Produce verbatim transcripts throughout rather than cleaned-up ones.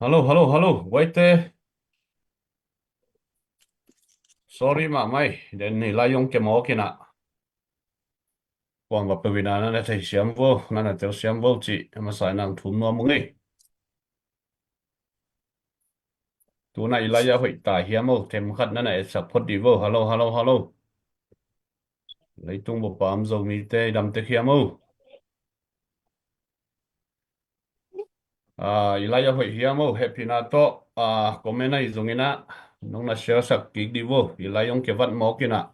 Hello, hello, hello. Guaite. Sorry mahmah ei. Den ni lai ong ke mawk inah. Kuang va peuh inah na na thei siam vo, na na tel siam vo ci. A masa inah ong thum nuam ung ei. Tuna i lai a hoih ta hiam o, them khat na na etsak phot dih vo. Hello, hello, hello. Leitung bawpa om Zomite i dam tek hiam o. Ah, i lai a hoih hiam o, hehpihna tawh, ah, comment ahi zong inah, nong na share sak kik dih vo, i lai ong ke vat mawk inah.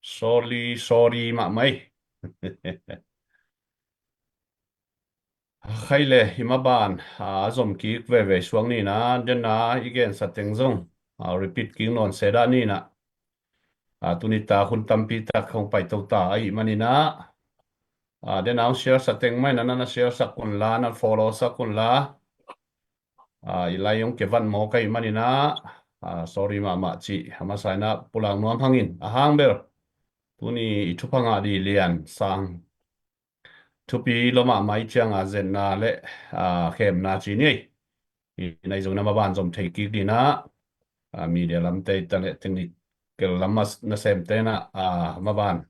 Sorry, sorry mahmah ei. Khai le, hi maban, ah, a zom kik veve suak ni inah, den a i gensa teng zong, ah, repeat kik nawn se dah ni inah. Ah, tuni tak hun tampi tak hong paito ta ahih man inah. Ah, den a hong share sa teng mah inah na na share sak un la, na follow sak un la. Ah, i lai ong ke vat mawk ahih man inah. Ah, sorry mahmah ci. A masa inah pulak nuam hang in. A hang bel. Tuni i thupha ngah dih lian sang. Thupi lua mahmah i ciang a zetna le, ah, khemna ci ni ei. I nai zong inah maban zom thei kik dih inah. Ah, media lamte i ta le technical lam a s-, nasemte inah, ah, maban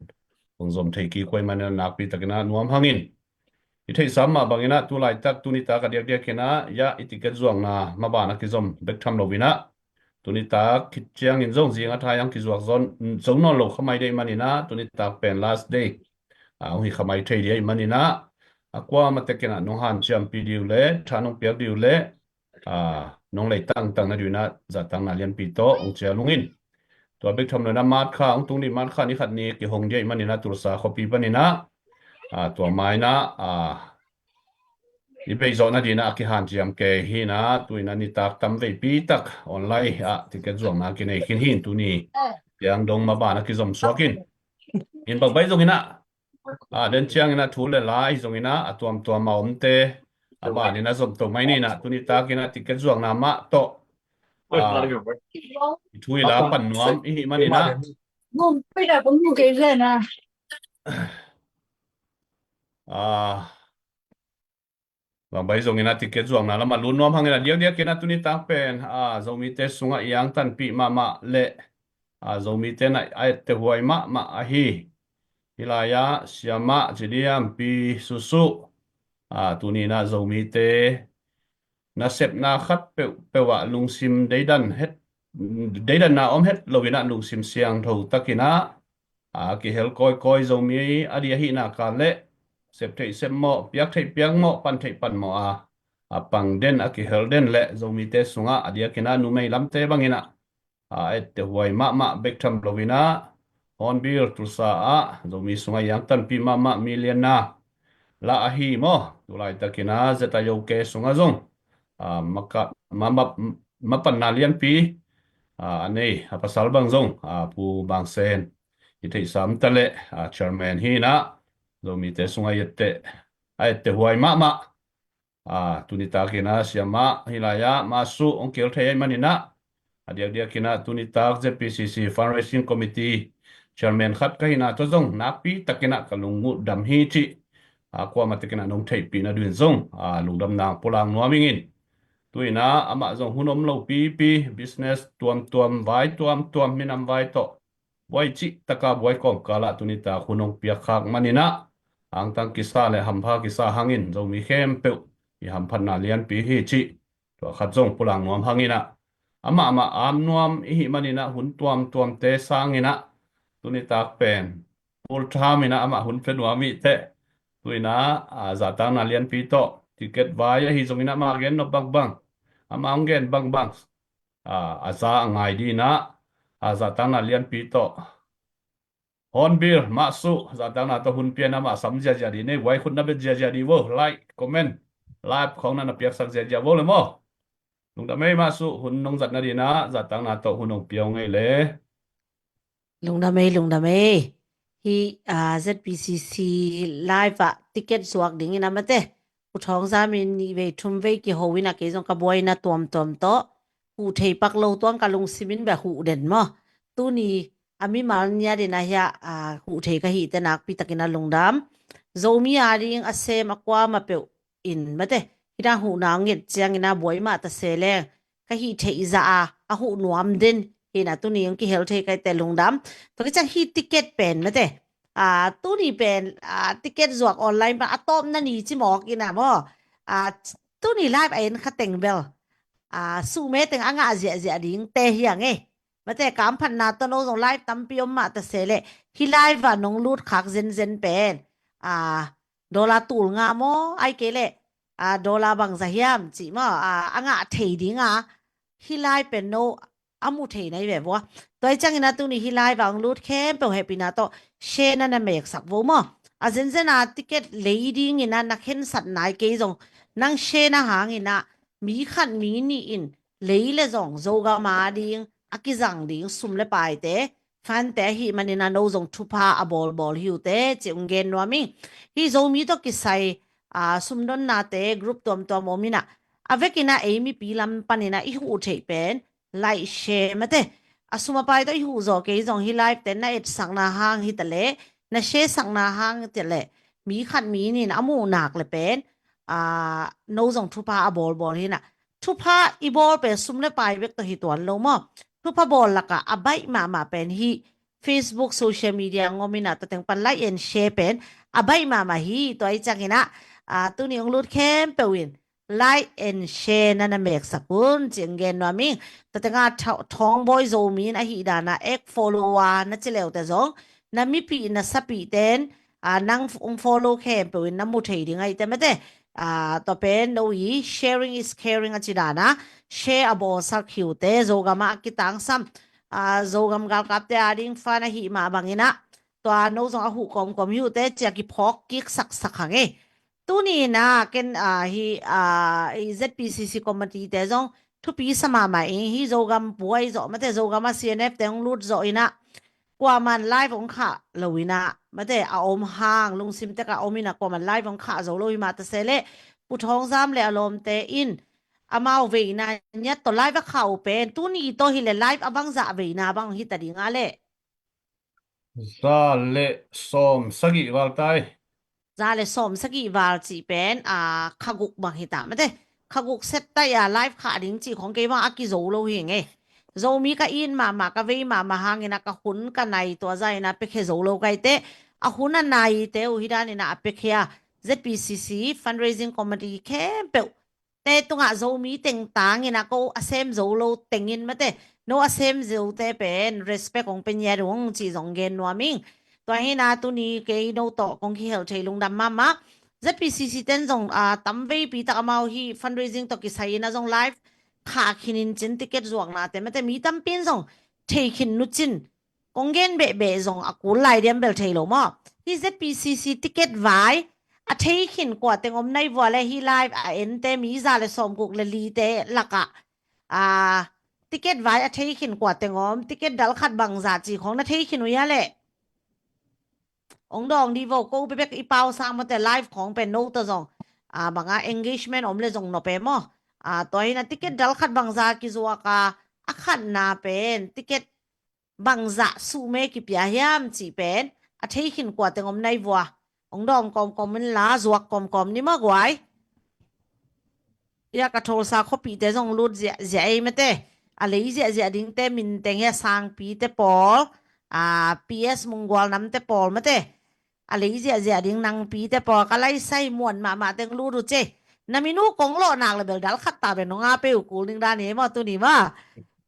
hong zom thei kik huai man inah nakpi tak inah nuam hang in. I theihsa mah bang inah tu laitak tuni tak a diakdiak inah, ya, i ticket zuakna maban a kizom bek tham lo inah. Tuni tak khit ciangin zong zing a thai ang kizuak zon, zong nawn lo khamai dih ahih man inah, tuni tak pen last day. Ah, hong hi khamai thei dih ahih man inah. A kuamah tek inah nong hanciampih dih uh le, tha nong piak dih uh le, ah, nong lei tangtang na dih uh inah, zahtakna lianpi tawh hong cial ung in. Tua bek tham lo inah March kha, hong tung dih March kha ni khat ni kihong dih ahih man inah Tulsa khuapi pan inah. Ah, tua ma inah, ah, i beih zawhna dih inah a kihanciam kei hi inah, tu inah nitak tam veipi tak online ah ticket zuakna kinei khin hi in tuni. Piang dong maban a kizom suak in. In bang bai zong inah. Ah, den ciang inah thu le la ahi zong inah, a tuamtuam a omte. A ban inah zom to mai ni inah, tuni tak inah ticket zuakna mah tawh. Ah, i thu i la pan nuam ihih man inah. Ah, bang bai zong inah ticket zuakna lamah lut nuam hang inah diakdiak inah tuni tak pen, ah, Zomite sungah i angtanpih mahmah le, ah, Zomite na a etteh huai mahmah ahi. Hi lai ah siamah ci diam Pi Susu. Ah, tuni inah Zomite nasepna khat peuhpeuh ah lungsim deidan het, deidanna om het lo inah lungsim siangtho tak inah, a kihel kawikawi Zomi a dih ahih nak leh, sep theih sep mawh, piak theih piak mawh, pan theih pan mawh a, a pang den, a kihel den le Zomite sungah a diak inah numei lamte bang inah, a etteh huai mahmah bek tham lo inah, Hornbill Tulsa ah Zomi sungah i angtanpih mahmah millionaire lah ahi maw, tu laitak inah Z I O K sungah zong, ah, maka-, ma-, ma-, mapanna lianpi, ah, a nei, a pasal bang zong, ah, Pu Bang Sen, i theihsa mah ta leh, ah, chairman hi inah, Zomite sungah a etteh, a etteh huai mahmah. Ah, tuni tak inah siamah hi lai ah Mah Su hong kihel thei ahih man inah, a diakdiak inah tuni tak Z P C C Fundraising Committee chairman khat ka hihna tawh zong nakpi tak inah ka lungdam hi cih, ah, kuamah tek inah nong theihpih na ding in zong, ah, lungdamna pulak nuam ing in. Tu inah amah zong hun om lo pipi, business tuamtuam, vai tuamtuam, minam vai tawh buai cih tak a buai kawmkal ah tuni tak hun hong piak khak man inah, angtang kisa le hampha kisa hang in Zomi khempeuh i hamphatna lianpi hi cih, tua khat zong pulak nuam hang inah, amah amah am nuam ihih man inah hun tuamtuamte sang inah, tuni tak pen full time inah amah hun pia nuam ih teh. Tu inah, ah, zahtakna lianpi tawh ticket vai ahi zong inah amah gen nop bangbang, amah hong gen bangbang, ah, a za a ngai dih inah, ah, zahtakna lianpi tawh. Hornbill, Mah Su, zahtakna tawh hun pia inah amah sam ziazia dih, nei vai khut na bet ziazia dih vo, like, comment, live khawng na na piaksak ziazia vo le maw. Lungdam ei Mah Su, hun nong zatna dih inah, zahtakna tawh hun hong pia ung ei le. Lungdam ei, lungdam ei. Hih, ah, Z P C C live ah ticket zuak ding inah mate, Pu Thawng Zam in nih vei thum vei kiho inah kei zong ka buaina tuamtuam tawh huh thei pak lo tuang ka lungsim in bia huh den maw. Tuni a mimal ngiat inah hiah, ah, huh thei ka hih teh nakpi tak inah lungdam. Zomi a ding a sem a kuamah peuh in mate, Hih dan huhna hong nget ciangin a buai mah ta se leng ka hih theih zah a, a huh nuam den hi na, tuni hong kihel thei ka hi teh lungdam. Tua kiciang hih ticket pen mate, a, tuni pen, a, ticket zuak online pan a tawpna ni ci mawk in a maw, a, tuni live a en kha teng bel, a, suhme teng a ngah ziahziah dingte hi hang e. Mate, kamphatna tawh no zong live tampi om mah ta se leh, hih live ah nong lut khak zenzen pen, a, dollar tul nga maw, ai kei leh, a, dollar bangzah hiam cih maw, a, a ngah thei ding a, hih live pen no a mu thei na hi ve vua. Tua hi ciangin a tuni hih live ah hong lut khempeuh hehpihna tawh share na na meksak vo maw. A zenzen a ticket lei dingin a na khensat nai kei zong, nang share na hangin a mi khat mi nih in lei le zong Zogam a ding a kizang ding sum le paite, fund te ahih manin a no zong thupha a bawlbawl hi uh teh ci hong gen nuam ing. Hih Zomi tawh kisai, a, sumdonnate group tuamtuam om in a, a vekin a ei mipi lam panin a i huh theih pen like, share mate. A sum a pai tawh i huh zaw kei zong hih live te na etsakna hang hi ta leh, na share sakna hang hi ta leh, mi khat mi nih in a muh nak le pen, a, no zong thupha a bawlbawl hi na. Thupha i bawl pen sum le pai bek tawh hi tuan lo maw. Thupha bawl lakah a baih mahmah pen hih Facebook, social media ngawm in a tua teng pan like and share pen a baih mahmah hi. Tua hi ciangin a, a, tuni hong lut khempeuh in like and share na na meksak un ci hong gen nuam ing. Tua teng a tha-, Thawngbawi Zomi in ahih dan a ek follower na ci le uh teh zong, na mipih na sapih ten, a, nang f-, hong follow khempeuh in na mu thei ding ahih teh mate. A, tua pen no i sharing is caring a ci dan a, share a bawlsak hi uh teh, Zogam ah a kitangsam, a, Zogam galkapte a ding fund ahih mah bangin a, tua no zong a huh kawmkawm hi uh teh ci a kiphawk kik saksak hang e. Tuni in a ken, a, hih, a, i Z P C C committee te zong thupi sa mahmah ing. Hih Zogam buai zawh mate, Zogam a C N F te hong lut zawh in a, kuaman live hong khah lo in a, mate, a om hang, lungsim tek a om in a, kuaman live hong khah zo lo hi mah ta se leh, Pu Thawng Zam le a lawmte in amau veina ngiat tawh live a khah uh pen, tuni tawh hi leh live a bangzah veina bang hi ta ding a leh? Za le sawm sagih val tai. Za le sawm sagih val cih pen, a, kha guk bang hi ta mate. Kha guk set tai a live khah ding cih khong kei bang a kizo lo hi ing e. Zomi ka it mahmah, ka vei mahmah hangin a ka hun ka nai tua za in a piakhia zo lo ka hi teh. A hun a naite uh hi dan in a a piakhia Z P C C fundraising committee khempeuh te tungah Zomi teng tangin a ko a sem zo lo tengin mate, no a sem zote pen respect hong pia ngiat ung cih zong gen nuam ing. Tua hi in a tuni kei no tawh kong kihel thei lungdam mahmah. Z P C C ten zong, a, tam veipi tak amau hih fundraising tawh kisai in a zong live khah khin in cin, ticket zuaknate mate mi tampi in zong thei khin nu cin, kong gen behbeh zong a kul lai diam bel thei lo maw. Hih Z P C C ticket vai a thei khin kua teng om nai vua leh hih live a ente mi za le sawm guk le lite lakah, a, ticket vai a thei khin kua teng om, ticket dal khat bangzah cih khong na thei khin uh hia leh? Ong dawng dih vo, ko bebek i pau sang mate, live khong pen no ta zong, a, banga engagement om le zong nop e maw. A, tua hi in a ticket dal khat bangzah kizuak a, a khatna pen ticket bangzah suhme kipia hiam cih pen a thei khin kua teng om nai vua. Ong dawng kawmkawm in la, zuak kawmkawm ni maw guai. Ia ka Tulsa khuapihte zong lut ziahziah ei mate. A lei ziahziah dingte min teng hi a, Sangpite pawl, a, P S Munggual namte pawl mate. A lei ziahziah ding Nangpite pawl, ka laisai muan mahmah teng lut uh ci. Na min uh kong lawh nak le bel dal khat ta bel nong a pei uh kul ding dan hi maw tuni maw.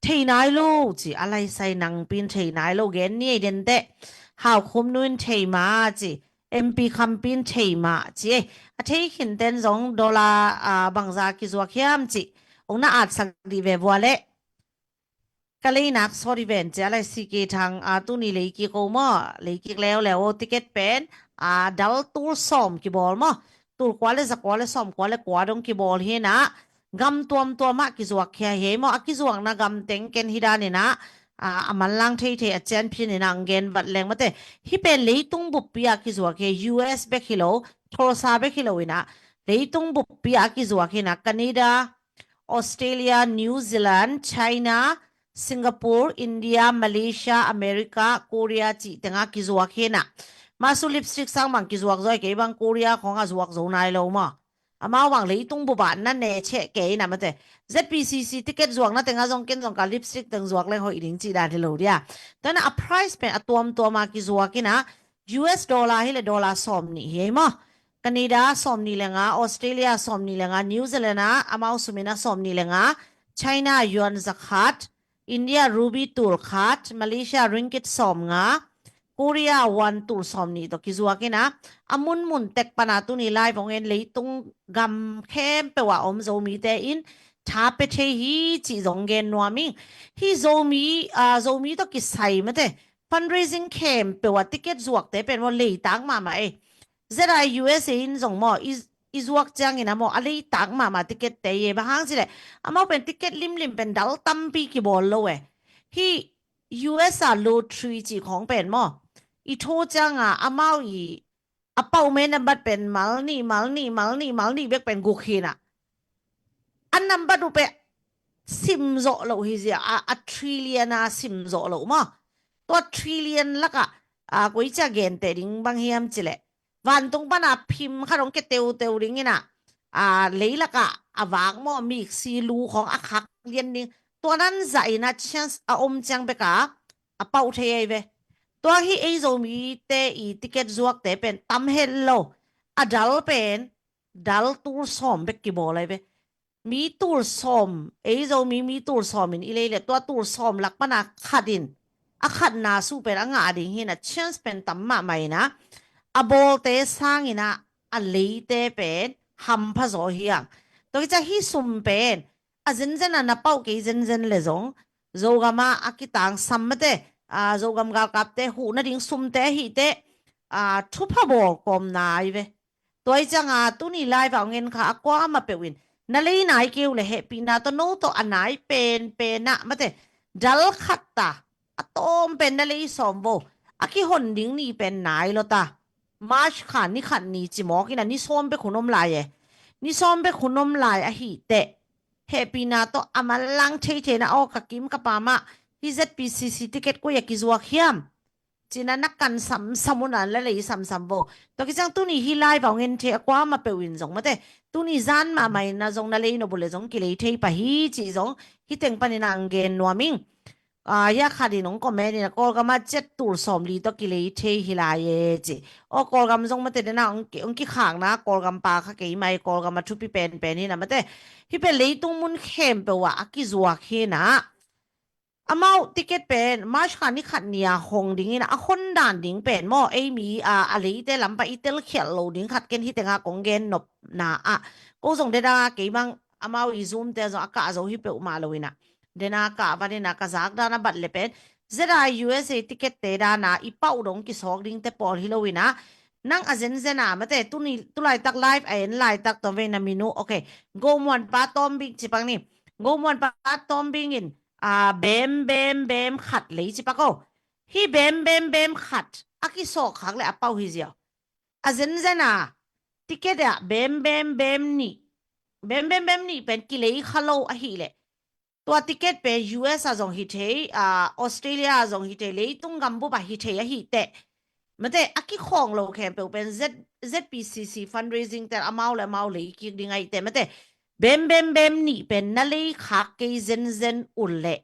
Thei nai lo ci, a laisai Nangpi in thei nai lo gen ni ei den teh. Haukhum nu in thei mah ci. M P Khampi in thei mah ci ei. A thei khin ten zong dollar, a, bangzah kizuak hiam cih ong na atsak dih ve vua leh. Ka leinak sawt hi ven ci a lai, C K Thang, a, tuni leikik o maw, leikik leuleu o, ticket pen, a, dal tul sawm kibawl maw, tul kua le za kua le sawm kua le kua dong kibawl hi in a, gam tuamtuam ah kizuak khia hi ei maw, a kizuakna gam teng ken hi dan in a, a, a manlang theithei a cianphin in a ang gen vat leng mate. Hih pen leitung buppi ah kizuak hi, U S bek hi lo, Tulsa bek hi lo in a, leitung buppi ah kizuak hi in a, Canada, Australia, New Zealand, China, Singapore, India, Malaysia, America, Korea cih tengah kizuak hi in a. Masu lipstick sang bang kizuak zaw hi, kei bang Korea khong a zuak zo nai lo maw. Amau bang leitung bup ah na ne cheh kei ina mate. ZPCC ticket zuakna tengah zong ken zong ka lipstick teng zuak leng hoih ding cih dan hi lo dia. Tua ina a price pen a tuamtuam a kizuak ina US dollar hi le dollar sawm nih hi ei maw. Canada sawm nih le nga, Australia sawm nih le nga, New Zealand ah amau sum ina sawm nih le nga, China yuan za khat, India rupee tul khat, Malaysia ringgit sawm nga, Korea won tul sawm nih tawh kizuak ina, a munmun tek pana tuni live hong en leitung gam khempeuh a om Zomite in tha pe thei hi cih zong gen nuam ing. Hi Zomi, ah, Zomi tawh kisai mate fundraising khempeuh a ticket zuakte pen maw leitak mahmah ei. ZIUSA in zong maw i, i zuak ciangin a maw a leitak mahmah ticket te ye bang hang cileh amau pen ticket limlim pen dal tampi kibawl lo e. Hi US a lottery cih khawng pen maw i tho cianga amau i a pauh me nambat pen mal nih mal nih mal nih mal nih bek pen guk hi na. A nambat uh pen sim zawh loh hi zia a, a trillion a sim zawh loh maw. Tua trillion lakah a, koi cia gente ding bang hiam cileh vantung pana phim khat hong ke teuteu ding ina, a, leilakah a vak maw miksi lu khawng a khak lian ding. Tua nan zah ina chance a om ciang beka a pauh thei ei ve. Tua hi ei Zomite i ticket zuakte pen tam het lo. A dal pen dal tul sawm bek kibawl ei ve. Mi tul sawm ei Zomi mi tul sawm in i lei le tua tul sawm lak pana khat in a khatna suh pen a ngah ding hi na chance pen tam mahmah ina a bawlte sang ina a leite pen hampha zaw hiang. Tua kicia hi sum pen a zenzen a na pauh kei zenzen le zong Zogam a a kitangsam mate, a, Zogam galkapte huhna ding sumte ahihte, a, thupha bawl kawm nai ve. Tua i cianga tuni live a hong en kha a kuamah peuh in na lei nai keu le hehpihna tawh no tawh a nai penpen ah mate dal khat ta a tawm pen na lei sawm vo a kihon ding ni pen nai lo ta. March kha ni khat ni cimawk ina ni sawm bek hun om lai e. Ni sawm bek hun om lai ahih teh hehpihna tawh a manlang theitheina aw ka kim ka pamah hi ZPCC ticket koi a kizuak hiam? Cina na kan samsam una la lei samsam vo. Tua kiciang tuni hi live a hong en thei a kuamah peuh in zong mate tuni zan mahmah ina zong na lei nop uh le zong kilei thei pah hi cih zong hi teng panin a ang gen nuam ing. A, ya khat in hong comment ina Kawlgam a jet tul sawm li tawh kilei thei hi lai e ci. Aw Kawlgam zong mate dena hong ki, hong kikhakna Kawlgam pa kha kei mai Kawlgam a thupi penpen hi na mate. Hi pen leitung mun khempeuh ah a kizuak hi na. Amau ticket pen March kha ni khat ni a hong ding ina a hon dan ding pen maw ei mi a, a leite lampa i telkhialh lo ding khat ken hi tenga kong gen nopna ah ko zong dena kei mang amau i Zoom te zong a kah zo hi peuhmah lo ina dena kah van ina ka zak dan a bat le pen ZIUSA ticket te dana i pauh dong kisawk ding te pawl hi lo ina nang a zenzen a mate tuni tulaitak live a en laitak tawm vei na minu okay. Gomuan pa tawm bing cipang ni Gomuan pa tawm bing in a, bem bem bem khat lei cipa ko. Hi bem bem bem khat a kisawk khak le a pauh hi zia. A zenzen a ticket ah bem bem bem nih bem bem bem nih pen kilei kha lo ahih leh tua ticket pen US a zong hi thei, a, Australia a zong hi thei, leitung gambup a hi thei ahih teh mate a kikhawng lo khempeuh pen Z, ZPCC fundraising tel amau le amau lei kik ding ahih teh mate bem bem bem nih pen na lei khak kei zenzen un leh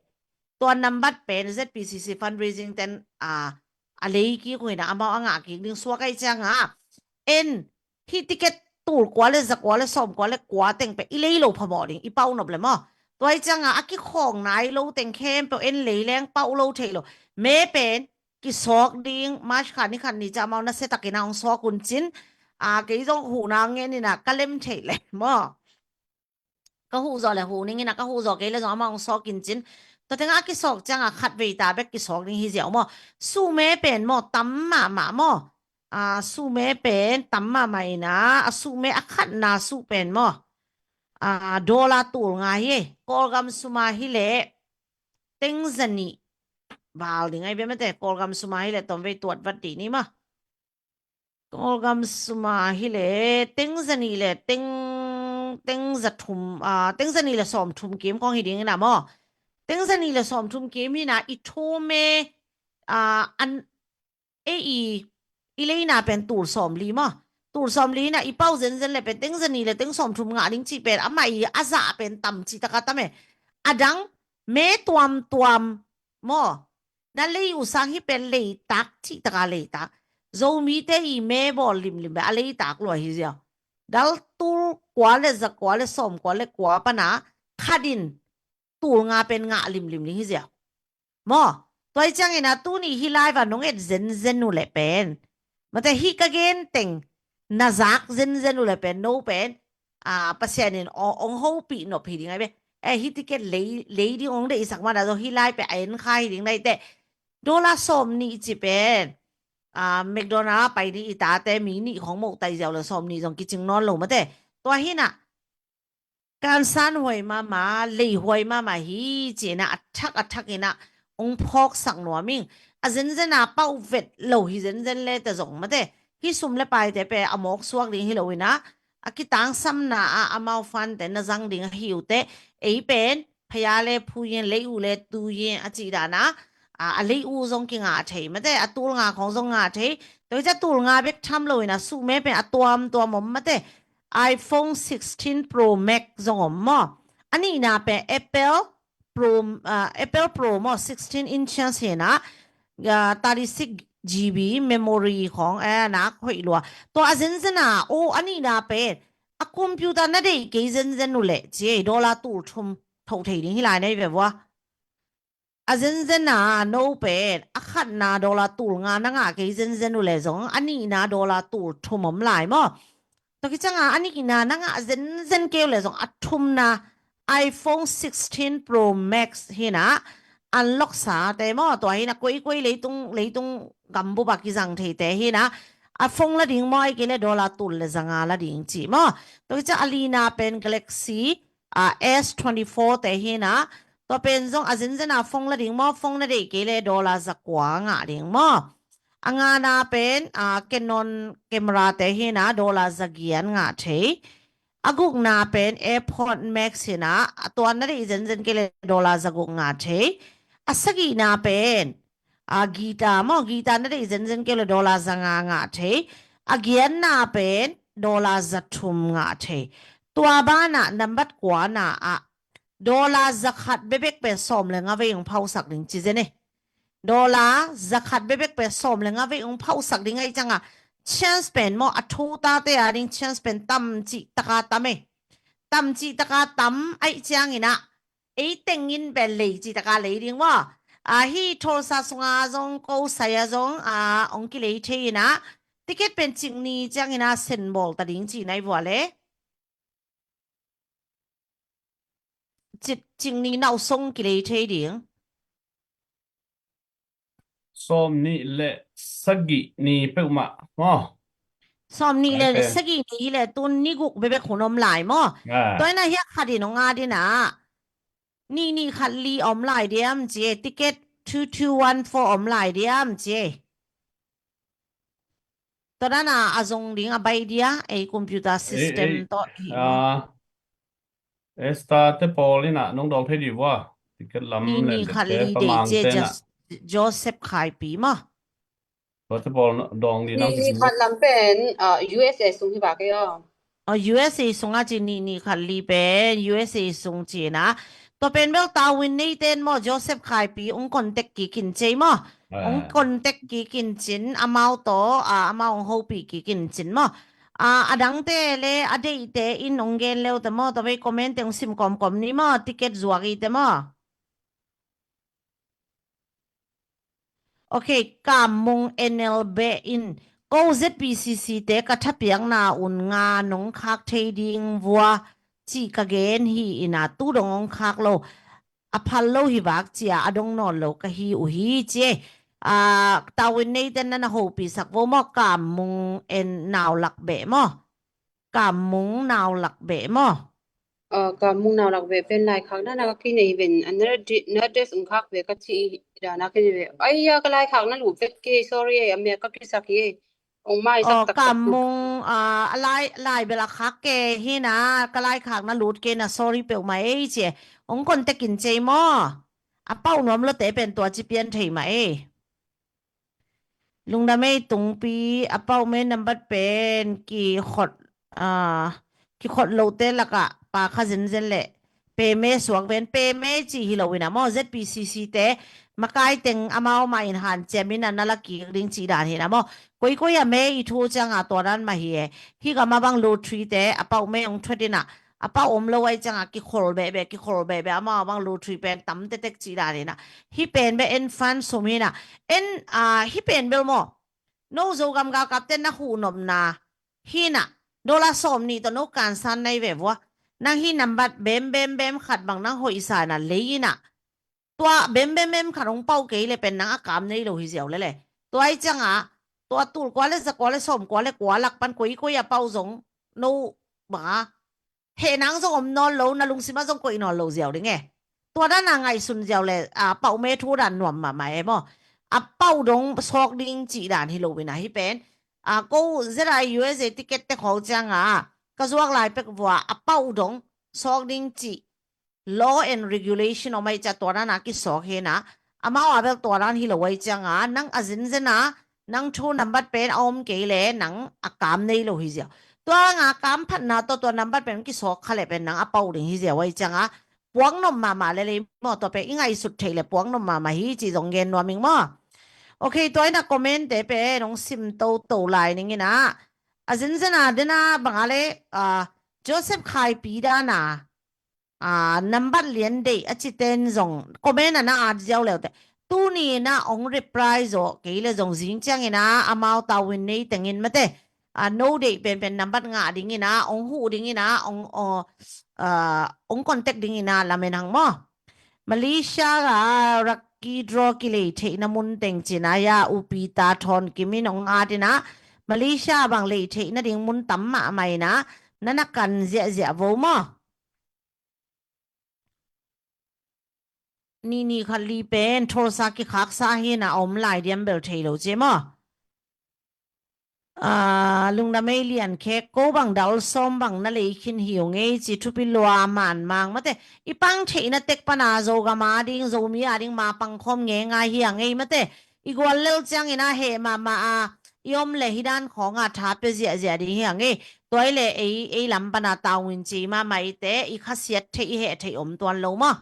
tua nambat pen ZPCC fundraising ten a, a lei kik uh ina amau a ngah kik ding suak ahih cianga en hi ticket tul kua le za kua le sawm kua le kua teng pen i lei lo phamawh ding i pauh nop le maw. Tua ahih cianga a kikhawng nai lo teng khempeuh en lei leng pauh lo thei lo. Me pen kisawk ding March kha ni khat ni ca amau na se takin a hong sawk un cin a kei zong huhna ngen ina ka lem theih le maw. Ka huh zawh le huh ning ina ka huh zawh kei le zong amah hong sawk in cin. Tua tengah a kisawk cianga khat vei ta bek kisawk ding hi ziau maw. Suhme pen maw tam mahmah maw. A suhme pen tam mahmah ina a suhme a khatna suh pen maw. A dollar tul nga hi ei. Kawlgam suma hi leh teng zanih val ding ai bia mate Kawlgam suma hi leh tawm vei tuat vat dih ni maw. Kawlgam suma hi le teng zanih le teng teng zathum a teng zanih le sawm thum kim kong hi ding ina maw. Teng zanih le sawm thum kim hina i thu me a an ei i i leina pen tul sawm li maw. Tul sawmli in ah i pau zenzen le pen teng zanih le teng sawmthum ngah ding cih pen amah i a zah pen tam cih taka tam e. A dang me tuamtuam maw, na lei uh sang hih pen leitak cih taka leitak. Zomite i me bawl limlim pen a leitak lua hi ziau. Dal tul kua le za kua le sawm kua le kua pana khat in tul nga pen ngah limlim ding hi ziau. Maw, tua hi ciangin ah tuni hih live ah nong et zenzen uh le pen, mate, hih ka gen teng na zak zenzen uh le pen, no pen, a, Pasian in ong, ong hopih nop hi ding ai ve. E, hih ticket lei, lei ding ong deihsak mana zong hih live pen a en kha hi ding na hi teh. Dollar sawmnih ci pen, a, McDonald a pai ding i tate mi nih khong moh tai ziau le sawmnih zong kicing nawn lo mate. Tua hi nah, kansan huai mama, lei huai mama hi, ci-in ah a thak a thak in ah ong phawksak nuam ing. A zenzen a pau vet lo hi zenzen le te zong mate. Hih sum le paite pen a mawk suak ding hi lo in ah, a kitangsamna ah amau fante na zang ding ahi uh teh, ei pen phaya le phuyen, lei uh le tuyen a cih dan ah, a, a lei uh zong kingah thei mate, a tul nga khong zong ngah thei. Tua hi ciah tul nga bek tham lo in ah suhme pen a tuamtuam om mate. iPhone sixteen Pro Max zong om maw. A nihna pen Apple Pro, ah, Apple Pro maw, sixteen inches hi nah, ah, thirty-six GB memory khong, eh, nak hoih lua. Tua a zenzen a, o, a nihna pen a computer na deih kei zenzen uh leh ci ei, dollar tul thum tho thei ding hi lai na hi ve vua. A zenzen a no pen a khatna dollar tul nga na ngah kei zenzen uh leh zong a nihna dollar tul thum om lai maw. Tua kiciang a a nihna na ngah zenzen kei uh leh zong a thumna iPhone sixteen Pro Max hi nah, unlock sate maw, tua hi nah koikoi leitung, leitung gambup a kizang theite hi nah, a phone la ding maw, ahih kei leh dollar tul le za nga la ding ci maw. Tua kiciang a lina pen Galaxy a, S twenty-four te hi nah, tua pen zong a zenzen a phone la ding maw, phone na deih kei leh dollar za kua ngah ding maw. A ngana pen, a, Canon camera te hi nah, dollar za giat ngah thei. A gukna pen AirPod Max hi nah, a tua na deih zenzen kei leh dollar za guk ngah thei. A sagihna pen, a, guitar maw, guitar na deih zenzen kei leh dollar za nga ngah thei. A giatna pen dollar za thum ngah thei. Tua banah nambat kuana ah dollar za khat bekbek pen sawm le nga vei ong phausak ding ci zen e. Dollar za khat bekbek pen sawm le nga vei ong phausak ding ahih ciang a chance pen maw, a thu tate a ding chance pen tam cih taka tam e. Tam cih taka tam ahih ciangin ah ei teng in pen lei cih taka lei ding maw. A, hih Tulsa sunga zong, Kosai a zong, a, ong kilei thei in ah, ticket pen cik ni ciangin ah sen bawl ta ding ci na hi vua le. Cik, cik ni nauh song kilei thei ding. Sawm nih le sagih ni peuhmah maw. Sawm nih le sagih ni hi leh tun ni guk bekbek hun om lai maw. Tua hi nah hiah khat in ong at in ah, nih nih khat li om lai diam ci e, ticket two two one four om lai diam ci e. Tua dan a a zong ding a baih dia, ei computer system tawh hi maw. Esther te pawl in ah nong dawng thei dih vua. Ticket lam nih nih khat li dei ci e, Joseph Khaipi maw. Tua te pawl dawng dih nang nih nih khat lam pen, ah, U S A sung hi bak ei aw. Aw, U S A sung a ci nih nih khat li pen U S A sung ci nah. Tua pen bel tavuan nei ten maw, Joseph Khaipi ong contact kik in ci ei maw. Ong contact kik in cin amau tawh, a, amau ong hopih kik in cin maw. A, a dangte le a deihte in ong gen leute maw, tua vei comment te ong sim kawmkawm ni maw, ticket zuak ite maw. Ok, Kammung N L Beh in, ko Z P C C te ka thapiakna un nga nong khak thei ding vua cih ka gen hi in ah tu dong ong khak lo. A phal lo hi vak ci a a dong nawn lo ka hi uh hi ci e. A, tavuan nei ten na na hopihsak vo maw, Kammung en Naulak Beh maw. Kammung Naulak Beh maw. Aw, Kammung Naulak Beh pen laikhak na na ka kinei ven, a na address ong khak ve ka ci dan a kinei ve. Ai ya, ka laikhak na lut vet kei, sorry e, a mek ka kisak hi e. Ong maisak taktak. Kammung, a, a lai, lai bel a khak kei hi na, ka laikhak na lut kei na, sorry peuhmah ei ci e. Ong contact in ci ei maw. A pau nuam lote pen tua ci pian thei mah ei. Lungdam ei Tungpi, a pau me nambat pen kikhot, ah, kikhot lote lakah pa kha zenzen leh pe me suak pen pe me cih hi lo ina maw, Z P C C te makai teng amau mah in hanciam ina na la kik ding cih dan hi ina maw. Koikoi a me i thu cianga tua dan mah hi e. Hi gam a bang lottery te a pau me ong thuat ina a pau om lo ai cianga kikhol behbeh, kikhol behbeh, amau a bang lottery pen tam tektek cih dan ina. Hi pen beh en fan sum hi ina. En, ah, hi pen bel maw. No Zogam galkapte na huh nopna hi ina. Dollar sawm nih tawh no kansan nai ve vua. Nang hi nambat bem bem bem khat bang nang hoihsa ina lei ina. Tua bem bem bem khat hong pau kei le pen nang a kam nei lo hi ziau lele. Tua ai cianga tua tul kua le za kua le sawm kua le kua lak pan koikoi a pau zong no banga heh nang zong om nawn lo, na lungsim ah zong koih nawn lo ziau ding e. Tua dana ngaihsun ziau le, a, pau me thu dan nuam mahmah e maw. A pau dong sawk ding cih dan hi lo ina hi pen. A, ko Z I U S A ticket te khawng cianga ka zuak lai pek vua a pau dong sawk ding cih law and regulation om ai cia tua dana kisawk hi ina. Amau a bel tua dan hi lo ai cianga nang a zenzen a nang thu nambat pen a om kei le nang a kam nei lo hi ziau. Tua nga kam phatna tawh tua nambat pen kisawk kha le pen nang a pau ding hi ziau ai cianga puak nop mahmah lele maw, tua pen i ngaihsut theih le puak nop mahmah hi cih zong gen nuam ing maw. Ok, tua ina comment te pen hong sim toto lai ning ina. A zenzen a dena banga le, ah, Joseph Khaipi dana, ah, nambat lian deih a citen zong comment a na at ziau leute. Tuni ina ong reply zo kei le zong zing ciang ina amau tawin nei tengin mate. Ah, no deih penpen nambat ngah ding ina ong huh ding ina ong, ong, ah, ong contact ding ina lamen hang maw. Malaysia a lucky draw kilei theihna mun teng cina ya upi ta thawn kimin ong at ina. Malaysia bang lei theihna ding mun tam mahmah ina nana kan ziahziah vo maw. Ni ni khat li pen tholsa kikhaksa hi ina om lai diam bel thei lo ci maw. Ah, lungdam ei lian khek ko bang dal sawm bang na lei khin hi ung ei ci thupi lua man mang mate. I pang theihna tek pana Zogam a ding Zomi a ding ma pang khawm nge ngai hi a ngei mate. I gual lel ciang ina heh mahmah a i om le hi dan khawng a tha pe ziahziah ding hi a ngei. Tua i le ei, ei lam pana tawin ci mahmah i te i khasiat theih i heh theih om tuan lo maw.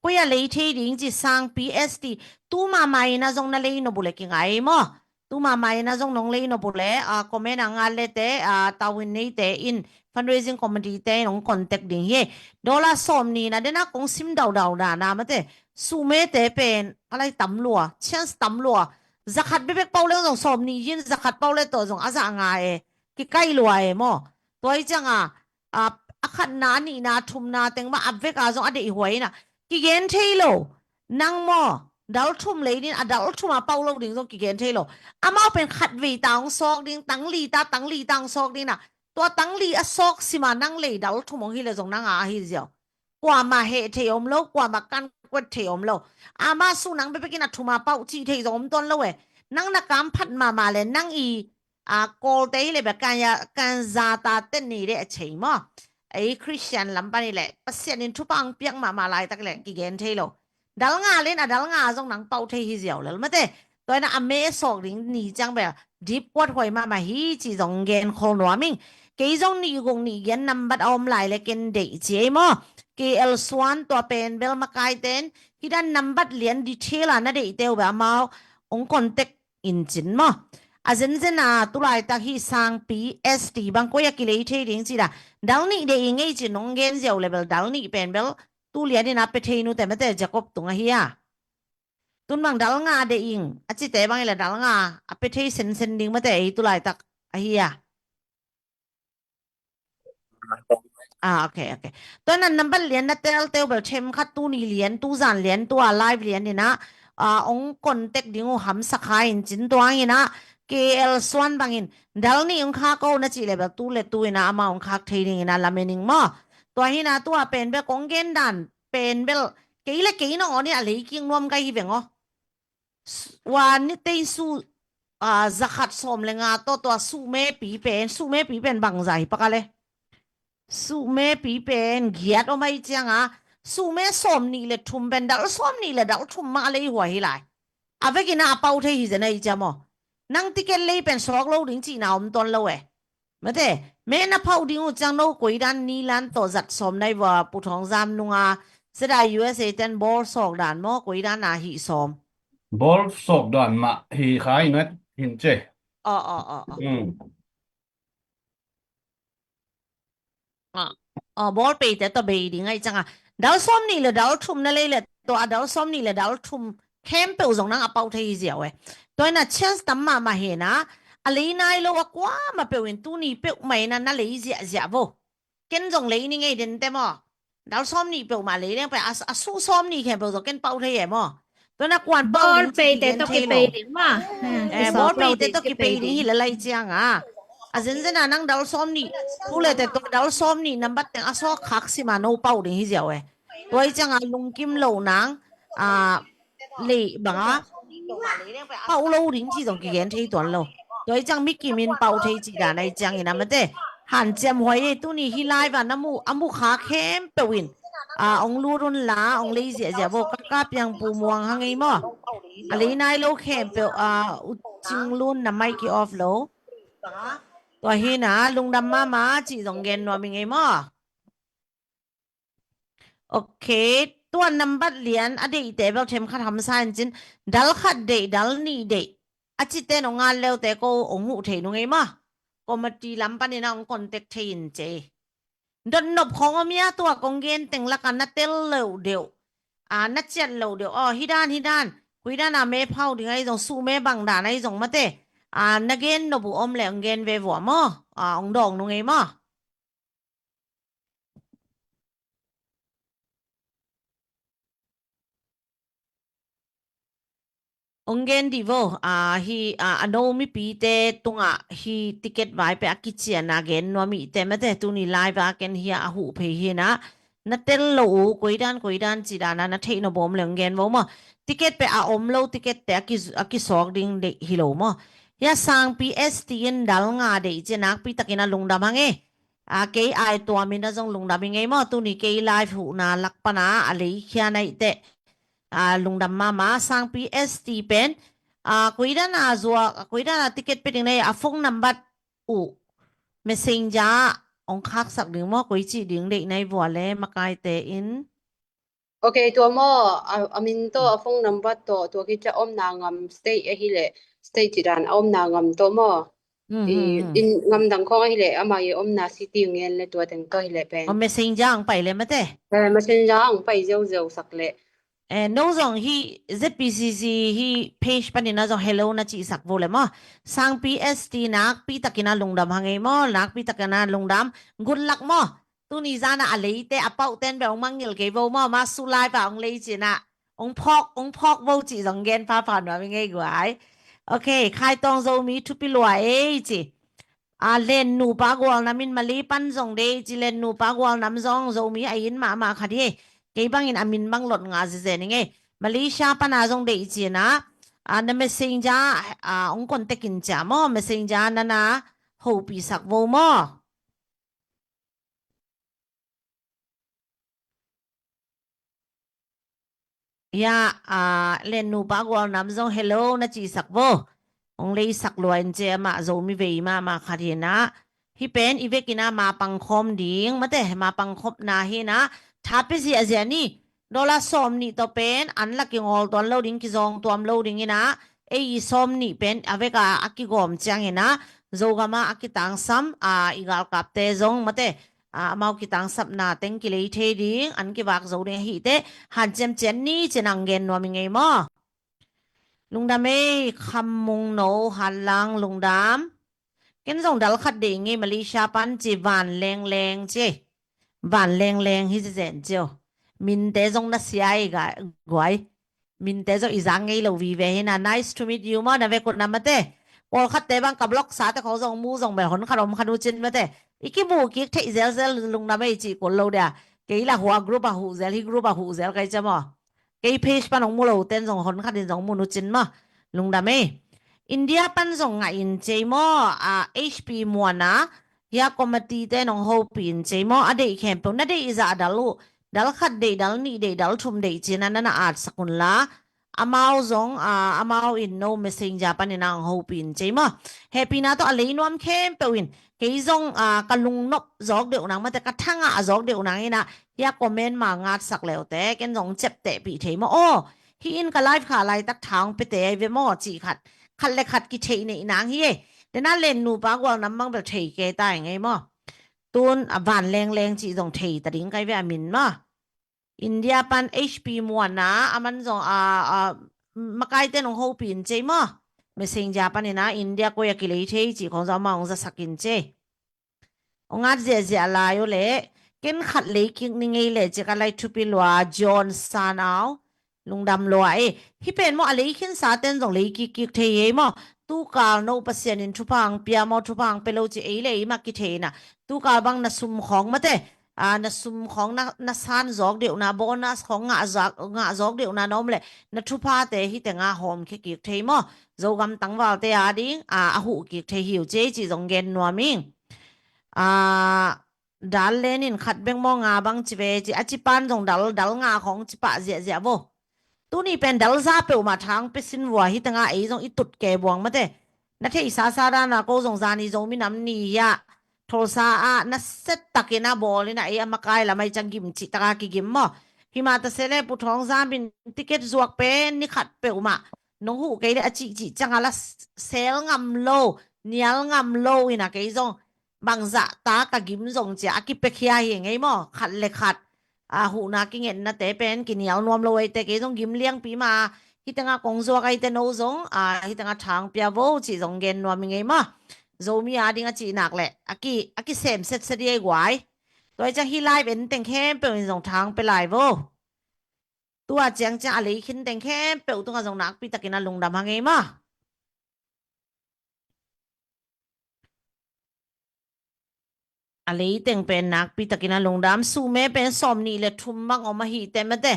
Koi a lei thei ding ci sang P S T tu mahmah ina zong na lei nop uh le kingai maw. Tu mahmah ina zong nong lei nop uh le, ah, comment a ngat le te, ah, tawin nei te in fundraising committee te in hong contact ding hi. Dollar sawm nih na dena kong sim daudau dana mate. Suhme te pen a lai tam lua, chance tam lua. Zakhat bebek pau le zong sawm nih yin zakhat pau le tawh zong a zah nga e. Kikai lua e maw. Tua i cianga, ah, a khatna, a nihna, a thumna teng mah a veka zong a deih huai ina. Kigen thei lo. Nang maw, dal thum lei din a dal thum a pau lo ding zong kigen thei lo. Amau pen khat vei ta hong sawk ding, tang li ta, tang li ta hong sawk ding na. Tua tang li a sawk sima nang lei dal thum hong hi le zong nang a ahi ziau. Kuamah heh thei om lo, kuamah kan kuat thei om lo. Ama su nang bebekin a thum a pau cih thei zong om tuan lo e. Nang na kam phat mahmah le nang i a, Kawlte hi le bia kan ya, kan zata ten ni le a cei maw. Ei Christian lam pan hi le Pasian in thupha ang piak mahmah laitak le kigen thei lo. Dal nga len a dal nga zong nang pau thei hi ziau lel mate. Tua ina a me sawk ding ni ciang bia dip kuat huai mahmah hi ci zong gen khol nuam ing. Kei zong nih guk nih gen nambat a om lai le ken deih ci ei maw. K L Suan tua pen bel makai ten hi dan nambat lian detail a na deih teu bia amau ong contact in cin maw. A zenzen a tulaitak hi sang P S T bang koi a kilei thei ding ci da. Dal nih deih i ngei cin nong gen ziau le bel dal nih pen bel tu lian ina pe thei nute mate Jacob tung ahi a. Tun bang dal nga deih ing a cite bang ila dal nga a pe thei sensen ding mate ei tulaitak ahi a. Ah, ok, ok. Tua ina nambat lian na tel teu bel them khat tuni lian, tuzan lian, tua live lian ina, ah, ong contact ding uh hamsa kha in cin tua ina, K L Suan bangin, dal nih ong khak o na cih le bel tu le tu ina ama ong khak thei ding ina lamen ing maw. Tua hi ina tua pen bel kong gen dan, pen bel kei le kei nong o ni a lei king nuam kai hi veng o. Wan ni tei su, ah, zakhat sawm le nga tawh tua suhmepi pen, suhmepi pen bangza hi paka le. Suhmepi pen giat om ai cianga, suhme sawm nih le thum pen dal sawm nih le dal thum mah lei hua hi lai. A vekina a pau thei hi zena i cia maw. Nang ticket lei pen sawk lo ding cihna om tuan lo e. Mate, me na phauh ding uh ciang no koidan nilan tawh zat sawm nai vua Pu Thawng Zam nunga seda U S A ten ball sawk dan maw, koidan a hih sawm? Ball sawk dan mah hi khai ngat hin ce. Aw, aw, aw, aw. Hmm. Aw, aw, ball peite tawh bei ding ahi cianga dal sawm nih le dal thum na lei le tua dal sawm nih le dal thum khempeuh zong nang a pau thei hi ziau e. Tua ina chance tam mahmah hena a lei nai lo a kuamah peuh in tuni peuhmah ina na lei ziahziah vo. Ken zong lei ni ngei den te maw? Dal sawm nih peuhmah lei leng pe a, a suh sawm nih khempeuh zong ken pau thei e maw? Tua na kuan pau ding ci kigen thei lo. Ball peite tawh kipei ding maw? Eh, ball peite tawh kipei ding hi lalai cianga a zenzen a nang dal sawm nih thu le te tua dal sawm nih nambat teng a sawk khak sima no pau ding hi ziau e. Tua hi cianga lungkim lo nang a lei banga pau lo ding ci zong kigen thei tuan lo. Tua hi ciang mi kimin pau thei ci dan ahi ciangin a mate hanciam huai e. Tuni hi live a na mu a mu kha khempeuh in a ong lut un la ong lei ziahziah vo. Kaka piang Pu Muang hang ei maw? A lei nai lo khempeuh a u cing lun na mai ki off lo. Tua hi na lungdam mama ci zong gen nuam i ngei maw? Ok, tua nambat lian a deihte bel themkhat hamsa in cin dal khat deih dal nih deih a cite nong ngal leute ko ong huh thei nung ei maw? Committee lam panin a ong contact thei in ce. Dotnop khong om ia tua kong gen teng laka na tel lo deuh a na ciat lo deuh aw hi dan hi dan kui dan a me phau ding ahi zong suh me bang dan ahi zong mate a na gen nop uh om le ong gen ve vua maw? A ong dawng nung ei maw? Ong gen dih vo. A hi a no mipite tungah hi ticket vai pe a kiciana gen nuam ih te mate tuni live a ken hi a huh phei hi na na tel lo uh koidan koidan ci dana na theih nop om le ong gen vo maw? Ticket pe a om lo ticket te a ki a kisawk ding deih hi lo maw? Hi a Sangpi S T in dal nga deih ci nakpi takin a lungdam hang e. A kei ai tuamin a zong lungdam i ngei maw? Tuni kei live huhna lak pana a leikhia naih teh a lungdam mama. Sangpi S T pen a koidan a zuak a koidan a ticket pe ding nei a phone nambat uh messenger ong khaksak ding maw? Koi cih ding deih nai vua le makaite in. Ok, tua maw a, a min tawh a phone number tawh tua kicia omna ngam state ahileh state cidan a omna ngam tawh maw? I, in ngam dang khawng ahileh ama i omna city ngen le tua teng tawh hileh pen. Messenger ang pai le mate. Eh, messenger ang pai zeuzeu sak le. Eh, no zong hi Z P C C hi page panin a zong hello na cihsak vo le maw? Sangpi S T nakpi takin a lungdam hang ei maw? Nakpi takin a lungdam. Good luck maw? Tuni zana a leite a pauh ten bel ong mangngilh kei vo maw? Ma su lai pa ong lei cina ong phawk ong phawk vo cih zong gen phapha nuam i ngei guai. Ok, Khai Tawng Zomi thupi lua ei ci. A Len nupa gualnam in Mali pan zong dei ci. Len nupa gualnam zong Zomi a in mahmah khat hi. Kei bangin a min bang lot nga zezen i ngei. Malaysia pana zong dei cina a na messenger a ong contact in cia maw? Messenger nana hopih sak vo maw? Ia a Len nupa gualnam zong hello na cihsak vo. Ong leisak lua in ce amah Zomi vei mahmah khat hi na. Hi pen i vekin a ma pangkhawm ding mate ma pangkhopna hi na. Tha pe ziahziah ni. Dollar sawm nih tawh pen an la kingawl tuan lo ding kizawng tuam lo ding ina ei i sawm nih pen a veka a kigawm ciangina Zogama a kitangsam a i galkapte zong mate a amau kitangsapna teng kilei thei ding an kivak zo ding ahite hanciam cian ni cin ang gen nuam i ngei maw? Lungdam ei Kham Mung No Hanlang lungdam. Ken zong dal khat dei ngei Malaysia pan ci Van Leng Leng ci. Van Leng Leng hi zen cio. Minte zong na sia i guai. Minte zong i zang ngei lo vive hi na. Nice to meet you maw na vekut na mate. Pawlkhatte bang ka blog sate khawng zong mu zong bel hon khat om khat uh cin mate. I kimu kik theih zelzel lungdam ei cih kul lo dia. Kei la hua group a huh zel hi group a huh zel kai cia maw? Kei page pan ong mu lo ten zong hon khat in zong mu nu cin maw? Lungdam ei. India pan zong ngah in cei maw? A H P muana hia committee te nong hopih in cei maw? A deih khempeuh na deih i zah dal uh dal khat deih dal nih deih dal thum deih cina nana atsak unla Amau zong, a, amau in no Messenger panin a hong hopih in cei maw. Hehpihna tawh a lei nuam khempeuh in, kei zong, a, ka lungnop zawk deuh nang mate, ka thangah a zawk deuh nang in a, hia comment ma ngatsak leute, ken zong ciaptehpih thei maw. Aw, hih in ka live kha laitak tha hong piate ai ve maw, cih khat, khat le khat kitheih neih nang hi e. Dena len nupa gual nam mang bel thei kei ta ing ei maw. Tun a van lengleng cih zong thei ta ding kai ve a min maw. India pan H P Muana, a man zong a, a, makaite nong hopih in cei maw. Messenger panin a India koi a kilei thei cih khong zong amah hong zasak in cei. Hong at ziahziah lai uh leh, ken khat lei kik ni ngei leh, cih ka lai thupi lua, John Sanau, lungdam lua e. Hih pen maw a lei khinsa ten zong lei kikkik thei hi ei maw. Tukal no Pasian in thupha hong pia maw, thupha hong pia lo cih ei le ei mah kithei na. Tukal bang na sum khawng mate, a, na sum khawng na, na san zawk deuh na, bonus khawng ngah zawk, ngah zawk deuh na na om leh, na thuphate hih tengah hawmkhia kik thei maw. Zogam tangvalte a ding, a, a huh kik thei hi uh cei cih zong gen nuam ing. A, dal len in khat bek maw nga bang ci ve ci, a ci pan zong dal, dal nga khawng ci pah ziahziah vo. Tuni pen dal za peuhmah tha hong pia sin vua, hih tengah ei zong i tut ke buang mate. Na theihsa sa dan a ko zong zani Zomi Nam Ni ah, Tulsa ah, na set takin a bawl in a ei a makai lam ai ciang gim cih taka kigim maw. Himah ta se le Pu Thawng Zam in ticket zuak pen ni khat peuhmah nong huh kei le a cihcih ciang a la sel ngam lo, nial ngam lo in a kei zong bangzah ta ka gim zong cia a kipiakhia hi ngei maw, khat le khat. A, huhna kingetnate pen kinial nuam lo eite, kei zong gim liangpi ma, hih tengah kong zuak eite no zong, a, hih tengah tha hong pia vo cih zong gen nuam i ngei maw. Zomi a ding a cih nak leh a ki, a kisem setset i ei guai. Tua i ciang hih live en teng khempeuh in zong tha hong pia lai vo. Tua ciangciang a lei khin teng khempeuh tungah zong nakpi takin a lungdam hang ei maw. A lei teng pen nakpi takin a lungdam. Sume pen sawm nih le thum bang om ahih teh mate.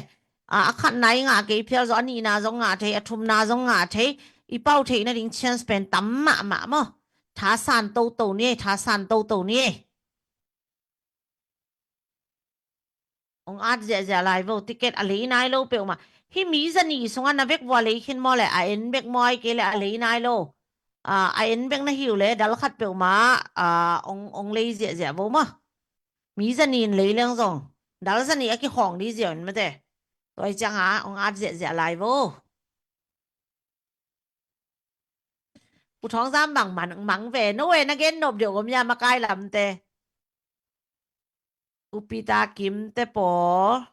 A, a khatna i ngah kei phial zong a nihna zong ngah thei, a thumna zong ngah thei. I pau theih nading chance pen tam mahmah maw. Thasan toto ni ei, thasan toto ni ei. Hong at ziahziah lai vo, ticket a lei nai lo peuhmah. Hih mi zanih sungah na vek vua lei khin maw le, a en bek maw ai kei le a lei nai lo. A, a en bek na hi uh le, dal khat peuhmah, a, hong, hong lei ziahziah vo maw. Mi zanih in lei leng zong, dal zanih a kikhawng di ziau in mate. Tua i ciang a, hong at ziahziah lai vo. Pu Thawng Zam bang mang, mang ve, no e na gen nop deuh om ia makai lamte. Upi ta kim te pawl.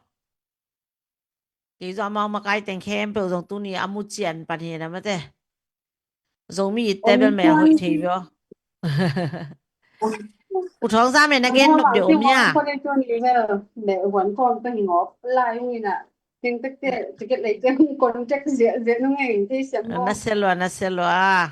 Kei zong amau makai teng khempeuh zong tuni a mu cian pan hi na mate. Zomi itte bel meh a hoih thei vio. Pu Thawng Zam e na gen nop deuh om ia. Meh huan kawm ka hi ngawp lai ung ina. Ting tek te, ticket lei te, contact zia, zia nung e, te siam mo. Na sia lua, na sia lua.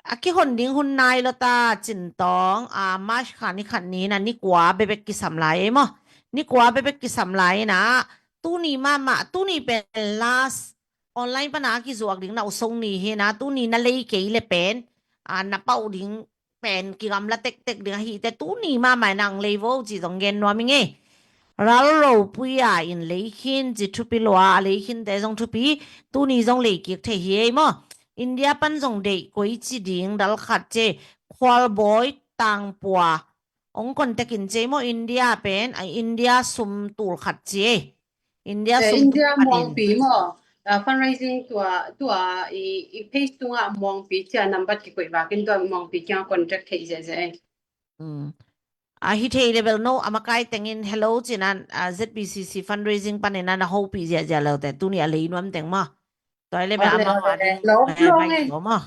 A kihon ding hun nai lo ta cin tawng, a, March kha ni khat ni na ni kua bebek kisam lai e maw. Ni kua bebek kisam lai na, tuni mahmah, tuni pen last online pana kizuak ding na usong ni hi na, tuni na lei kei le pen, a, na pau ding pen kigamla tektek ding ahih teh tuni mahmah in ang lei vo cih zong gen nuam i ngei. Ral ropui a in lei khin ci thupi lua, a lei khinte zong thupi, tuni zong lei kik thei hi ei maw. India pan zong deih koi ci ding dal khat ci ei, Khualbawi Tangpua. Hong contact in ci ei maw, India pen, a India sum tul khat ci ei. India sum India muangpi maw? Ah, fundraising tua, tua i, i page tungah muangpi cia number kikoih vakin tua muangpi kiang contact thei zia zia ei. Mm. A hi thei le bel no, a makai tengin hello cinan, a Z B C C fundraising panin a na hopih zia zia lo te, tuni a lei nuam teng maw. Tua i le bel a ma ma ding lo lo mai ngei. Maw.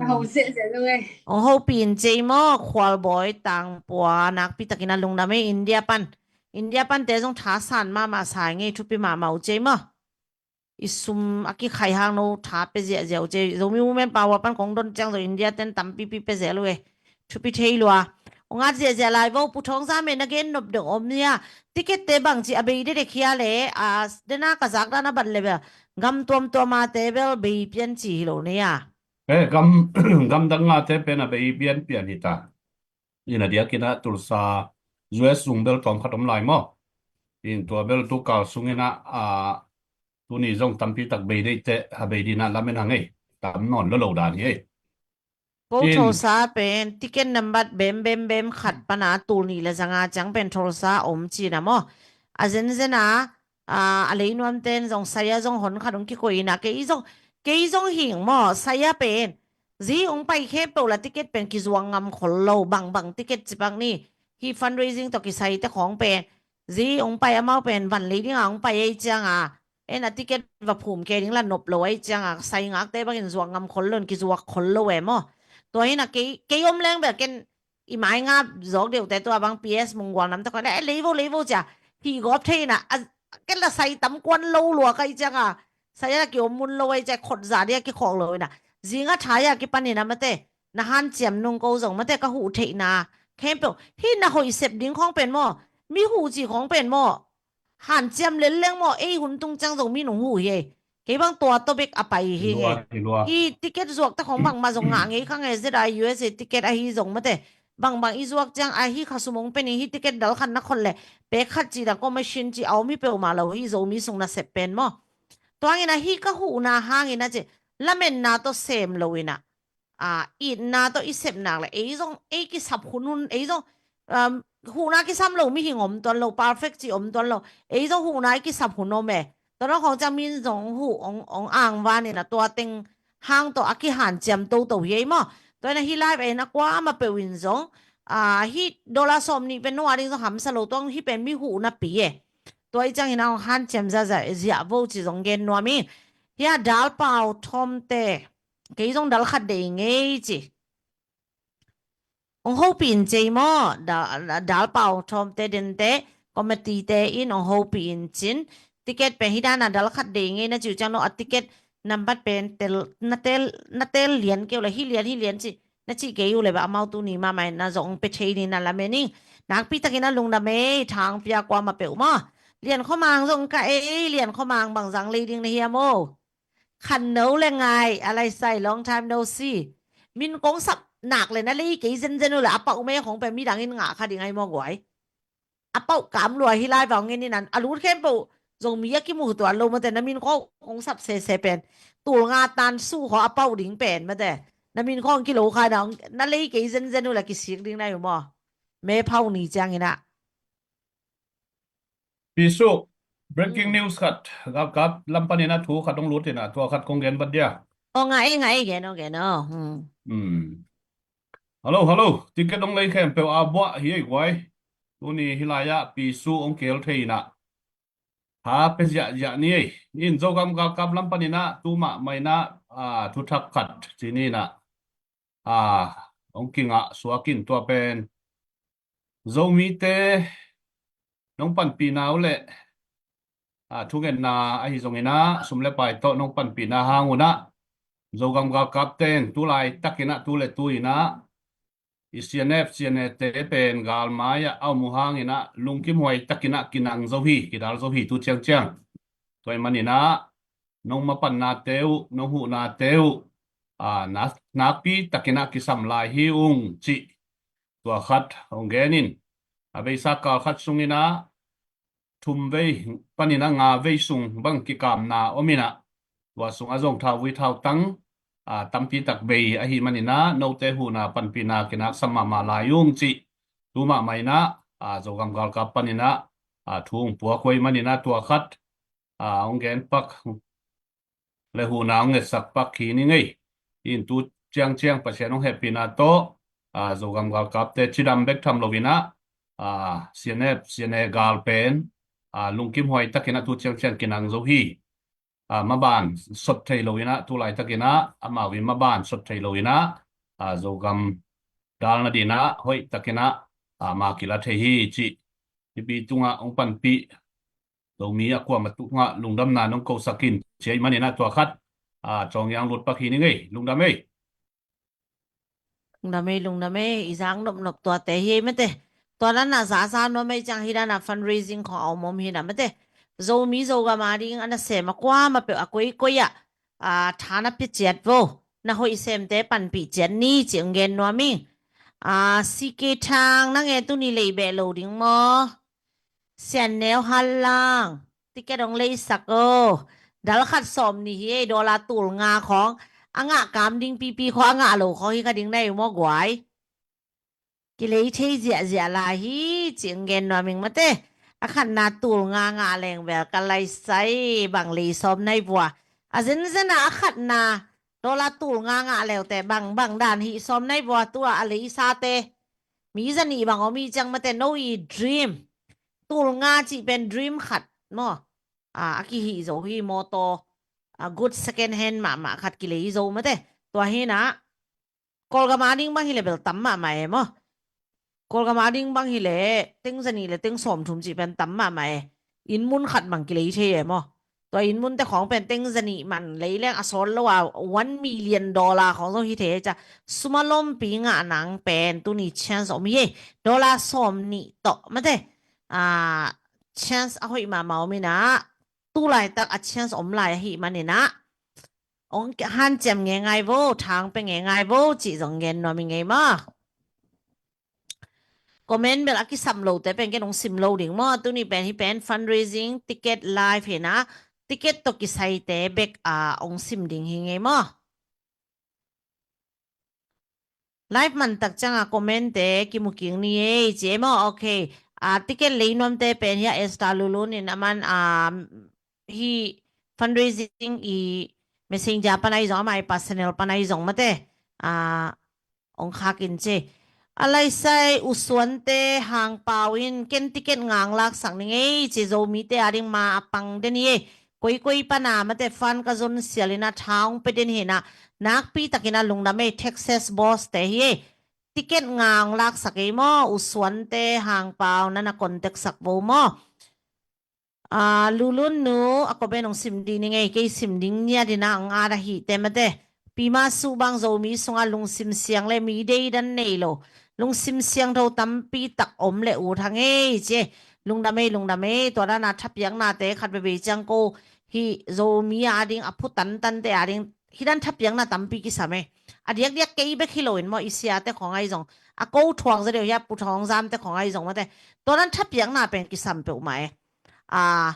Hau zia zia lo ngei. Hong hopih in ci ei maw, Khualbawi Tangpua, nakpi takin a lungdam ei India pan. India pan te zong thasan mahmah sa ngei, thupi mahmah uh ci ei maw. I sum a kikhai hang no tha pe ziahziah uh ci ei. Zomi Women Power pan kong don ciang zong India ten tampipi pe ziah lo e. Thupi thei lua. Hong at ziahziah lai vo, Pu Thawng Zam e na gen nop deuh om nia. Ticket te bang ci a bei dedek hia le, a, dena ka zak dan a bat le bel. Gam tuamtuam a te bel bei pian ci hi lo nia. Eh, gam, gam dang a te pen a bei pianpian hi ta. Ina diakin a Tulsa, U S sung bel tawm khat om lai maw. In tua bel tukal sungin a, a, tuni zong tampi tak bei deih teh, ha bei dina lamen hang ei. Tam nawn lo lo dan hi ei. Ko Tulsa pen ticket nambat bem bem bem khat pana tul nih le zanga ciang pen Tulsa om cina maw. A zenzen a, a, a leinuam ten zong saya zong hon khat hong kikoih ina kei zong, kei zong hing maw saya pen. Zi hong pai khempeuh la ticket pen kizuak ngam khol lo bangbang ticket cipak ni. Hi fundraising tawh kisai te khawng pen. Zi hong pai amau pen van lei dinga hong pai ei cianga. En a ticket va phum ke ding la nop lo ei cianga sai ngakte bangin zuak ngam khol lo in kizuak khol lo e maw. Tua hina kei, kei om leng bel ken i mai nga zawk deuhte tua bang P S munggual namte khawng le, eh, leivo, leivo cia. Hi gawp thei ina, a, ken la sai tam kuan lo lua kai cianga. Sai a kiom mun lo ei cia khot za dia kikhawk lo ina. Zinga thai a kipan ina mate. Na hanciam nung ko zong mate ka huh theihna. Khempeuh. Hi na hoih sep ding khawng pen maw. Mi huh ci khawng pen maw. Hanciam lel leng maw, ei hun tung ciang zong mi nung huh hi ei. Kei bang tua tawh bek a pai hi hi. Hi ticket zuak te khawng bangmah zong ngah ngei kha ngei zet a U S A ticket ahi zong mate. Bangbang i zuak ciang ahi kha sum hong pen hi ticket dal khat na khot le. Pek khat ci da commission ci a om hi peuhmah lo hi Zomi sung na sep pen maw. Tuangin ahi ka huhna hangin a ci. Lamenna tawh sem lo ina. A, itna tawh i sep nak le ei zong ei kisap hun hun ei zong, um, huhna kisam lo mihing om tuan lo, perfect ci om tuan lo, ei zong huhna i kisap hun om e. Tuan lo khawng ciang min zong huh ong, ong angvan ina tua teng hang tawh a kihanciam toto hi ei maw. Tua ina hi live e na kuama peuh in zong, a, hi dollar sawm nih pen nua ding zong hamsa lo tuang hi pen mi huhna pi e. Tua i ciang ina ong hanciam zazah ziah vo ci zong gen nuam i. Hia dal pau thawmte. Kei zong dal khat dei ngei ci. Ong hopih in cei maw, da-, dal pau thawmte dente, committee te in ong hopih in cin. Ticket pen hi dana dal khat dei ngei na ciu ciang no a ticket nambat pen tel, na tel, na tel lian keu le hi lian hi lian ci. Na cih kei uh le ba amau tuni mahmah in na zong ong pe thei ni na lamen ing. Nakpi takin a lungdam ei, thang pia kuama peuh maw. Lian khawmang zong ka ei, lian khawmang bang zang lei ding na hiam o. Khan no le ngai, a lai sai long time no see. Min kong sap nak le na lei kei zenzen uh le a pau me khong pe mi dangin ngah kha ding ai maw guai. A pau kam lua hi lai vang ngen inan a lut khempeuh Zomi a kimu tuan lo mate na min kong kong sap sese pen. Tul nga tan su kho a pau ding pen mate. Na min kong kilo kha na, na lei kei zenzen uh le kisik ding na yu maw. Me pau ni ciang ina. Pisu, breaking news khat, galkap lam panin a thu khat hong lut ina, tua khat kong gen vat dia. O, nga e, nga e, gen o, gen o. Hello, hello. Ticket hong lei khempeuh a buah hi ei guai. Tuni hi lai-ah Pisu hong kel thei ina. Tha pe ziahziah ni ei. In Zogam galkap lam panin a, tu mahmah ina, a, thu thak khat ci ni ina. A, hong kingah suak in tua pen. Zomite nong panpihna uh le, a, thungetna ahi zongin a, sum le pai tawh nong panpihna hang un a, Zogam galkap ten tu laitakin a, tu le tu in a, i C N F, C N A te pen galmai ah a om uh hangin a, lungkim huai takin a kinang zo hi, kidal zo hi tu ciangciang. Tua ahih manin a, nong mapannate uh, nong huhnate uh, a, nak-, nakpi takin a kisam lai hi ung cih. Tua khat hong gen in, a beisa kal khat sungin a, thum vei panin a nga vei sung bang kikamna om in a, tua sung a zong thauvui thautang, a, tampi tak bei ahih manin a, note huhna panpihna kinaksam mahmah lai ung cih. Tu mahmah in a, a, Zogam galkap panin a, a, thu hong puak uh ahih manin a, tua khat, a, hong gen pak le huhna hong ngetsak pak hi ni ngei. In tu ciangciang Pasian hong hehpihna tawh, a, Zogam galkapte cidam bek tham lo in a, a, C N F, C N A gal pen, a, lungkim huai takin a tu ciangciang kinang zo hi. A, maban sot thei lo in a, tu laitakin a, amau in maban sot thei lo in a, a, Zogam gal nadin a, hoih takin a, a, ma kila thei hi cih. Hih pi tungah hong panpih Zomi a kuamah tungah lungdamna nong kosak in ci ahih manin a tua khat, a, cawngiang lut pak hi ni ngei, lungdam ei. Lungdam ei, lungdam ei, i zak nopnop tuate hi ei mate. Tua na na zaza nuam ei ciang hi dana fundraising khong a om om hi na mate. Zomi Zogam a ding a nasem a kuamah peuh a koikoi ah, a, tha na pia ciat vo. Na hoih semte panpih ciat ni ci hong gen nuam ing. A, C K Thang na nge tuni lei beh lo ding maw. Sian Neu Hal Lang, ticket hong leisak o. Dal khat sawm nih hi ei, dollar tul nga khawng a ngah kam ding pipi khawng a ngah lo khawng hi kha ding na hi maw guai. Kilei thei ziahziah lai hi cih gen nuam ing mate. A khatna tul nga ngah leng bel ka laisai bang lei sawm nai vua. A zenzen a a khatna dollar tul nga ngah leute bang bang dan hi sawm nai vua tua a leisate. Mi zanih bang om hi ciang mate no i dream. Tul nga cih pen dream khat maw. A, a kihih zo hi mawtaw. A good second hand mahmah khat kilei zo mate. Tua hi na. Kawlgam a ding bang hileh bel tam mahmah e maw. Kawlgam a ding bang hileh teng zanih le teng sawmthum cih pen tam mahmah e. Inn mun khat bang kilei thei e maw. Tua inn munte khawng pen teng zanih man lei leng a sawt lo a one million dollar khawng zong hi thei e ca. Sum a lompi ngah nang pen tuni chance om hi e. Dollar sawm nih tawh mate. A, chance a hoih mahmah om hi na. Tu laitak a chance om lai ahih manin a. Ong hanciam ngeingai vo, thang pe ngeingai vo cih zong gen nuam ing ei maw. Comment bel a kisam lote pen ken ong sim lo ding maw. Tuni pen hi pen fundraising ticket live hi na. Ticket tawh kisaite bek a ong sim ding hi ngei maw. Live man tak cianga comment te kimu kik ni ei ci ei maw. Ok. A, ticket lei nuamte pen hi a Esther Lulun in a man, a, hi fundraising i messenger pan ahi zong ama i personal pan ahi zong mate. A, ong khak in ci. A laisai U Suante Hang Pau in ken ticket ngang laksak ning ei ci Zomite a ding ma a pang den hi ei. Koikoi pana mate fan ka zon sial ina thaung pe den hi na. Nakpi takin a lungdam ei Texas boss te hi ei. Ticket ngang laksak ei maw U Suante Hang Pau nana contact sak vo maw. A, Lulun nu a comment ong sim ding ning ei kei sim ding nia dina ong at ahite mate. Pima su bang Zomi sunga lungsim siang le mi deidan nei lo. Lungsim siangtho tampi tak om le ut hang ei ci. Lungdam ei, lungdam ei, tua dana thapiaknate khat veve ciang ko hi Zomi a ding a phu tantante a ding hi dan thapiakna tampi kisam ei. A diakdiak kei bek hi loin maw i siate khawng ahi zong. A ko thuak za deuh hi a pu thawng zamte khawng ahi zong mate. Tua dan thapiakna pen kisam peuhmah ei. A,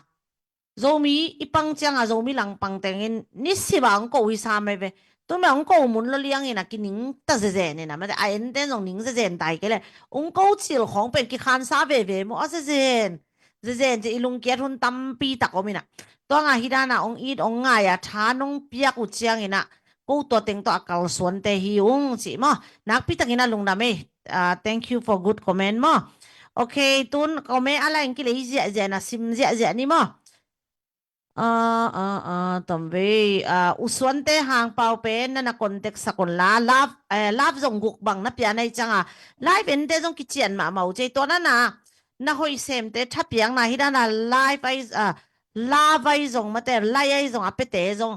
Zomi i pang cianga Zomi langpang tengin nisiba ong ko hi sam ei ve. Tun mah ong ko mun lo liangin a kining ta zezen ina mate a enten zong ning zezen tai kei le ong ko cil khawng pen kikhansa veve maw a zezen. Zezen ci i lungkiat hun tampi tak om ina. Tuanga hi dana ong it ong ngai a tha nong piak uh ciangina ko tua teng tawh a kalsuante hi ung ci maw. Nakpi takin a lungdam ei. A, thank you for good comment maw. Ok, tun comment a lain kilei ziahziah na sim ziahziah ni maw. A, a, a, tom vei. A, U Suante Hang Pau pen nana contact sak un la. Love, eh, love zong guk bang na pia nai cianga live ente zong kician mahmah uh ci ei tua nana na hoih semte thapiakna hi dana live ai, a, love ai zong mate lai ai zong a pete zong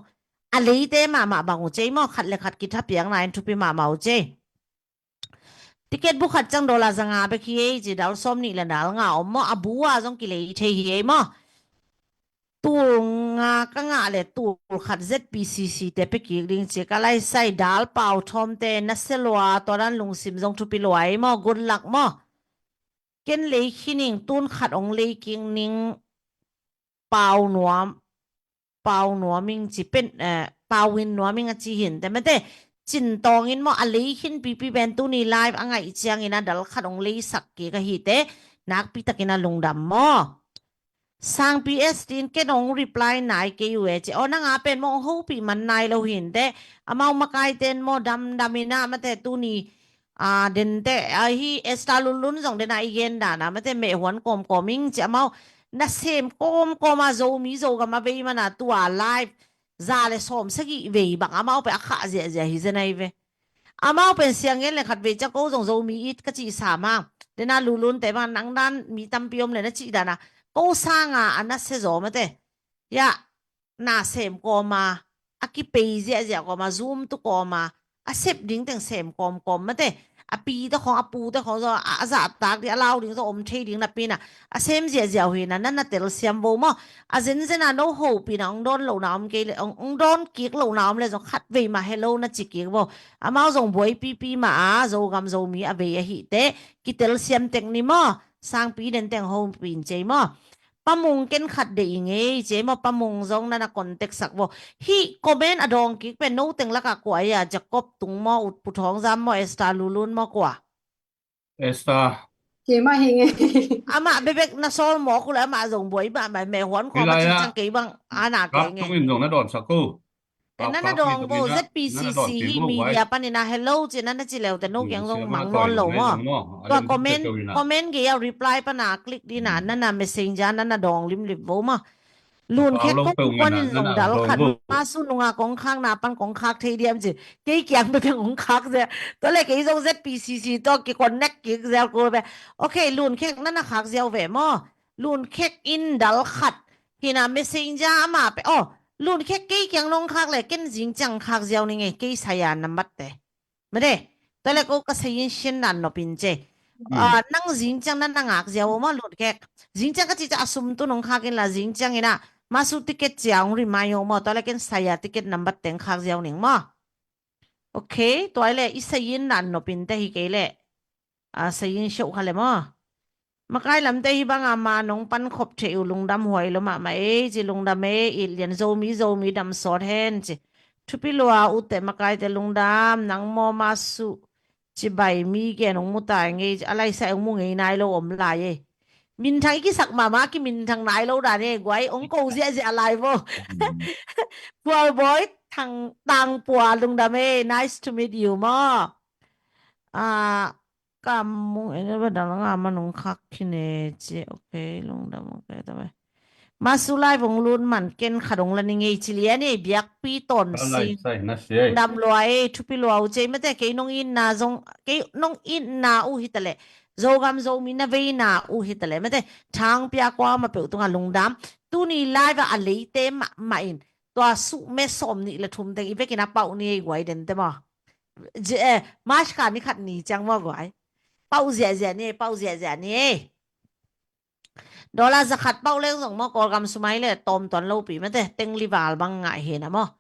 a leite mahmah bang uh ci ei maw khat le khat kithapiakna in thupi mahmah uh ci ei. Ticket bu khat ciang dollar za nga bek hi ei ci dal sawm nih le dal nga om maw a bu a zong kilei thei hi ei maw. Tul nga ka ngah le tul khat Z P C C te pe kik ding ci ka laisai dal pau thawmte na se lua tua dan lungsim zong thupi lua ei maw good luck maw. Ken lei khin ing tun khat ong lei kik ning pau nuam pau nuam ing ci pen, eh, pau in nuam ing a ci hin te mate cin tawng in maw a lei khin pipi pen tuni live a ngaih ciangin a dal khat ong leisak kik ahi te nakpi takin a lungdam maw. Sangpi S T in ken ong reply nai kei uh e ci aw nanga pen maw ong hopih man nai lo hin te amau makaiten maw damdam ina mate tuni a, dente, a, hi Esther Lunlun zong dena i gen dana mate meh huan kawmkawm ing ci amau nasem kawmkawma Zomi Zogam a vei mana tua live za le sawm sagih vei bang amau pe a khah ziahziah hi zenai ve. Amau pen siang gen le khat vei ciang ko zong Zomi it ka cih sam hang dena Lunlun te bang nang dan mi tampi om le na cih dana ko sanga a na se zaw mate. Ya, na sem kawma a kipei ziahziah kawma zum tu kawma a sep ding teng sem kawmkawm mate a pi te khawng a pu te khawng zaw a zahtak ding a lau ding zaw om thei ding na pina a sem ziahziah uh hina na na telsiam vo maw. A zenzena no hopina ong dawn lohna om kei le ong dawn kik lohna om le zong khat vei mah hello na ci kik vo. Amau zong buai pipi mah a Zogam Zomi a vei ahi te kitelsiam tek ni maw. Sangpi den teng hopin cei maw. Pamung ken khat deih i ngei ci ei maw, Pamung zong nana contact sak vo. Hih comment a dawng kik pen no teng lakah kua ei a, Jacob Tung maw, Ut Pu Thawng Zam maw, Esther Lulun maw, kua? Esther. Kei mah hi ngei. Amah bebek na sawl mawk uh le amah zong buai mahmah, meh huan khawm a cih ciang kei bang ana kei ngei. Tungin zong na dawnsak uh. Eh, nana dawng bo, Z P C C hi media panin a hello ci nana ci leute no kiang zong mang nawn lo maw. Tua comment, comment gei a reply pana click dina, nana messenger nana dawng limlim bo maw. Lunkhek kong kuanin zong dal khat, masu nunga kong khakna pan kong khak thei diam ci. Kei kiang bek kong khak zia. Tua le kei zong Z P C C tawh ki connect kik zel kul ve. Okay, Lunkhek nana khak ziau ve maw. Lunkhek in dal khat. Hina messenger ama pe. Oh, Lunkhek kei kiang nong khak le ken zing ciang khak ziau ning ei, kei saya nambat te. Mede, tua le ko ka sayin sin nan nopin ce. Ah, nang zing ciang nana ngak ziau maw Lunkhek. Zing ciang ka ci ciang a sum tu nong khak inla zing ciang ina masu ticket cia hong rimai maw, tua le ken saya ticket nambat teng khak ziau ning maw. Okay, tua le i sayin nan nopin te hi kei le. A sayin siau kha le maw. Makai lamte hi banga ma nong pan khop thei uh, lungdam huai lo mahmah ei ci, lungdam ei, it lian Zomi, Zomi dam sawt hen ci. Thupi lua ute makaite lungdam, nang maw masu ci bai mi gen hong mu tai ngei ci, a laisa hong mu ngei nai lo om lai ei. Minthang i kisak mahmah, kiminthang nai lo dan ei, guai hong ko ziahziah lai vo. Pualbawi Thang Tangpua lungdam ei, nice to meet you maw. Ah, Kam mung en ba dal nga man hong khak khin e ci. Okay, lungdam, okay, ta bai. Masu lai vong lut man ken khat hong la ning ei ci lian ei, biakpi ton si. Lungdam lua ei, thupi lua uh ci ei mate, kei nong itna zong, kei nong itna uh hi ta le. Zogam Zomi na veina uh hi ta le mate. Thang pia kua ma peuh tunga lungdam. Tuni live a leite mahmah in tua suh me sawm nih le thum teng i vekin a pauh ni ei guai den te maw. March kha ni khat ni ciang maw guai. Pauh ziahziah ni ei, pauh ziahziah ni ei. Dollar za khat pauh leng zong maw, Kawlgam sum ai le tawm tuan lopi mate, teng li val bang ngah hi na maw.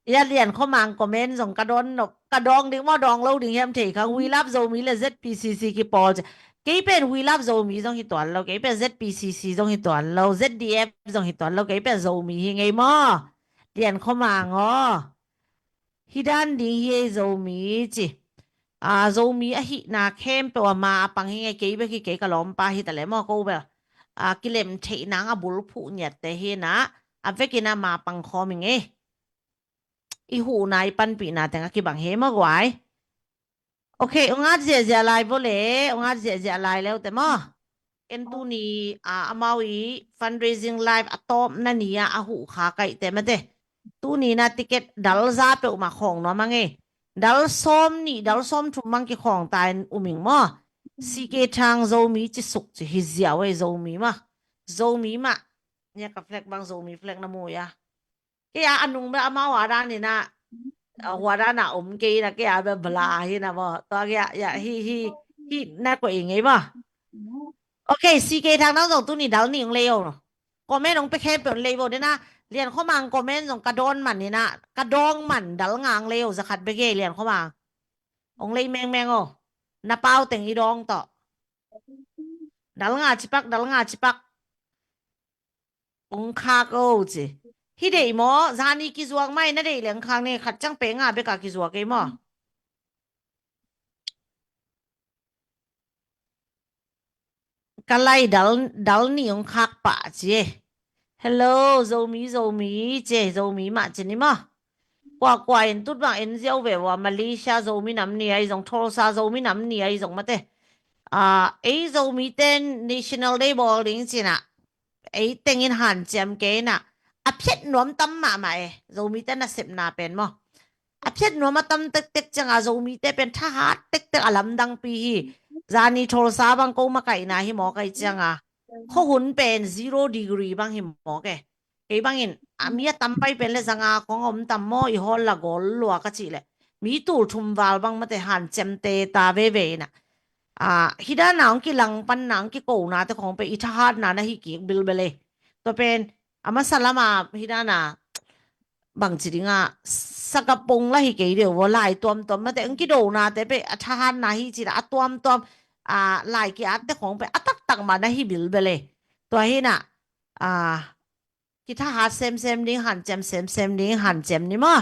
Ia Lian Khua Mang comment zong ka dawn nop, ka dawng ding maw, dawng lo ding hiam thei kha. We love Zomi le Z P C C kipawl ci. Kei pen We love Zomi zong hi tuan lo, kei pen Z P C C zong hi tuan lo, Z D F zong hi tuan lo, kei pen Zomi hi ngei maw. Lian Khua Mang aw. Hi dan ding hi ei Zomi ci. A, Zomi ahihna khempeuh a ma a pang hi ngei, kei bek hi kei, ka lawmpa hi ta le maw ko bel. A, kilem theih nang a bulphuh ngiatte hi na, a vekin a ma pang khawm hi ngei. I huhna i panpihna teng a kibang hi maw guai. Okay, ong at ziahziah lai vo le, ong at ziahziah lai leute maw. En tuni, a, amau i fundraising live a tawpna ni a, a huh kha kaihte mate. Tuni na ticket dal za peuhmah khawng nuam a ngei. Dal sawm nih, dal sawm thum mang kikhawng ta in um ing maw. C K Thang Zomi ci suk ci hi ziau ei Zomi mah. Zomi mah. Nia ka flag bang Zomi flag na mu ia. Kei a, a nung bel amau a dan ina, a hua dan a om kei ina, kei a bel bala hi na maw. Tua kei a, ia, hi, hi, hi na ko i ngei maw. Okay, C K Thang nang zong tuni dal nih ong lei o. Comment ong pe khempeuh ong lei o. Dena, Lian Khua Mang comment zong ka dawn man ina, ka dawng man dal nga ong lei o, za khat bek ei Lian Khua Mang. Ong lei mengmeng o. Na pau teng i dawng tawh. Dal nga cipak, dal nga cipak. Ong khak o ci. Hi deih maw, zani kizuak mai na deih leng khak ni, khat ciang pe nga beka kizuak ei maw. Ka lai dal, dal nih ong khak pah ci e. Hello, Zomi, Zomi ci e, Zomi mah ci ni maw. Kua, kua in tut bang en ziau ve ua, Malaysia Zomi nam ni ai zong, Tulsa Zomi nam ni ai zong mate. A, ei Zomi ten National Day bawl ding cina. Ei tengin hanciam kei na. A phiat nuam tam mahmah e. Zomi ten a sepna pen maw. A phiat nuam a tam tektek cianga Zomite pen thahat tektek a lamdangpi hi. Zani Tulsa bang ko makaihna hi mawk ai cianga. Khuahun pen zero degree bang hi mawk e. Kei bangin, a mi a tam pai pen le zanga kong om tam maw, i hawl la gawl lua ka cih le. Mi tul thum val bang mate hanciam te ta veve ina. A, hi dana ong kilang panna, ong kikona te khong pe i thahatna na hi kik bilbel e. Tua pen, a masa lama hi dana bangci dinga, sakapung la hi kei deuh vo lai tuamtuam mate, ong kidona te pe a thahatna hi cina, a tuamtuam, a, lai ki-atte khong pen a taktak mah na hi bilbel e. Tua hi na, a, kithahat semsem ding, hanciam semsem ding, hanciam ni maw.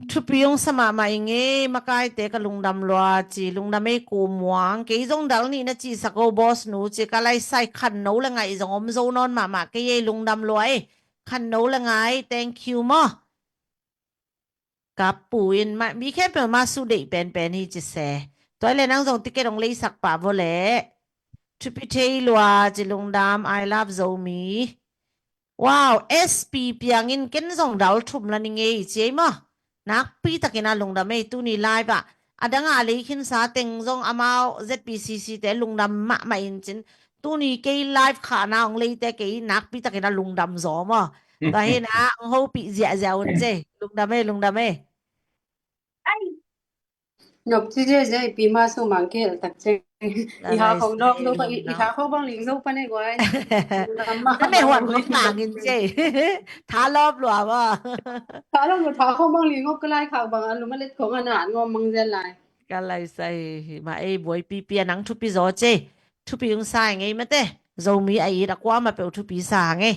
Thupi hong sa mahmah ing ei, makaite ka lungdam lua ci, lungdam ei Ku Muang, kei zong dal nih na cihsak o boss nu ci, ka laisai khanno le ngaih zong om zo nawn mahmah kei ei, lungdam lua ei, khanno le ngaih, thank you maw. Ka pu in, ma, mi khempeuh ma su deih penpen hi ci se. Tua hi le nang zong ticket hong leisak pah vo le. Thupi thei lua ci, lungdam, I love Zomi. Wow, S P Piang in ken zong dal thum la ning ei ci ei maw. Nakpi takin a lungdam ei, tuni live ah. A dang a lei khinsa teng zong amau Z P C C te lungdam mahmah in cin. Tuni kei live khahna hong leite kei nakpi takin a lungdam zaw maw. Tua hi na hong hopih ziahziah un ci ei. Lungdam ei, lungdam ei. Nop ci ziahziah i pi ma su mang kei tak ci ei. I ha khong dawk zo pa, i ha khong bang ling zo pa nei guai. Lungdam mahmah. Na meh huan khong tangin ci ei. Tha lawp lua maw. Tha lawp lua, tha khong bang ling ngop ka lai khak bang a lum a let khong a na an ngawm mang zen lai. Ka laisai hi mah ei, buaipipi a nang thupi zaw ci ei. Thupi hong sa ing ei mate. Zomi a it a kuamah peuh thupi sa hang ei.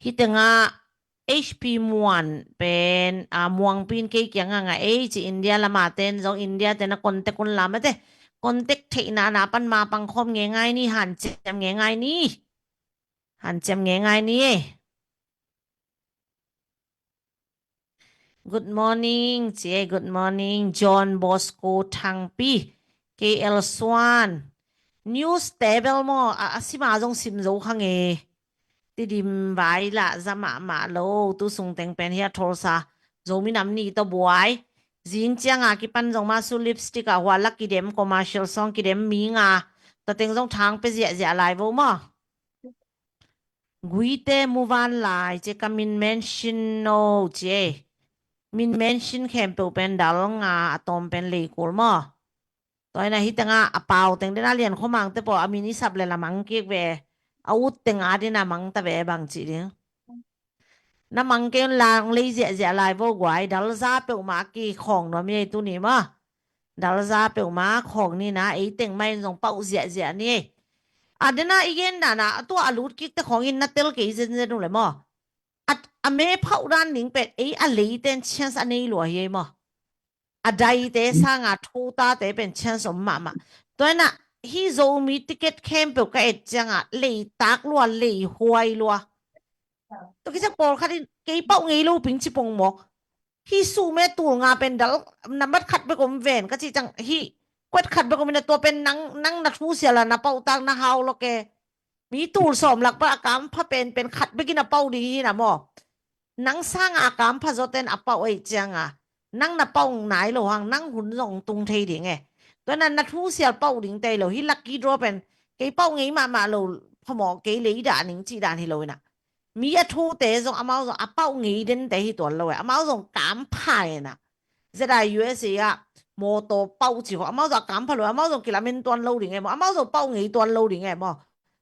Hi tengah H P Muan pen, a, Muangpi in kei kiangah ngah ei ci, India lama ten zong, India ten a contact un la mate. Contact theihna na pan ma pangkhawm ngeingai ni, hanciam ngeingai ni. Hanciam ngeingai ni ei. Good morning ci ei, good morning. John Bosco Thangpi, K L Suan. News te bel maw, a, a sim a zong sim zo kha ngei. Tidim vai lah za mahmah lo, tu sung teng pen hi a tholsa. Zomi nam ni tawh buai. Zing ciang a kipan zong ma su lipstick a hua lak kidem, commercial song kidem, mi nga. Tua teng zong thang pe ziahziah lai vo maw. Guite muvan lai ci ei, ka min mention no ci ei. Min mention khempeuh pen dal nga, a tawm pen leikul maw. Tua hi na hi tengah a pau teng den a Lian Khua Mang te paw a min i sap le la mang kik ve. A ut teng a den a mang ta ve bang ci ding. Na mang kei un la hong lei ziahziah lai vo guai, dal za peuhmah a kikhawng nuam hi ei tuni maw. Dal za peuhmah khawng ni na, ei teng mah in zong pauh ziahziah ni ei. A den a i gen dan a, a tua a lut kik te khawng in na tel kei zenzen uh le maw. A, a me phauh dan ding pen ei a leiten chance a nei lua hi ei maw. A daite sanga thutate pen chance om mahmah. Tua hi na hi Zomi ticket khempeuh ka et ciang a, lei tak lua, lei huai lua. Tua kiciang pawlkhat in kei pauh ngei lo ping ci pong maw. Hi suh me tul nga pen dal nambat khat bek om ven ka cih ciang hi kuat khat bek om in a, tua pen nang, nang na thu sial a na pauh tak na hau lo ke. Mi tul sawm lak pan a kampha penpen khat bek in a pauh ding hi na maw. Nang sanga a kampha zawten a pauh ei ciang a, nang na pauh nai lo hang, nang hun zong tung thei ding e. Tua na na thu sial pauh ding tei lo, hi lucky draw pen kei pauh ngei mahmah lo, phamawh kei lei dah ning cih dan hi lo in a. Mi a thute zong amau zong a pauh ngei dente hi tuan lo e. Amau zong kampha e na. Zeda U S A ah mawtaw pauh ci ho. Amau zong a kampha lo e. Amau zong kilamen tuan lo ding e maw. Amau zong pauh ngei tuan lo ding e maw.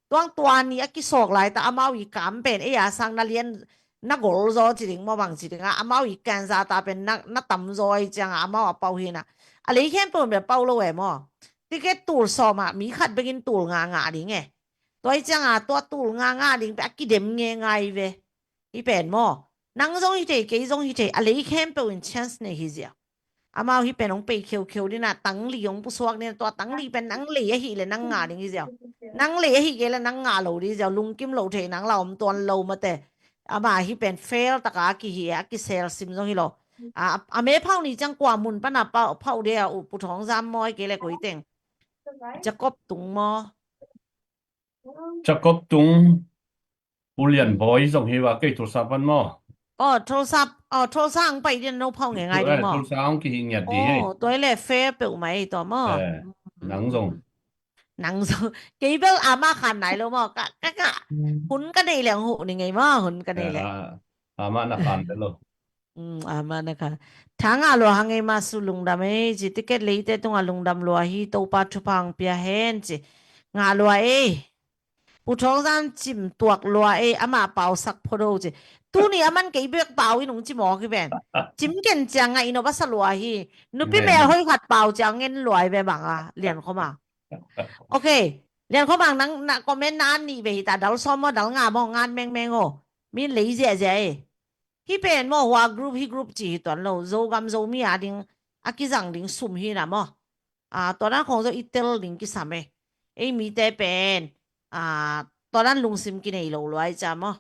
Tuang tua ni a kisawk lai ta amau i kam pen ei a sang na lian na gol zaw ci ding maw bang ci ding a. Amau i kanza ta pen na, na tam zaw i ciang a amau a pauh hi na. A lei khempeuh in bia pauh lo e maw. Ticket tul sawm ah mi khat bekin tul nga ngah ding e. Tua i ciang a tua tul nga ngah ding pen a kidem ngeingai ve. Hi pen maw. Nang zong hi thei, kei zong hi thei, a lei khempeuh in chance nei hi ziau. Amau hi pen hong pei kheukheu ding a, tangli hong pusuak ding a, tua tangli pen nang lei ahih leh nang ngah ding hi ziau. Nang lei ahih kei leh nang ngah lo ding hi ziau, lungkim lo thei nang la om tuan lo mate. Amah hi pen fail taka a kihi a, a kisel sim zong hi lo. A, a me phauh ni ciang kua mun pan a pau, phauh ding a uh, Pu Thawng Zam maw, ahih kei leh koi teng. Jacob Tung maw. Jacob Tung, Pu Lian Bawi zong hi va, kei Tulsa pan maw? Oh, Tulsa, oh, Tulsa ang pai ding no phau ngeingai ding maw? Tulsa ang kihi ngiat ding hei. Oh, tua hi leh fair peuhmah ei tua maw? Eh, nang zong. Nang zong. Kei bel ama khan nai lo maw? Ka, ka, ka. Hun ka nei leng hu ni ngei maw? Hun ka nei leng. Eh, a, ama na khan lo. Um, ama na khan. Tha ngah lua hang ei ma su lungdam ei ci, ticket leite tungah lungdam lua hi, Topa thupha hong pia hen ci. Ngah lua ei. Pu Thawng Zam cim tuak lua ei, amah pausak phodo ci. Tuni a man kei bek pau in ung ci mawk hi ven. Cim ken ciang a i nop a sa lua hi. Nupi mel hoi khat pau ciang ngen lua i ve bang a Lian Khua Mang. Ok. Lian Khua Mang nang na comment na an nih ve hi ta, dal sawm maw, dal nga maw, ngan mengmeng aw. Min lei ziahziah e. Hih pen maw, hua group hi group ci hi tuan lo. Zogam Zomi a ding a kizang ding sum hi na maw. A, tua dan khong zo i tel ding kisam e. Ei mite pen a, tua dan lungsim kinei lo luai cia maw.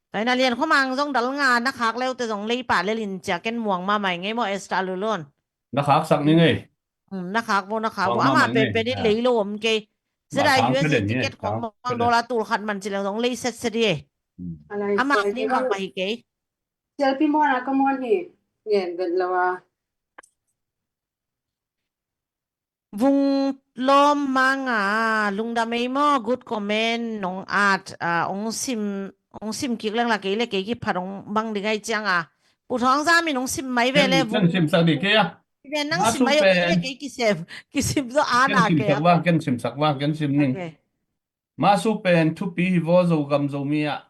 Tua hi na Lian Khua Mang zong dal nga na khak leute zong lei pah lel in cia, ken muang mahmah i ngei maw Esther Lulun. Na khaksak ni ngei. Na khak vo, na khak vo. Amah pen pen in lei lo om kei. Zedai U S A ticket khong mang dola tul khat man ci leng zong lei setset hi e. Amah ni mahmah hi kei. Sialpi muan a ka muan hi. Ngen vet lo a. Vung lawm manga, lungdam ei maw, good comment nong at, ah, ong sim, ong sim kik leng la kei le kei kiphat ong bang ding ai ciang a. Pu Thawng Zam in ong sim mai ve le vung. Ken sim sak dih kei a. Ken nang sim mai ong kei le kei kisem, kisim zo a na kei a. Ken sim sak vang, ken sim ning. Masu pen thupi hi vaw, Zogam Zomi a,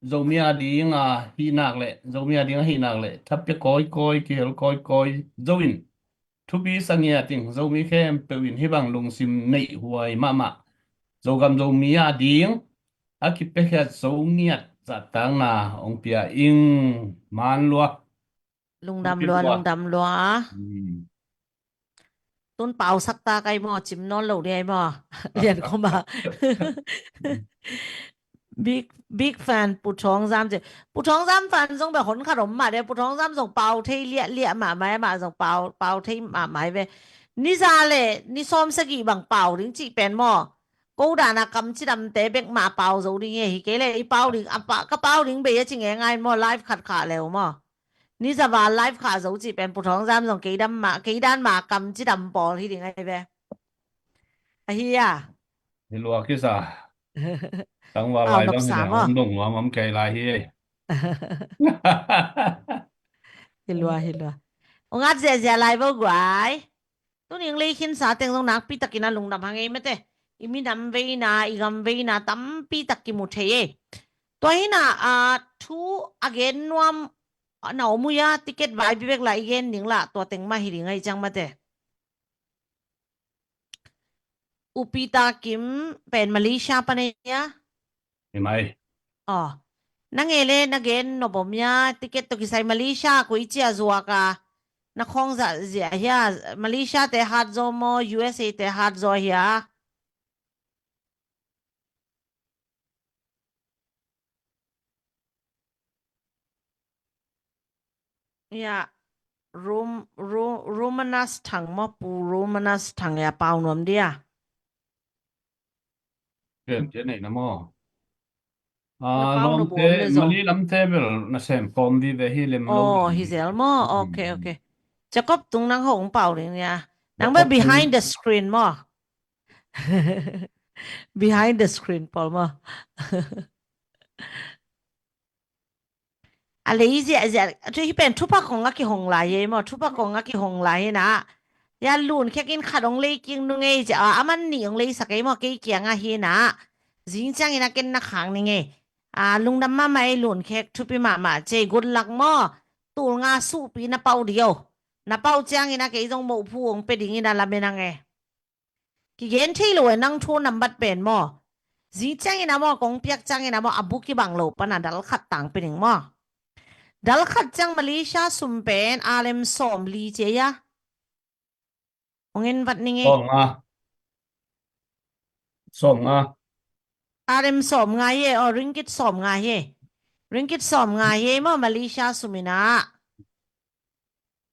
Zomi a ding a hih nak le, Zomi a ding a hih nak le, thapia kawikawi, kihel kawikawi zo in. Thupi sa ngiat ing, Zomi khempeuh in hih bang lungsim neih huai mahmah. Zogam Zomi a ding a kipiakhiat zo ngiat zahtakna ong pia ing, man lua. Lungdam lua, lungdam lua. Tun pausak ta kai maw, cim nawn lo ni ai maw. Lian Khua Mang. Big, big fan Pu Thawng Zam ci. Pu Thawng Zam fan zong bia hon khat om mah de. Pu Thawng Zam zong pau thei liahliah mahmah, amah zong pau, pau thei mahmah ve. Ni za le ni sawm sagih bang pau ding cih pen maw. Ko dana kam cidamte bek mah pau zo ding hi kei le i pau ding, a pa, ka pau ding bei a ci nge ngai maw, live khat khah leu maw. Ni za val live khah zo cih pen Pu Thawng Zam zong kei dam mah, kei dan mah kam cidam pawl hi ding ai ve. Ahi a. Hi lua kisa. Tangval lai dang hi le hong dong nuam om kei lai hi. Hi lua, hi lua. Ong at ziahziah lai vo guai. Tuni ong lei khinsa teng zong nakpi takin a lungdam hang ei mate. I minam veina, i gam veina tampi tak kimu thei ei. Tua hi na, a, thu a gen nuam na om uh a, ticket vai bibek la i gen ding la, tua teng mah hi ding ai ciang mate. Upita Kim pen Malaysia pan ei a. Hi mai. Aw. Na ngei le na gen nop om hia, ticket tawh kisai Malaysia koi cia zuak a, na khawng zah ziah hia, Malaysia te hat zaw maw, U S A te hat zaw hia? Ya, Rom-, Ro-, Romanas Thang maw, Pu Romanas Thang ya pau nuam dia. Ken ken nei na maw? Ah, lawmte, Mali lamte bel na sem kawm vive hi lem lo. Oh, hi zel maw? Ok, ok. Jacob Tung nang hong pau ding nia. Nang bel behind the screen maw? Behind the screen pawl maw? A lei ziahziah, tu hi pen thupha kong a kihong lai hi maw, thupha kong a kihong lai hi na. Ya lun khek in khat ong lei king nung ei cia, a man nih ong lei sak ei maw, kei kiang a hi na. Zing ciang in a ken na khang ning ei. A lungdam mahmah ei lun khek, thupi mahmah cei, good luck maw. Tul nga suhpi na pau dio. Na pau ciang in a kei zong moh phu ong pe ding in a lamen ang ei. Kigen thei lo e nang thu nambat pen maw? Zing ciangin a maw, kong piak ciangin a maw, a bu kibang lo pan a dal khat tang pe ning maw? Dal khat ciang Malaysia sum pen a lem sawm li cia ia. Ong en vat ning e. Sawm nga. Sawm nga. A lem sawm nga hi e, o ringgit sawm nga hi e. Ringgit sawm nga hi e maw, Malaysia sum in a.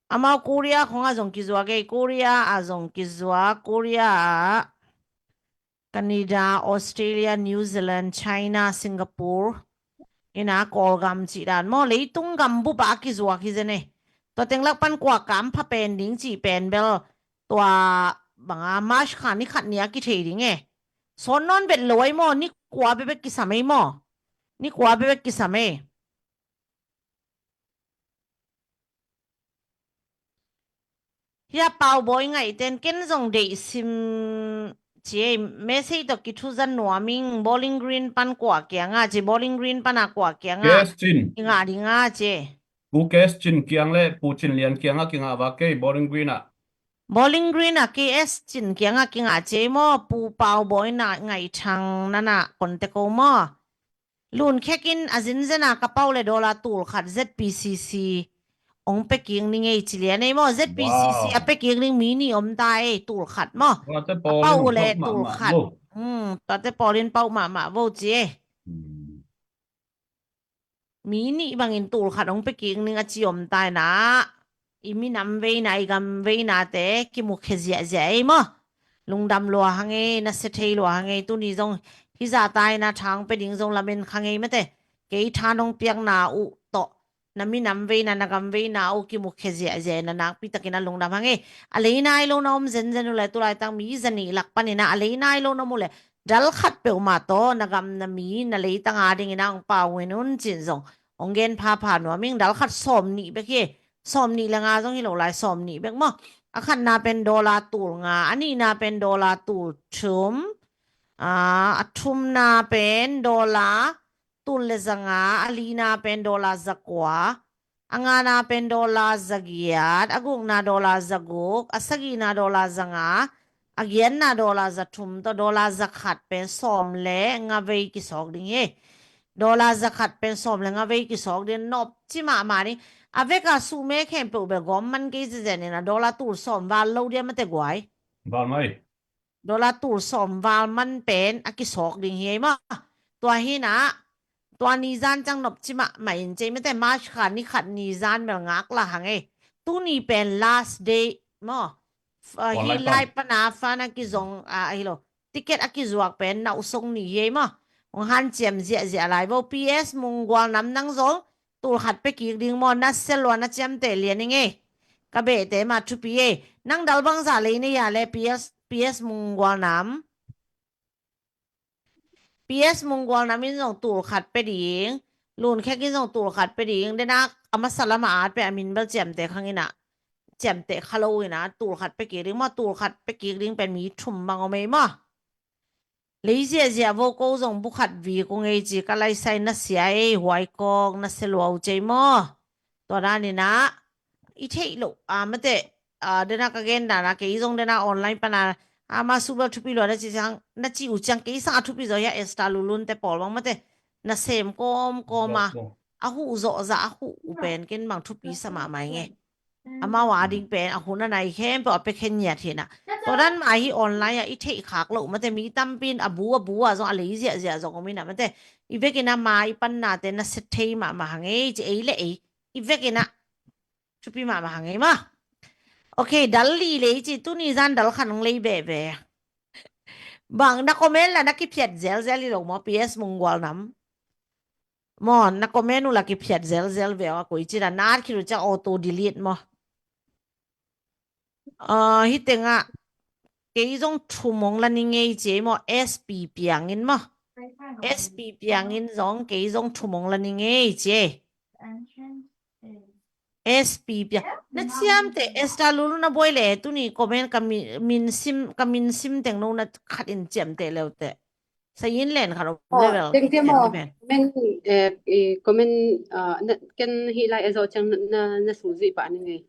Amau Korea khong a zong kizuak ei, Korea a zong kizuak, Korea ah, Canada, Australia, New Zealand, China, Singapore, ina Kawlgam cih dan maw, leitung gam bup ah a kizuak hi zen ei. Tua teng lak pan kua kam pha pen ding cih pen bel tua banga March kha ni khat ni a kithei ding ei. Sawn nawn vet lo ei maw, ni kua bebek kisam ei maw. Ni kua bebek kisam ei. Hia Pau Bawi ngaih ten ken zong deih sim ci ei, message tawh kithuza nuam ing, Bowling Green pan kua kiangah ci, Bowling Green pana kua kiangah Kes Cin. Kingah dingah ci ei. Pu Kes Cin kiang le Pu Cin Lian kiangah kingah va kei, Bowling Green ah. Bowling Green ah Kes Cin kiangah kingah ci ei maw, Pu Pau Bawi na Ngaih Thang nana contact o maw. Lun khekin a zinzena ka pau le dollar tul khat Z P C C ong pekik ning ei ci lian ei maw. Z P C C a pekik ning mi nih om ta ei, tul khat maw. Ka pau le tul khat. Tuate pawlin pau mahmah vo ci ei. Mi nih bangin tul khat ong pekik ning a ci om ta ei na. I minam veina, i gam veinate kimukhia ziahziah ei maw. Lungdam lua hang ei, nasia thei lua hang ei, tuni zong hizah ta ei na, thang pe ding zong lamen kha ngei mate. Kei tha nong piakna uh tawh na minam veina, na gam veina uh kimukhia ziahziah ei na, nakpitakin a lungdam hang ei. A lei nai lo na om zenzen uh le, tulaitang mi zanih lak panin a lei nai lo na om uh le, dal khat peuhmah tawh na gam na mi na leitang adingin a ong pau ngei un cin zong ong gen phapha nuam ing. Dal khat sawm nih bek hi. Sawm nih le nga zong hi lo lai, sawm nih bek maw. A khatna pen dollar tul nga, a nihna pen dollar tul thum, a thumna pen dollar tul le za nga, a lina pen dollar za kua, a ngana pen dollar za giat, a gukna dollar za guk, a sagihna dollar za nga, a giatna dollar za thum tawh dollar za khat pen sawm le nga vei kisawk ding hi. Dollar za khat pen sawm le nga vei kisawk ding, nopci mahmah ding. A veka suhme khempeuh bel gawm man kei zezen in a, dollar tul sawm val lo dia mate guai. Val mai. Dollar tul sawm val man pen a kisawk ding hi ei maw. Tua hi na, tua ni zan ciang nopci mahmah in ci ei mate, March kha ni khat ni zan bel ngaklah hang ei. Tuni pen last day maw. Hi lai pana fund a kizong a hi lo. Ticket a kizuak pen na usong ni hi ei maw. Hong hanciam ziahziah lai vo. P S Munggual Nam nang zong tul khat pekik ding maw, nasia lua na ciamteh lian ing ei. Ka behte mah thupi ei. Nang dal bangzah lei na hia le P S, P S Munggual Nam. P S Munggual Nam in zong tul khat pe ding. Lun Khek in zong tul khat pe ding. Denak a masa lam a at pe a min bel ciamteh kha ing a. Ciamteh kha lo in a, tul khat pekik ding maw, tul khat pekik ding pen mi thum bang om ei maw. Lei ziahziah vo, ko zong bu khat vik ung ei ci, ka laisai nasia ei, huai kawk nasia lua uh ci ei maw. Tua danin a, i theih loh a mate, a, dena ka gen dan a, kei zong dena online pana, a, ma su bel thupi lua na ci ciang, na ci uh ciang kei sang a thupi zaw hi a, Esther Lulun te pawl bang mate, nasem kawmkawm a, a huh zawhzah a huh uh pen ken bang thupi sa mahmah ing ei. Amau a ding pen a hun a nai khempeuh a pia khen ngiat hi na. Tua dan mah hi online ah i theih khak loh mate, mi tampi in a bu a bu ah zong a lei ziahziah zong om in a mate. I vekin a ma i pannate nasia thei mahmah hang ei ci ei le ei. I vekin a thupi mahmah hang ei maw. Ok, dal li lei ci, tuni zan dal khat hong lei behbeh. Bang na comment la na kiphiat zelzel hi lo maw, P S Munggual Nam. Maw, na comment uh la kiphiat zelzel ve a, koi ci la na at khit uh ciang auto delete maw. Ah, hi tengah kei zong thum hong la ning ei ci ei maw, S P Piang in maw. S P Piang in zong kei zong thum hong la ning ei ci ei. S P Piang. Na ciamteh, Esther Lulu na buai le, tuni comment ka mi-, min sim, ka min sim teng no na khat in ciamteh leute. Sayin len khat om level. Tengte maw, men, eh, eh, comment, ah, na, ken hi lai a zo ciang na, na, na su zui pa ni ngei.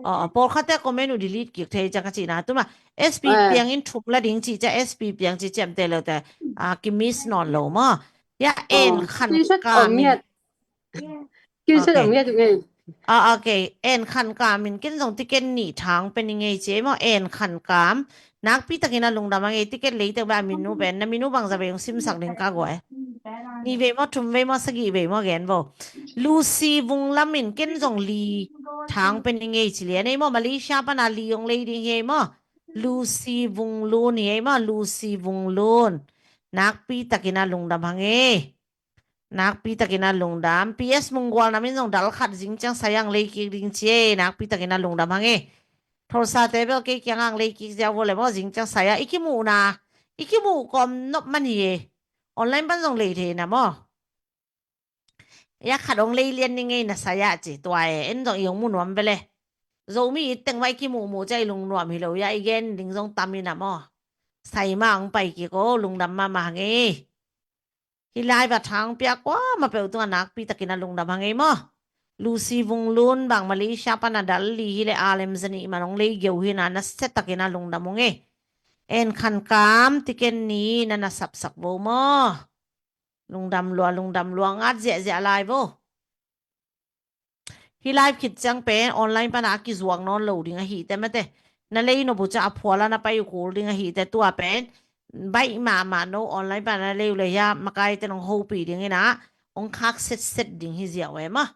Ah, pawl khat te comment u delete kik thei ciang ka ci na. Tuma, S P Piang in thum la ding ci ciang, S P Piang ci ciamteh leute. Ah, ki miss nawn lo maw. Ya, en khan ka min. Kin sa dong ya tu ngei. Ah, ok. En khan ka min, ken zong ticket nih thang pen i ngei ci ei maw, en khan kam. Nakpi takin a lungdam a ngei, ticket lei tek ba min uh pen, na min uh bangza vei hong simsak ding ka guai. Nih vei maw, thum vei maw, sagih vei maw, gen vo. Lucy Vung Lam in ken zong li thang pen i ngei ci lian ei maw, Malaysia pana li hong lei ding hi ei maw. Lucy Vung Lun hi ei maw, Lucy Vung Lun. Nakpi takin a lungdam a ngei. Nakpi takin a lungdam. P S Munggual Nam in zong dal khat zing ciang sai ang lei kik ding ci ei. Nakpi takin a lungdam a ngei. Thawlsate bel kei kiang ang lei kik ziau vo le maw, zing ciang sai a. I kimuhna, i kimuh kawm nop man hi ei. Online pan zong lei thei na maw. Ya khat hong lei lian ni ngei na sai a ci. Tua e, en zong i hong mu nuam ve le. Zomi it teng va i kimuhmuh ciang i lungnuam hi lo ya, i gen ding zong tam i na maw. Sai mah hong pai kik o, lungdam mahmah hang ei. Hih live a thang piak kuamah peuh tungah nakpi takin a lungdam hang ei maw. Lucy Vunglun bang Malaysia pan a dal li hileh a lem zanih man hong lei geu hi na, nasia takin a lungdam hang ei. En Khan Kam, tiken ni na na sapsak vo maw. Lungdam lua, lungdam lua, ngat ziahziah lai vo. Hih live khit ciang pen online pana a kizuak nawn lo ding ahi te mate. Na lei nop uh ciang a phuala na pai uh kul ding ahi te, tua pen baih mahmah no online pana na lei uh le hia, makaite nong hopih ding ina, hong khak setset ding hi ziau e maw.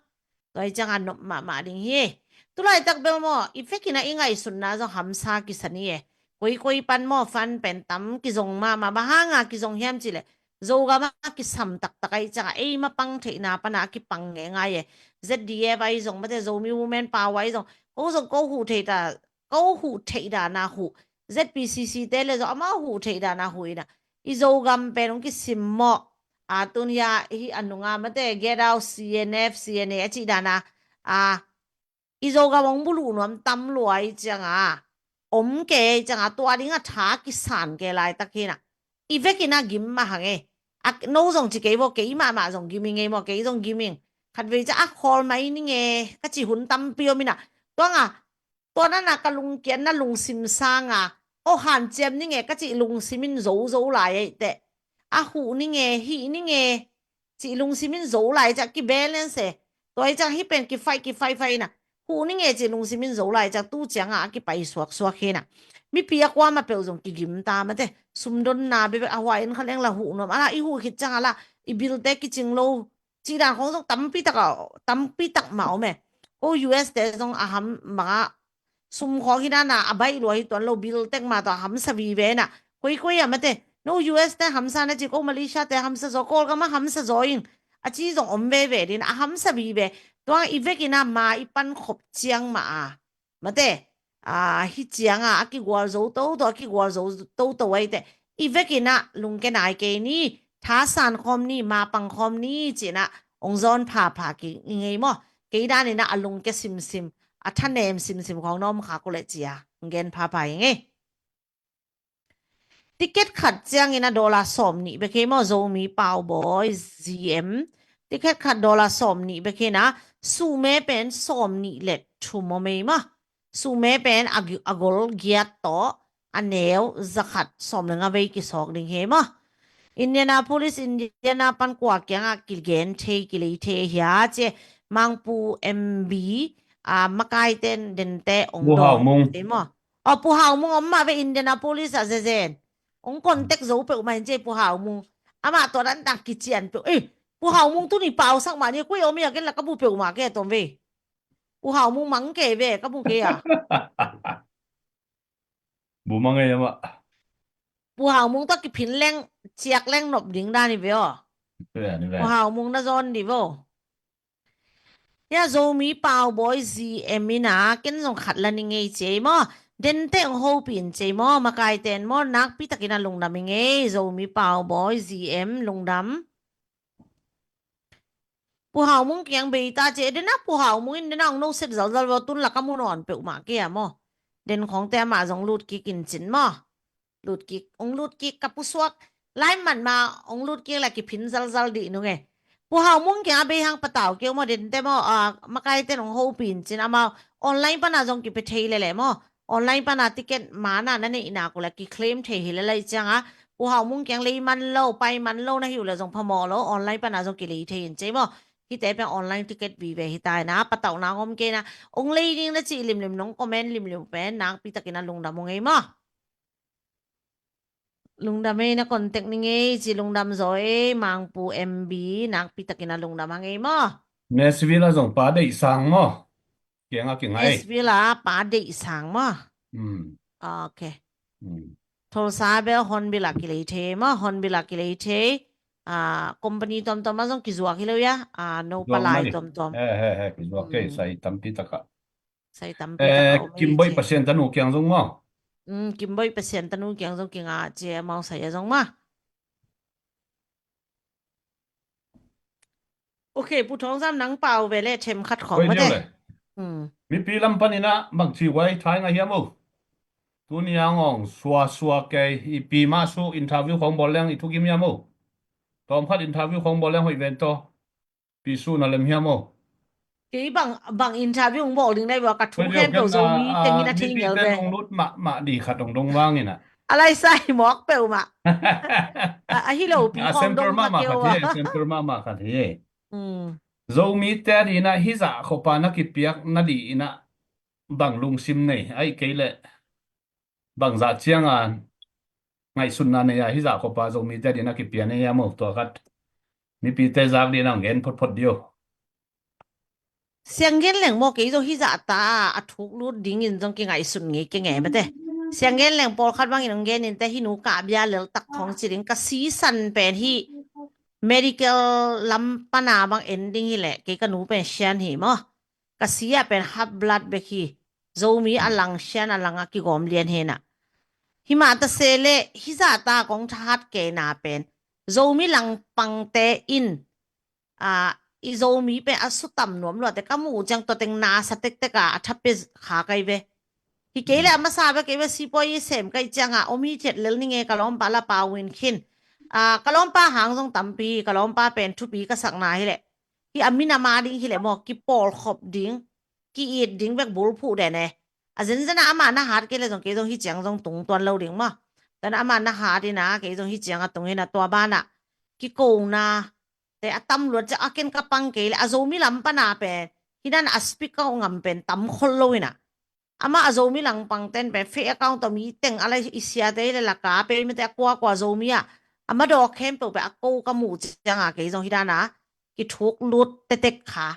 Tua hi ciang a nop mahmah ding hi. Tulaitak bel maw, i vekin a i ngaihsutna zong hamsa kisa ni e. Koikoi pan maw, fan pen tam kizong mahmah, bang hanga kizong hiam cihleh Zogam a kisam taktak ahi cianga ei mapang theihna pana a kipang ngeingai e. Z D F ahi zong mate, Zomi Women Power ahi zong, ko zong ko huh theih ta, ko huh theih dana huh. Z P C C te le zong amau huh theih dana huh ina, i Zogam pen hong kisim mawh. A tun hia hi a nunga mate, Get Out, C N F, C N A a cih dana a, i Zogam hong buluh nuam tam lua ahi cianga, om kei ahi cianga, tua dinga tha kisan kei laitak hi na. I vekin a gim mah hang e. A, no zong ci kei vo, kei mahmah zong gim ing ei maw, kei zong gim ing. Khatvei ciang a khawl mai ning e ka ci hun tampi om ina. Tuanga, tua nana ka lungkiatna lungsim sanga, o hanciam ning e ka cih lungsim in zo zo lai ahi teh. A huh ning e, hih ning e cih lungsim in zo lai ciang kibalance e. Tua hi ciang hih pen kifaih kifaih faih ina, huh ning e cih lungsim in zo lai ciang tu cianga a kipai suaksuak hi na. Mipi a kuamah peuh zong kigim ta mate. Sumdonna bekbek a hua in kha leng la huh nuam. Ala i huh khit ciang ala i bilte kicing lo cih dan khong zong tampi tak a, tampi tak mah om e. Ko U S te zong a ham manga sum khawng hi dana a baih lua hi tuan lo, bill tek mah tawh a hamsa vive na. Koikoi a mate, no U S te hamsa na ci, ko Malaysia te hamsa zaw, Kawlgam a hamsa zaw ing a ci zong om veve din, a hamsa vive. Tuang i vekin a ma i pan khop ciang mah a mate, a, hi cianga a kigual zo toto, a kigual zo toto ahi teh, i vekin a lungke nai kei ni, thasan khawm ni, mapang khawm ni cih na ong zawn phapha kik ing ei maw. Kei danin a lungke simsim, a thanem simsim khawng na om khak uh leh cia ong gen phapha ing ei. Ticket khat ciangin a dollar sawm nih bek hi maw, Zomi Pau Bawi Z M. Ticket khat dollar sawm nih bek hi na, suhme pen sawm nih le thum om ei maw. Suhme pen a gi-, a gol giat tawh a neu zakhat sawm le nga vei kisawk ding hi maw. Indianapolis, Indiana pan kua kiangah kigen thei, kilei thei hia ci e, Mangpu M B, a, makaite dente ong dawn ei maw. Aw, Pu Hau Mung om mah ve Indianapolis ah zezen. Ong contact zo peuhmah in ci e Pu Hau Mung. Amah tua dan tak kician peuh. Eh, Pu Hau Mung tuni pausak mah ni, koi om i a ken la ka bu peuhmah kei a tom ve. Pu Hau Mung mang kei ve, ka bu kei a. Bu mang ei amah. Pu Hau Mung tua kiphin leng, ciak leng nop ding dan hi ve aw. Pu Hau Mung na zawn di vo. Hia Zomi Pau Bawi Z M in a, ken zong khat la ning ei ci ei maw. Dente ong hopih in ci ei maw, makaite in maw, nakpi takin a lungdam ing ei, Zomi Pau Bawi Z M lungdam. Pu Hau Mung kiang bei ta ci ei, den a Pu Hau Mung in den a ong no set zalzal vo, tun la ka mu nawn peuhmah kei a maw. Den khawngte amah zong lut kik in cin maw. Lut kik, ong lut kik ka pusuak. Lai man ma ong lut kik la kiphin zalzal dih nung e. Pu Hau Mung kiang a bei hang patau kei maw, dente maw, a, makaite nong hopih in cin amau. Online pana zong kipia thei lele maw. Online pana ticket mana na neih nak uh la kiclaim thei hi lele cianga. Pu Hau Mung kiang lei man lo, pai man lo na hi uh la zong phamawh lo. Online pana zong kilei thei in ci ei maw. Hite pen online ticket vive hi ta ina, patauhna om kei na. Ong lei ding na cih limlim nong comment limlim pen nakpi takin a lungdam ung ei maw. Lungdam ei, na contact ning ei ci, lungdam zaw ei, Mangpu M B, nakpi takin a lungdam hang ei maw. Nashville a zong Pa Deih Sang maw. Kiang a kingai. Nashville a Pa Deih Sang maw. Hmm. Ok. Hmm. Tulsa bel Hornbill a kilei thei maw, Hornbill a kilei thei. A, company tuamtuam a zong kizuak hi lo ia. A, no palai tuamtuam. He, he, he, kizuak kei, hmm, sai tampi taka. Sai tampi taka om ei ci. Kimboih Pasian tanu kiang zong maw. Mm, Kimboih Pasian tanu kiang zong kinga ci ei, amau sai a zong maw. Ok, Pu Thawng Zam nang pau ve le them khat khawng mate. Mm. Mipi lam panin a bangci huai thai ngah hiam o. Tuni ang ong suasua kei, i Pi Mah Su interview khong bawl leng i thukim hiam o? Tawm khat interview khong bawl leng hoih ven taw. Pi Su na lem hiam o? Kei bang, bang interview ong bawl ding nai bua ka thu khem peuh Zomi teng in a thei ngel ve. Ong lut mahmah di khat ong dong vang in a. A lai sai mawk peuh mah. A hi lo pi khong dong mahmah khat hi. Center mahmah khat hi. Zomi te a di in a hizah khopa na kipiak na di in a bang lungsim nei, ai kei leh bangzah cianga ngaihsutna nei a hizah khopa Zomi te a di in a kipia nei a mo tua khat mipite zak di in a gen photphot di o. Siang gen leng maw kei zong hizah ta a thuk lut dingin zong kingaihsut ngei kei ngei mate. Siang gen leng pawlkhat bangin ong gen in te hi nu kah bia lel tak khong ci ding ka sisan pen hi medical lam pana bang en ding hi leh kei ka nu pen sian hi maw. Ka si ah pen half blood bek hi. Zomi a lang sian a lang a kigawm lian hena. Himah ta se leh hizah ta kong thahat keina pen Zomi langpangte in a, i Zomi pen a sutam nuam luate ka muh ciang tua teng nasa tektek a a thape kha kai ve. Hi kei le a masa ve kei ve sipuai i sem kai cianga om hi thiat lel ni nge ka lawmpa la pa win khin. A, ka lawmpa hang zong tampi ka lawmpa pen thupi ka sakna hi leh hi a minam a ding hi leh maw kipawlkhop ding ki-it ding bek bulphuh den e. A zenzen a amah na hat kei le zong kei zong hi ciang zong tung tuan lo ding maw. Tan amah na hat ina kei zong hi ciang a tung ina tua bana kikona te a tam luat ciang a ken ka pang kei le a Zomi lam pana pen hinan a speak ka ngam pen tam khol lo ina. Ama a Zomi langpang ten pen fake account tawh mi teng a lai i siate le laka pe mete a kuakua Zomi a ama dawk khempeuh pe a ko ka muh cianga kei zong hidana kithuk lut tetek kha.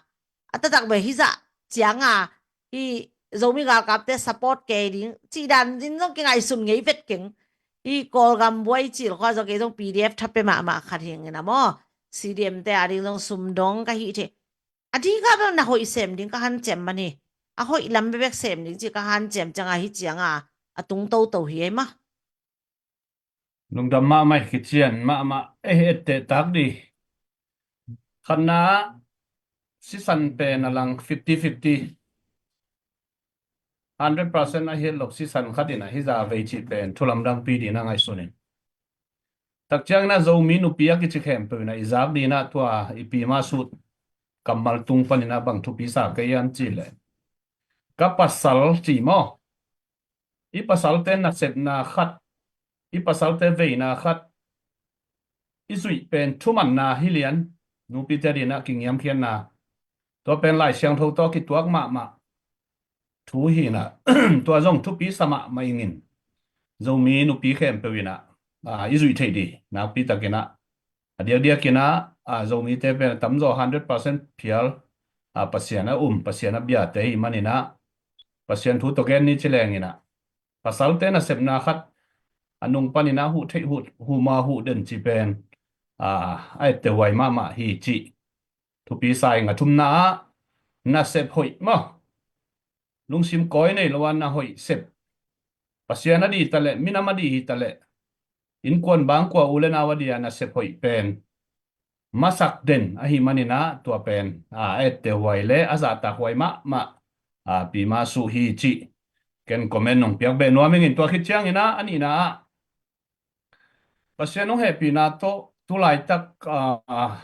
A tatak be hizah cianga hi Zomi galkapte support kei ding cih dan zin zong kingaihsun ngei vet keng. Hi Kawlgam buai cil khua zong kei zong P D F thape mahmah khat hing ina maw. C D M te a ding zong sumdong ka hih thei. A dikah bel na hoih sem ding ka hanciam man hi. A hoih lam bebek sem ding ci ka hanciam cianga hi cianga a tung toto hi ei ma. Lungdam mahmah i kician mahmah eh etteh tak di. Khatna sisan pen a lang fifty fifty. Hundred percent a hiat lok sisan khat ina hi za vei cih pen thulamdang pi dina ngaihsunin. Takciang ina Zomi nupi a kici khempeuh ina i zak dina tua i Pi Mah Su kammal tung pan ina bang thupi sa kei hiam cih le ka pasal ci maw? I pasalte nasepna khat, i pasalte veina khat i zuih pen thumanna hi lian. Nupite dina kingiamkhiatna tua pen Lai Siangtho tawh kituak mahmah thu hina tua zong thupi sa mahmah ingin Zomi nupi khempeuh ina i zuih theih di nakpi takina a diakdiak ina Zomite pen a tamzaw hundred percent phial Pasian a um Pasian a biate hi manina Pasian thu tawh gen ni ci leng ina pasalte nasepna khat a nung pan ina huh theih huh huma huh den ci pen a etteh huai mahmah hi cih thupi sa ing. A thumna ah nasep hoih maw? Lungsim kawi nei lo a na hoih sep Pasian a di taleh minam a di hi taleh innkuan bangkua u le nau a di a nasep hoih pen masak den ahi manina tua pen a etteh huai le a zahtak huai mahmah a Pi Mah Su hi cih ken comment nong piak beh nuam ingin tua khit ciangina a nihna ah Pasian hong hehpihna tawh tulaitak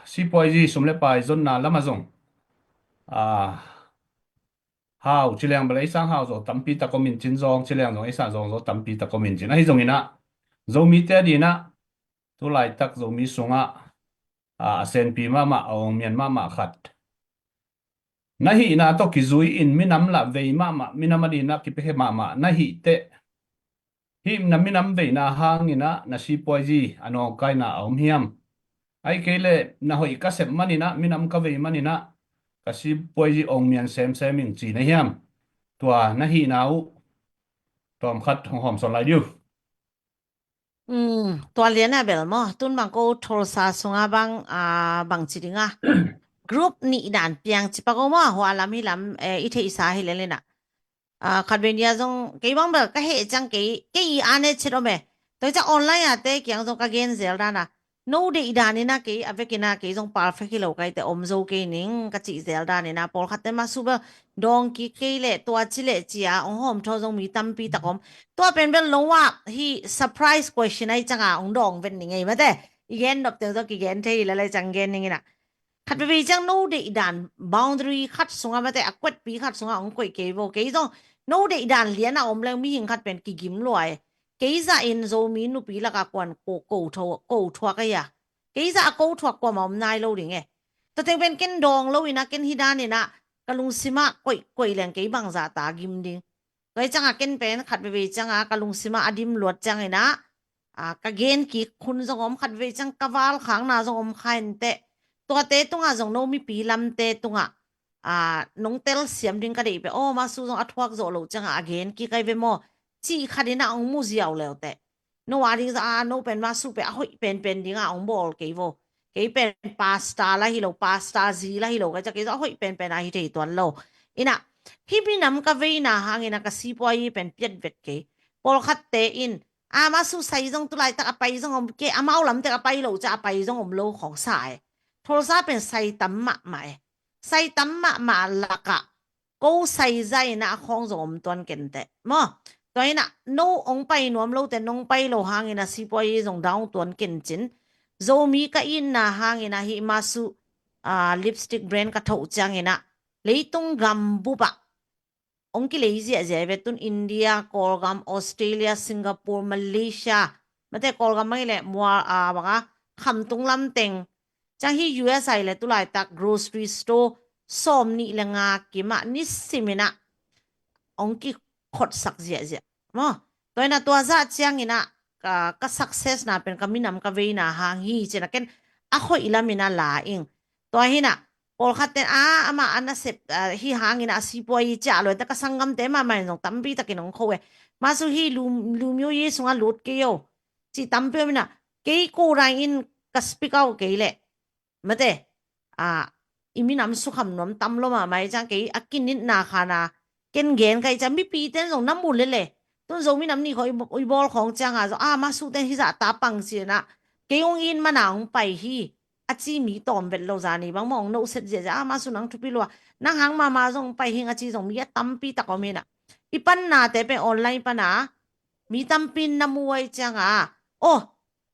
sipuazi sum le pai zonna lama zong hau ci leng bel eisang hau zaw tampi tak om in cin zawng ci leng zong eisang zawng zaw tampi tak om in cin ahi zongina Zomite a dina tulaitak Zomi sungah a senpi mahmah a ong mian mahmah khat na hihna tawh kizui in minam lah vei mahmah minam a dina kipekhe mahmah na hih teh hih na minam veina hangina na sipuaizi a nawngkaina a om hiam? Ai kei le na hoih ka sep manina minam ka vei manina ka sipuaizi ong mian semsem ing ci na hiam? Tua na hihna uh tawmkhat hong hawmsawn lai diu. Tua lian a bel maw tun bang ko tholsa sunga bang bang ci dinga group nih dan piang ci pa ko maw hua lam hi lam i theihsa hi lelina khat ve nia zong kei bang bel ka heh ciang kei kei i ane chet om e. Toi ciang online a te kiang zong ka gen zel dana no deih dan ina kei a vekina kei zong perfect hi lo kai te om zo kei ning ka cih zel dan ina pawlkhatte ma su bel dawng kik kei leh tua ci leh ci a ong hawm thaw zong mi tampi tak om. Tua pen bel lo ah hi surprise question ai canga ong dawng vet ning ei mate. I gen nop teng zong kigen thei hi lalai cang gen ning ina. Khat veve ciang no deih dan boundary khat sunga mate a kuatpi khat sunga ong koih kei vo kei zong no deih dan lian a om leng mihing khat pen kigim luai. Kei zah in Zomi nupi laka kuan ko, ko, tho, ko thuak a ia. Kei zah a ko thuak kuama om nai lo ding e. Tua teng pen ken dawng lo ina ken hi dan ina ka lungsima koih, koih leng kei bangzah ta gim ding. Tua hi canga ken pen khat veve canga ka lungsima a dim luat ciang ina a, ka gen kik khun zong om khat veve ciang ka val khakna zong om kha inteh. Tuate tunga zong no mipi lamte tunga a, nong tel siam ding ka deih pe aw ma su zong a thuak zawh lo cianga a gen kik ai ve maw? Cih khat ina ong mu ziau leuteh. No a ding za a no pen ma su pe a hoih penpen dinga ong bawl kei vo. Kei pen pasta la hi lo pasta zi la hi lo ka ca kei zong a hoih penpen a hi thei tuan lo. Ina hi minam ka veina hangina ka sipuai pen piat vet kei. Pawlkhatte in a ma su sai zong tulaitak a pai zong om kei amau lamtek a pai lo ca a pai zong om lo khawng sa e. Tholsa pen sai tam mahmah e. Sai tam mahmah laka ko sai zaina a khawng zong om tuan kenteh maw? Tua ina no ong pai nuam lote nong pai lo hangina sipuai zong dang tuan kencin. Zomi ka itna hangina hi ma su a, lipstick brand ka thoh ciangina leitung gam bupa ong kilei ziahziah i ve tun India, Kawlgam, Australia, Singapore, Malaysia, mate Kawlgam mai le mual a banga khamtung lamteng. Ciang hi U S a i le tulaitak grocery store sawm nih le nga kimah nisiminah ong kikhotsak ziahziah maw? Tua ina tua zah ciangina ka, ka success na pen ka minam ka veina hang hi cina ken a khoih lamina la ing. Tua hina pawlkhat ten a ama a nasep hi hangina a sipuai ciah lo enta ka sanggamte mahmah in zong tampi takin ong kho e. Masu hi lumio yi sunga lut kei yo. Ci tampi omina kei ko rai in ka speak out kei leh mate a, i minam sukham nuam tam lo mahmah i ciang kei a kinitna khana ken gen ka i ciang mipi ten zong na mu lele. Tun zo minam ni kho i bawl khawng cianga zong a ma su ten hizah ta pang cina kei ong in mana ong pai hi. A ci mi tawm vet lo zani bangmah ong noset ziahziah a ma su nang thupi lua nang hang mama zong pai hing a ci zong mi a tampi tak om hina. I pannate pen online pana mi tampi na mu ai cianga aw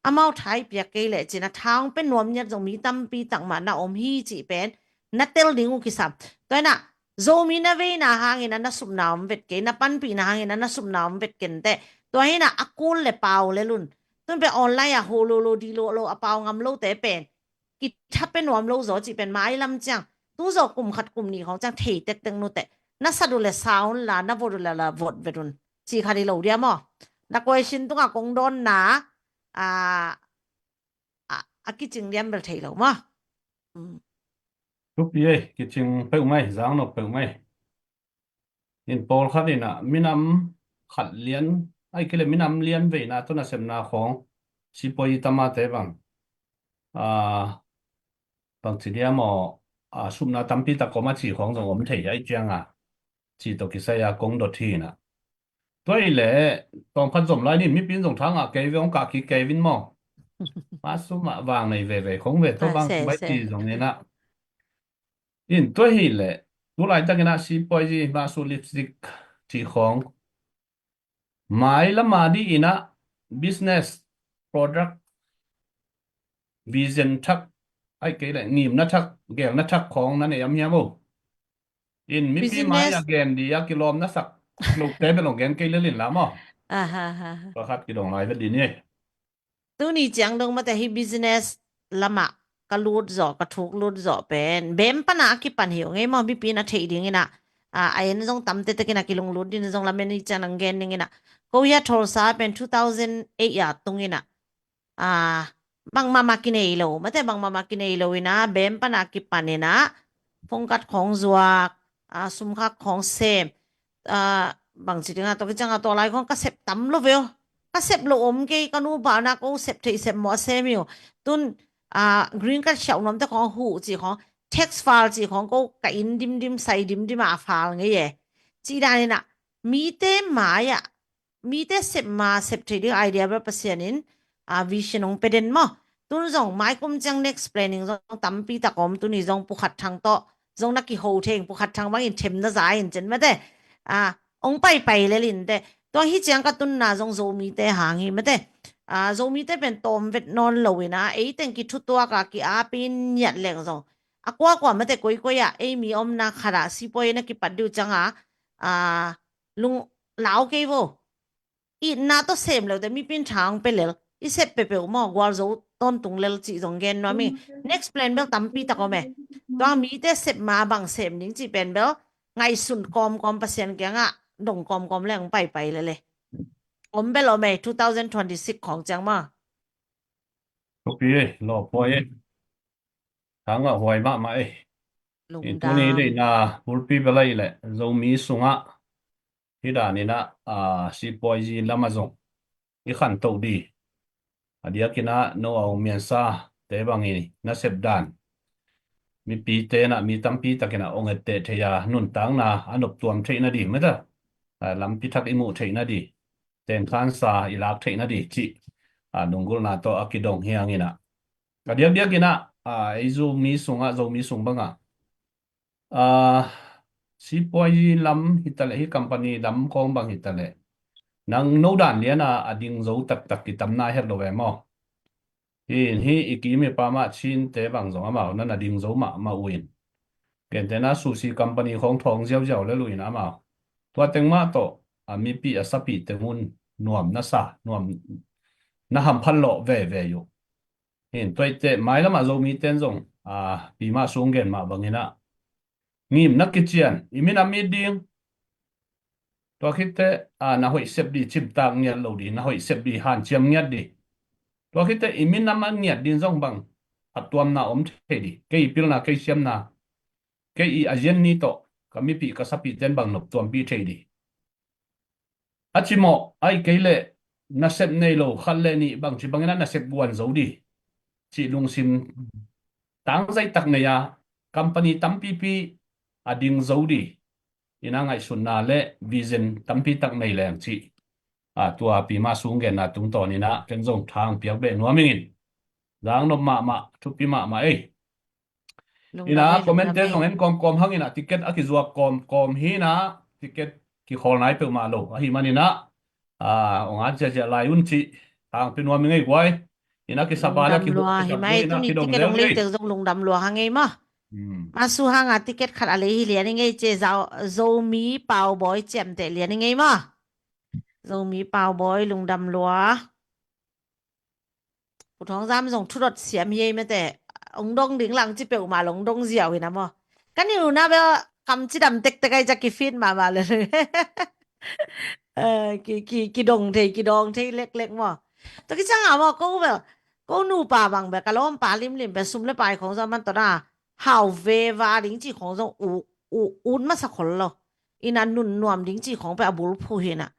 amau thai piak kei leh cina thang pen nuam niat zong mi tampi tak mah na om hi cih pen na tel ding uh kisam. Tua ina Zomi na veina hangina na supna om vet kei na panpihna hangina na supna om vet kenteh. Tua hina a kul le pau le lun tun pen online a ho lo lo di lo lo a pau ngam lote pen kitha pe nuam lo zaw cih pen mai lam ciang tu zaw kum khat kum nih khawng ciang thei tektek nuteh na sat uh le sa un la na vot uh le la vot vet un cih khat hi lo dia maw? Na question tunga kong dawnna a, a, a kicing diam bel thei lo maw? Thupi ei, kicing peuh mai, zang nop peuh mai. In pawlkhat ina minam khat lian ai kile minam lian veina tuna sepna khawng sipuai tamate bang a, bang ci dia maw a, supna tampi tak koma ci khawng zong om thei ai cianga ci tawh kisai a kong dot hi ina. Tua hi leh tawmkhat zom lai nin mipin zong thangah kei ve hong kah kik kei vin maw? Masu mah vang nei veve khong ve tua bang bai ti zong ina. In tua hi leh tulai takin a sipuai zi masu lipstick ci khong mai lama di ina business product vision thak ai kei leh ngimna thak gelna thak khong na nei am hiam o? In mipi mai a gen di a kilawm na sak lote bel ong gen kei lelin la maw? Aha. Pakhat kidong lai vet di ni. Tuni ciang dong mate hi business lama ka lut zawh ka thuk lut zawh pen bem pana a kipan hi ong ei maw mipi na theih ding ina a en zong tamte tekin a kilung lut din zong lamen i ciang ang gen ding ina ko hia tholsa pen two thousand eight a tung ina a bangmama kinei lo mate bangmama kinei lo ina bem pana kipan ina phongkat khawng zuak a sumkhak khawng sem a bangci dinga tawh kicianga tawh lai khawng ka sep tam lo veo ka sep lo om kei ka nu bana ko sep theih sep mawh a sem hi uh tun a green card siauh nuamte khawng huh cih khawng tax file cih khawng ko ka in dimdim sai dimdima a file ngei e. Cih dan ina mite mai-ah mite sep ma sep theih ding idea bel Pasian in a vision hong pe den maw? Tun zong maikum ciang next planning zong tampi tak om, tuni zong Pu Khat Thang tawh zong na kiho thei ing, Pu Khat Thang bangin them na za in cen mate. A, ong paipai lel in te. Tua hi ciang ka tunna zong Zomite hang hi mate. A, Zomite pen tawm vet nawn lo in a, ei teng kithutuak a ki-apin niat leng zong a kuakua mate koikoi ah ei mi omna khat ah sipuai na kipat diu ciang a, a, lung lau kei vo. Itna tawh sem leute mipin thang pe lel. I sep peuhpeuh maw, gualzo tawntung lel cih zong gen nuam ing. Next plan bel tampi tak om e. Tua mite sep ma bang sem ding cih pen bel ngaihsun kawmkawm Pasian kiangah dong kawmkawm leng paipai lel e. Om bel om e, two thousand twenty-six khawng ciang maw. Thupi e, lawphuai e. Thangah huai mahmah e. Tuni deihna bulpi bel ahih leh Zomi sungah hih danin ah, a, sipuaizi lamah zong i khantoh di. A diakin ah no Aung Myansa te bang i nasep dan mipite in ah, mi tampi takin ah ong etteh thei a, nuntakna a noptuam theihna di mate, a, lampi thak i muh theihna di, tengkhansa i lak theihna di cih, a, lunggulhna tawh a kidong hi hangin ah, a diakdiakin ah, a, ei Zomi sungah, Zomi sung bangah, a, sipuaizi lam hitaleh, hih company lam khawng bang hitaleh, nang no dan lian a a ding zo taktak kitamna het lo ve maw? Hih, hih i kim i pam ah Chin te bang zong amau na na ding zo mahmah uh in, gentehna sushi company khawng thawng ziauziau lel uh in amau tua teng mah tawh a mipih a sapih teng un nuam na sa, nuam na hamphat lawh veve uh. Hin tuaite mailam ah Zomite in zong, a, pi mah sung gen mah bangin ah ngimna kician, i minam it ding. Tua khitteh, a, na hoih sep di, cimtak ngiat lo di, na hoih sep di, hanciam ngiat di. Tua khitteh i minam a ngiat din zong bang a tuamna om thei di. Kei i pilna, kei siamna, kei i a zian ni tawh ka mipih ka sapihte in bang noptuampih thei di. A cimawh ahih kei leh nasep nei lo khat le nih bangci bangin ah nasep guan zo di cih lungsim tangzaitak nei a, company tampipi a ding zo di in a ngaihsutna le vision tampi tak nei leng cih, a, tua pi mah sung genna tungtawn in ah ken zong thang piak beh nuam ing in. Zang nop mahmah, thupi mahmah ei. Ina comment te zong en kawmkawm hang ina, ticket a kizuak kawmkawm hi ina, ticket kikhawl nai peuhmah lo ahi man ina, a, ong at ziahziah lai un cih tangpi nuam i ngei guai. Ina kisapa na kihuk kisap hi ina, ticket ong leite zong lungdam lua hang ei maw. Masu hanga ticket khat a lei hi lian i ngei cia, Zomi Pau Bawi ciamteh lian i ngei maw. Zomi Pau Bawi lungdam lua. Pu Thawng Zam zong thudot siam hi ei mate. Ong dong ding lang ci peuhmah lo ong dong ziau hi na maw. Ka ni una bel kam cidam tektek ai ca kifit mahmah le. Eh, ki, ki, kidong thei, kidong thei leklek maw. Tua kicianga maw, ko bel, ko nupa bang bel, ka lawmpa limlim bel, sum le pai khong zong man tawh na hau veva ding ci khong zong u, u, ut masa khol lo. Ina nun nuam ding ci khong pe a bulphuh hi na.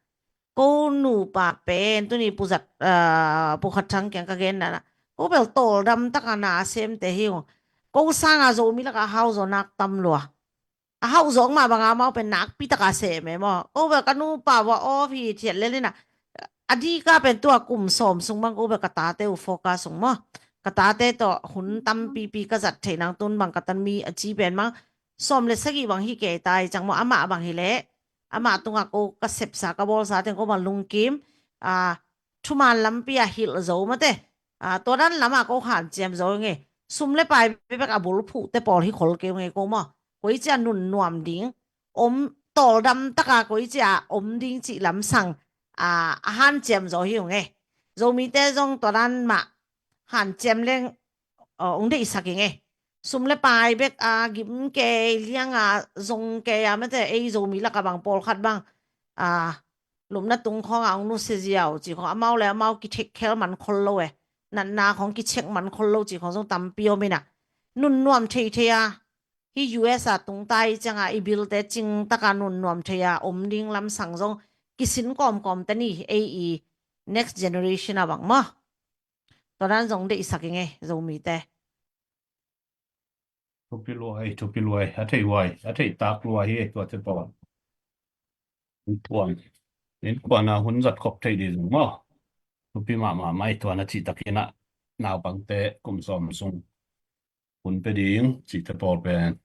Ko nupa pen tuni Pu Zat, ah, Pu Khat Thang kiang ka gen nana, ko bel tawldam taka na a semte hi ung. Ko sanga Zomi laka a hauzaw nak tam lua. A hauzaw mah banga amau pen nakpi taka sem e maw. Ko bel ka nupa vua off hi thiat lel ina. A dika pen tua kum sawm sung bang ko bel ka tate uh focus ung maw. Ka tate tawh hun tampipi ka zat theih nang tun bang ka tan mi a ci pen mang sawm le sagih bang hi kei tai cang maw, amah bang hi leh amah tungah ko ka sepsa ka bawlsa teng ko bang lungkim, a, thuman lampi ah hilh zo mate. A, tua dan lamah ko hanciam zo ngei. Sum le pai bek a bulphuhte pawl hi khol kei ngei ko maw. Koi cia nun nuam ding om, tawldam taka koi cia om ding cih lamsang, a, a hanciam zo hi ung e. Zomite zong tua dan mah hanciam leng, a, ong deihsak ing e. Sum le pai bek a gim kei, lianga zong kei a mate, ei Zomi laka bang pawlkhat bang, a, lupna tung khawng a ong nusia ziau ci khawng amau le amau kithek khel man khol lo e. Natna khawng kichek man khol lo ci khawng zong tampi om ina. Nun nuam theithei a, hi U S a tungta i cianga i bilte cing taka nun nuam thei a om ding lamsang zong kisin kawmkawm ta ni ei i next generation a bang maw. Tua dan zong deihsak ing e Zomite. Thupi lua ei, thupi lua ei, a theih huai, a theih tak lua hi ei tuate pawl. Innkuan, innkuan a hun zat khop theih dih zong maw. Thupi mahmah mai tua na cih takin ah. naupangte kum sawm sung hun pia ding cihte pawl pen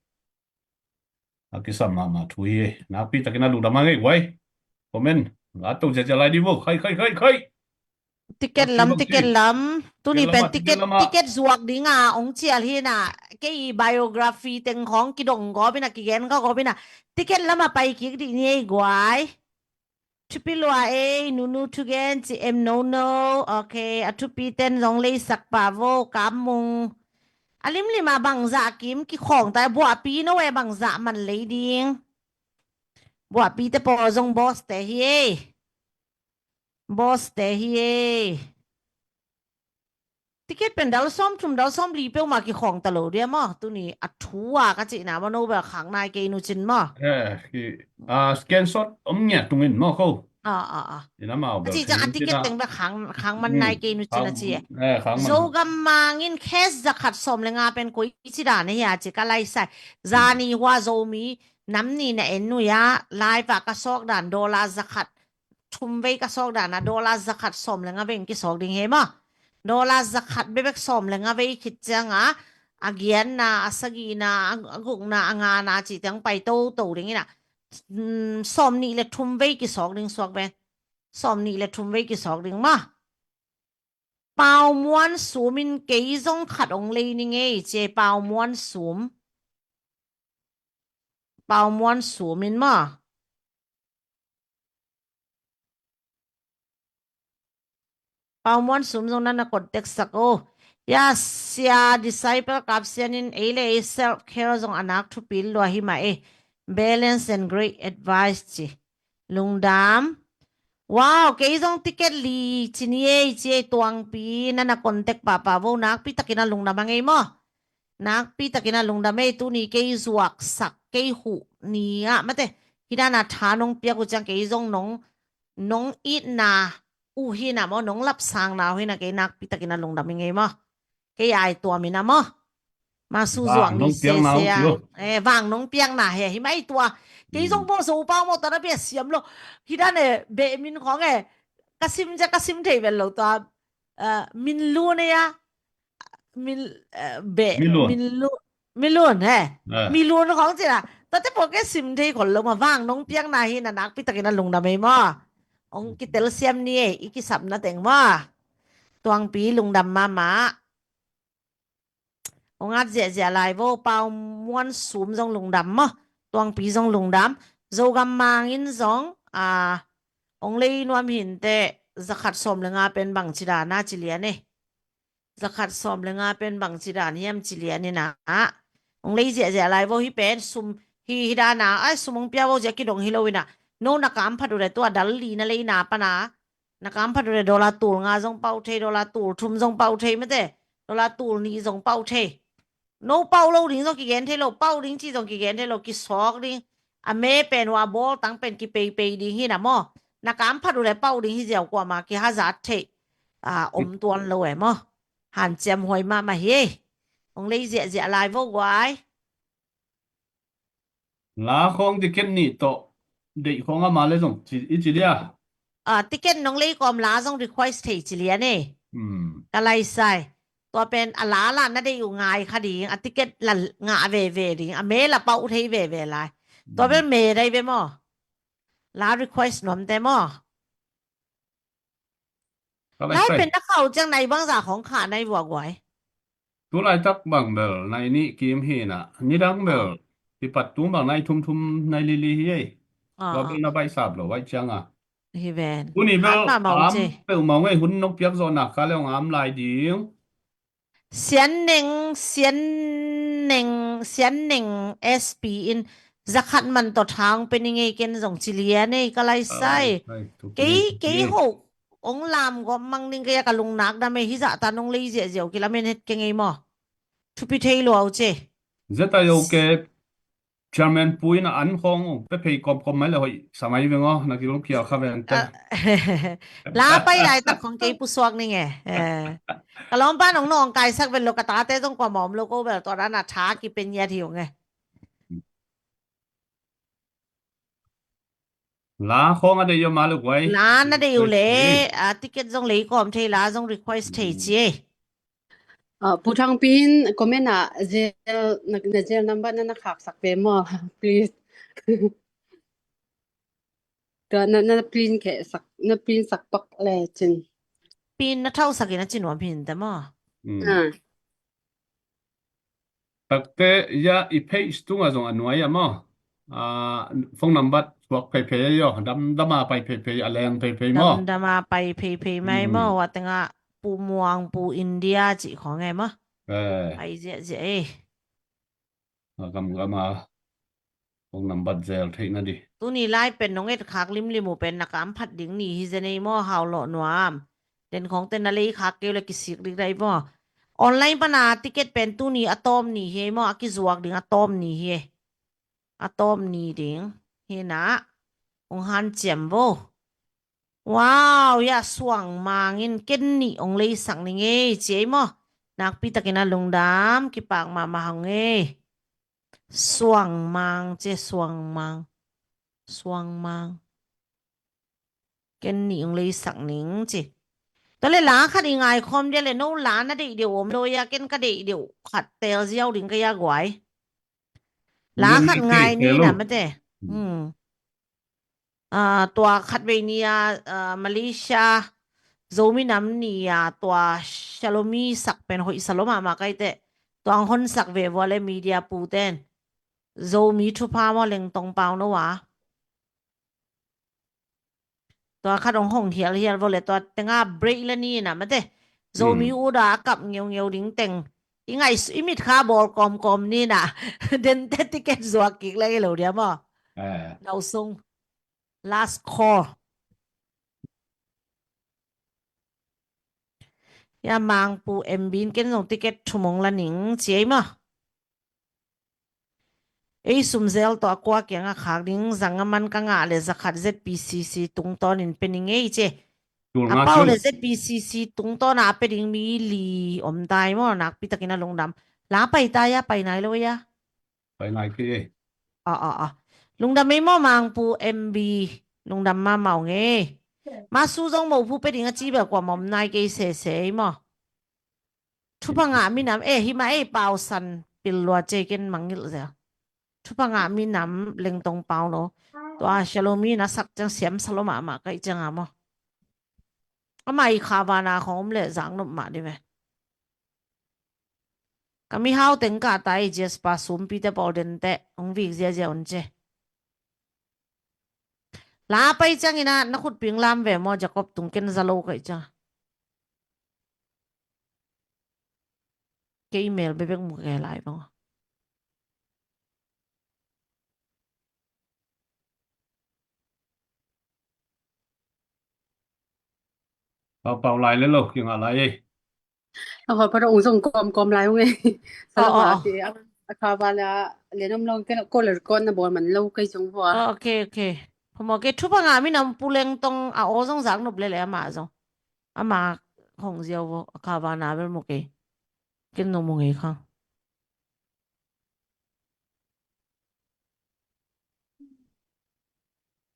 a kisam mahmah thu hi. Nakpi takin a lungdam a ngei guai. Comment la to ziazia lai ding vo. Khai, khai, khai, khai. Ticket lam, ticket lam. Tuni pen ticket, ticket zuak ding a ong cial hi na. Kei biography teng khong kidong gawp ina, kigen ka gawp ina. Ticket lam a pai kik dih ni ei guai. Thupi lua ei, nunu thugen ci em no no. Ok, a thupi ten zong leisak pa vo, Kam Mung. A limlim a bangzah kim kikhawng ta, buahpi no e bangzah man lei ding. Buahpi te pawl zong boss te hi ei. Boss te hi ei. Ticket pen dal sawm thum, dal sawm li peuhmah kikhawng ta lo dia maw? Tuni a thu a ka cihna maw, no bel khang nai kei nu cin maw? Eh, ki, ah, screenshot om ngiat tungin maw ko? Ah, ah, ah. Ina mau bel a cih ciang a ticket teng bel khang, khang man nai kei nu cin a ci e. Eh, khang man. Zogam mangin cash zakhat sawm le nga pen koi ci dan e hia ci ka lai sai. Zani hua Zomi nam ni na en nu ya, live a ka sawk dan dollar zakhat thum vei ka sawk dan a dollar zakhat sawm le nga vei in kisawk ding hi maw? Dollar zakhat bebek sawm le nga vei khit ciang a, a giatna, a sagihna, a, a gukna, a ngana cih ciang pai toto ding ina. Mm, sawm nih le thum vei kisawk ding suak ve. Sawm nih le thum vei kisawk ding maw? Pau Muan Sum in kei zong khat ong lei ni ngei ci e, Pau Muan Sum. Pau Muan Sum in maw? Pau Muan Sum zong nana contact sak o. Ya, Sia Disciple Kap Sian in ei le ei self care zong a nak thupi lua hi mah e. Balance and great advice ci. Lungdam. Wow, kei zong ticket li ci ni ei ci ei, Tuangpi nana contact pahpah vo, nakpi takin a lungdam a ngei maw? Nakpi takin a lungdam ei, tuni kei zuak sak, kei huh ni ah mate. Hi dan a tha nong piak uh ciang kei zong nong, nong itna uh hi na maw, nong lapsangna uh hi na, kei nakpi takin a lungdam i ngei maw? Kei ai tuam ina maw? Masu zuak ni sese a. Eh, vang nong piakna he, hi mai tua. Kei zong bo zo pau maw, ta na bia siam lo. Hi dan e, beh min khong e. Ka sim cia, ka sim thei vel lo tua. Eh, min lu ne ya. Min, eh, beh, min lu. Min lu, he. Eh. Min lu khong ci na. Tua te po ke sim thei khol lo maw, vang nong piakna hi na, nakpi takin a lungdam ei maw? Ong kitel siam ni ei, i kisapna teng maw? Tuangpi lungdam mahmah. Ong at ziahziah lai vo, Pau Muan Sum zong lungdam maw, Tuangpi zong lungdam. Zogam mangin zong, a, ong lei nuam hinte, zakhat sawm le nga pen bang ci dan a ci lian e. Zakhat sawm le nga pen bang ci dan hiam ci lian ina. Ong lei ziahziah lai vo, hi pen sum, hi, hi dan a, ai, sum ong pia vo ziah kidong hi lo ina. No na kam phat uh le tua dal li na leina pana. Na kam phat uh le dollar tul nga zong pau thei, dollar tul thum zong pau thei mate, dollar tul nih zong pau thei. No pau lo ding zong kigen thei lo, pau ding ci zong kigen thei lo, kisawk ding. A me pen uh a bawl tang pen kipeipei ding hi na maw? Na kam phat uh le pau ding hi ziau kuamah kihazat thei. A, om tuan lo e maw? Hanciam huai mahmah hi. Ong lei ziahziah lai vo guai. La khong ticket nih tawh deih khong ama le zong ci, i ci dia. A, ticket nong lei kawm la zong request thei ci lian e. Hmm. Ka lai sai. Tua pen a la la na deih uh ngai kha ding, a ticket la ngah veve ding, a me la pau thei veve lai. Tua pen me dai ve maw? La request nuam te maw? Lai pen na khau ciang nai bangza khong kha nai vua guai. Tu laitak bang bel nai nih kim hi na, nidang bel kipat tung bang nai thumthum nai lili hi ei. Tua bel na baih sap lo baih ciang a. Hi ven. Tuni bel am peuhmah ngei, hun nong piak zawhna kha le ong am lai ding. Sian Neng, Sian Neng, Sian Neng S P in zakhat man tawh thang pe ni ngei ken zong ci lian ei ka lai sai. Kei, kei ho ong lam gawp mang ding kei a ka lungnak dam ei, hi zah ta nong lei ziahziah uh kilamen het kei ngei maw? Thupi thei lua uh ce. Zeta yo ke Chairman Pu in a an khawng pe phei kawmkawm mai le hoih sa mai veng aw, na kilawm khial kha veng te. La pai laitak khawng kei pusuak ning e. Ka lawmpa nong nawng kaisak vel lo, ka tate zong kuamah om lo ko bel tua dan a tha kipen ngiat hi ung e. La khawng a deih uh ma lo guai. La na deih uh le, a ticket zong lei kawm thei, la zong request thei ci e. Ah, Pu Thang Pin, comment ah zel, na, na zel number na, na khaksak ve maw, please. Tua na, na print kheh sak, na print sak pak le cin. Pin na thausak in a ci nuam hi in ta maw? Mm. Ah. Takte ya i page tungah zong a nuai ah maw? Ah, phone number suak pheiphei ahi aw, damdam a pai pheiphei, a leng pheiphei maw? Damdam a pai pheiphei mai maw? Mm. Tua tengah Pu Muang, Pu India cih khawng e maw? Eh. Pai ziahziah e. A gamgam a phone number zel theih na di. Tuni lai pen nong et khak limlim uh pen na kam phat ding ni hi zen ei maw, hau lawh nuam. Den khawngte na lei khak kei uh le kisik dik dai maw. Online pana ticket pen tuni a tawm ni hi ei maw, a kizuak ding a tawm ni hi e. A tawm ni ding hi na. Hong hanciam vo. Wow, ya Suang Mang in ken nih hong leisak ning ei ci ei maw. Nakpi takin a lungdam, kipak mahmah hong ei. Suang Mang ci, Suang Mang. Suang Mang. Ken nih hong leisak ning ci. Tua le la khat i ngai khawm dia le no la na deih deuh om lo ia, ken ka deih deuh khat teel ziau ding ka ia guai. La khat ngai ni na mate. Hmm. Ah, tua khat vei ni a, ah, Malaysia Zomi nam ni a tua Shalomi sak pen hoih sa lo mahmah kai teh. Tua ang hon sak ve vua le media pu ten. Zomi thupha maw Lengtong Pau no a. Tua khat hong hong hial hial vo le tua tenga break le ni na mate. Zomi uda a kap ngeu ngeu ding teng. I ngai i mit kha bawl kawm kawm ni na. Den te ticket zuak kik le ngi lo dia maw. Nau sung. Last call. Ya Mang Pu M B in ken zong ticket thum hong la ning ci ei maw. Ei sum zel tawh a kua kiangah khak ding, zanga man ka ngah le zakhat Z P C C tungtawnin pe ning ei ci. A pau le Z P C C tungtawn a pe ding mi li om tai maw, nakpi takin a lungdam. La pai ta ia, pai nai lo ia. Pai nai kei ei. Aw, aw, aw. Lungdam ei maw Mang Pu M B. Lungdam mahmah ung ei. Ma su zong mo pu pe ding a ci bel kua mawm nai kei sese ei maw. Thupha ngah minam, eh, himah ei pau san pil lua cei ken mangngilh zel. Thupha ngah minam Lengtong Pau no. Tua Shalomi na sak ciang siam sa lo mahmah kaih ciang a maw. Amah i kha vana khong om le zak nop mah di ve. Ka mihau teng kah ta i Jasper Sumpi te pawl den te hong vik ziazia un ce. La pai ciangin a na khutpi lam ve maw Jacob tung ken za lo kaih ciang. Kei mel bebek mu kei lai bang. Pau pau lai le lo, ki ngah lai ei. A hoi pa dong zong kawm kawm lai ung ei. Sa lo ma ki a kha ba la le nom lo ken ko le kon na bol man lo kei zong hua. Ok, ok. Phamawh kei thupha ngah minam Pu Lengtong a aw zong zak nop le le ama zong. Ama hong ziau vo, a kha vana bel mu kei. Ken nong mu ngei khang.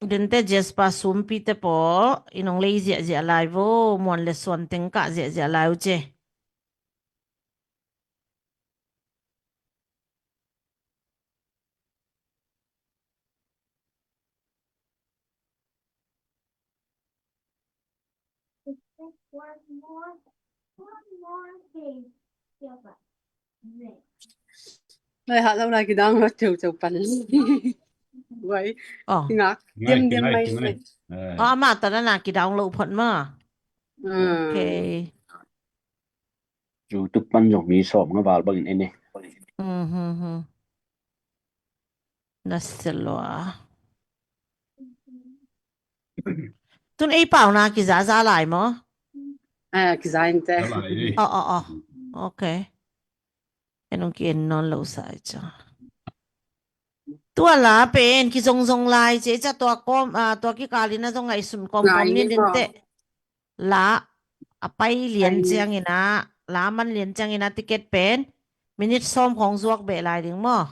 Dente Jasper Sumpi te paw i nong lei ziahziah lai vo, muan le suan teng kah ziahziah lai uh ce. Lai hat lo lai ki download ceu ceu pan. Wai. Oh. Ngak. Diam diam mai mai. Oh, ama ta na na ki download phot ma. Hmm. Okay. YouTube pan zong mi sawm nga val bangin en e. Hmm, hmm, hmm. Na sia lua. Tun ei pau na kiza za lai maw? Eh, kiza inte. Oh, oh, oh. Okay. En ung ki en non lo sa i cha. Tua la pen kizongzong lai ci ei cha tua kom, ah, tua kikalin a zong ngaihsun kawmkawm ni dente. La a pai lian ciangin a, la man lian ciangin a ticket pen minute sawm khawng zuak beh lai ding maw?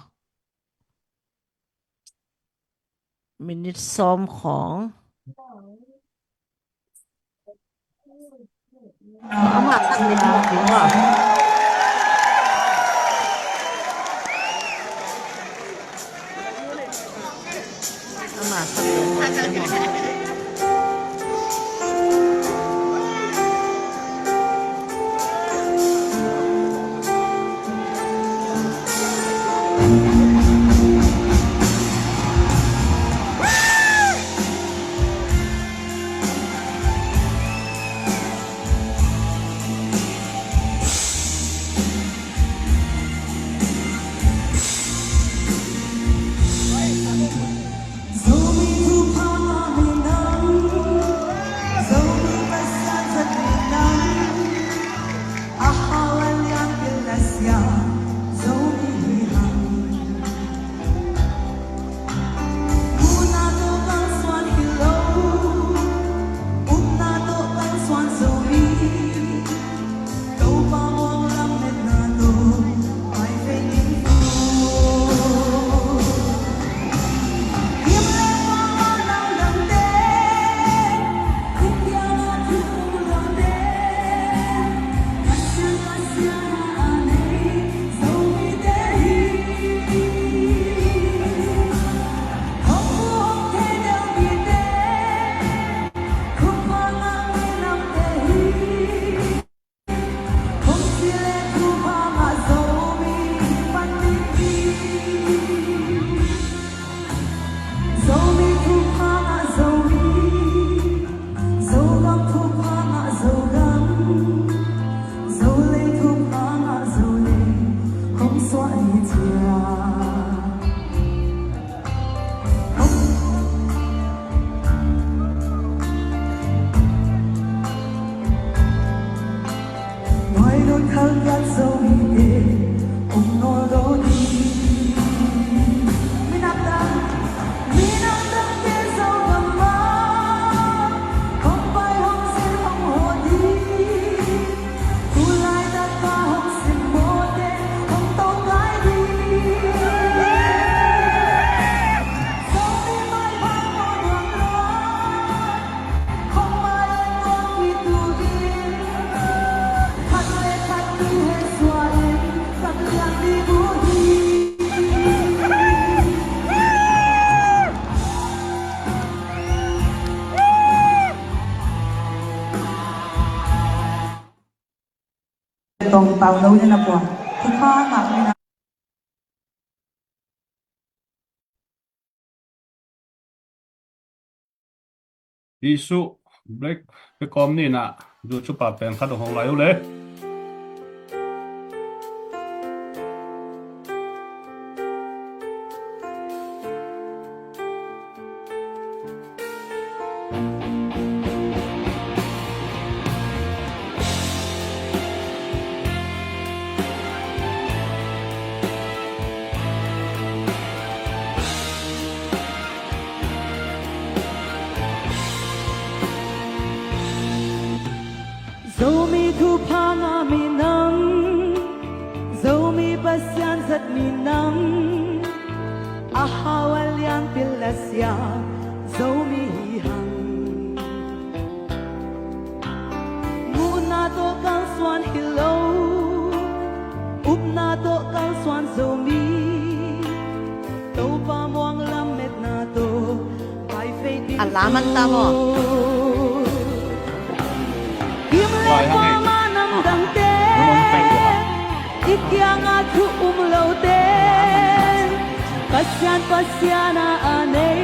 Minute sawm khawng. Amah tak ni maw? Tong pau lo ni na pua. Thupha ngah ni na. Isu Black Pekawm ni na, zu chupa pen khat hong lai uh le. Zomi thupha ngah minam, Zomi Pasian zat minam, a hau a lian pil a sia Zomi hi hang. Muhna tawh kalsuan hi lo, upna tawh kalsuan Zomi. Topa muang lametna tawh vai fei ding. A la man ta maw? Kim le kua mah namdangte i kiangah thu um lote, Pasian, Pasian a a nei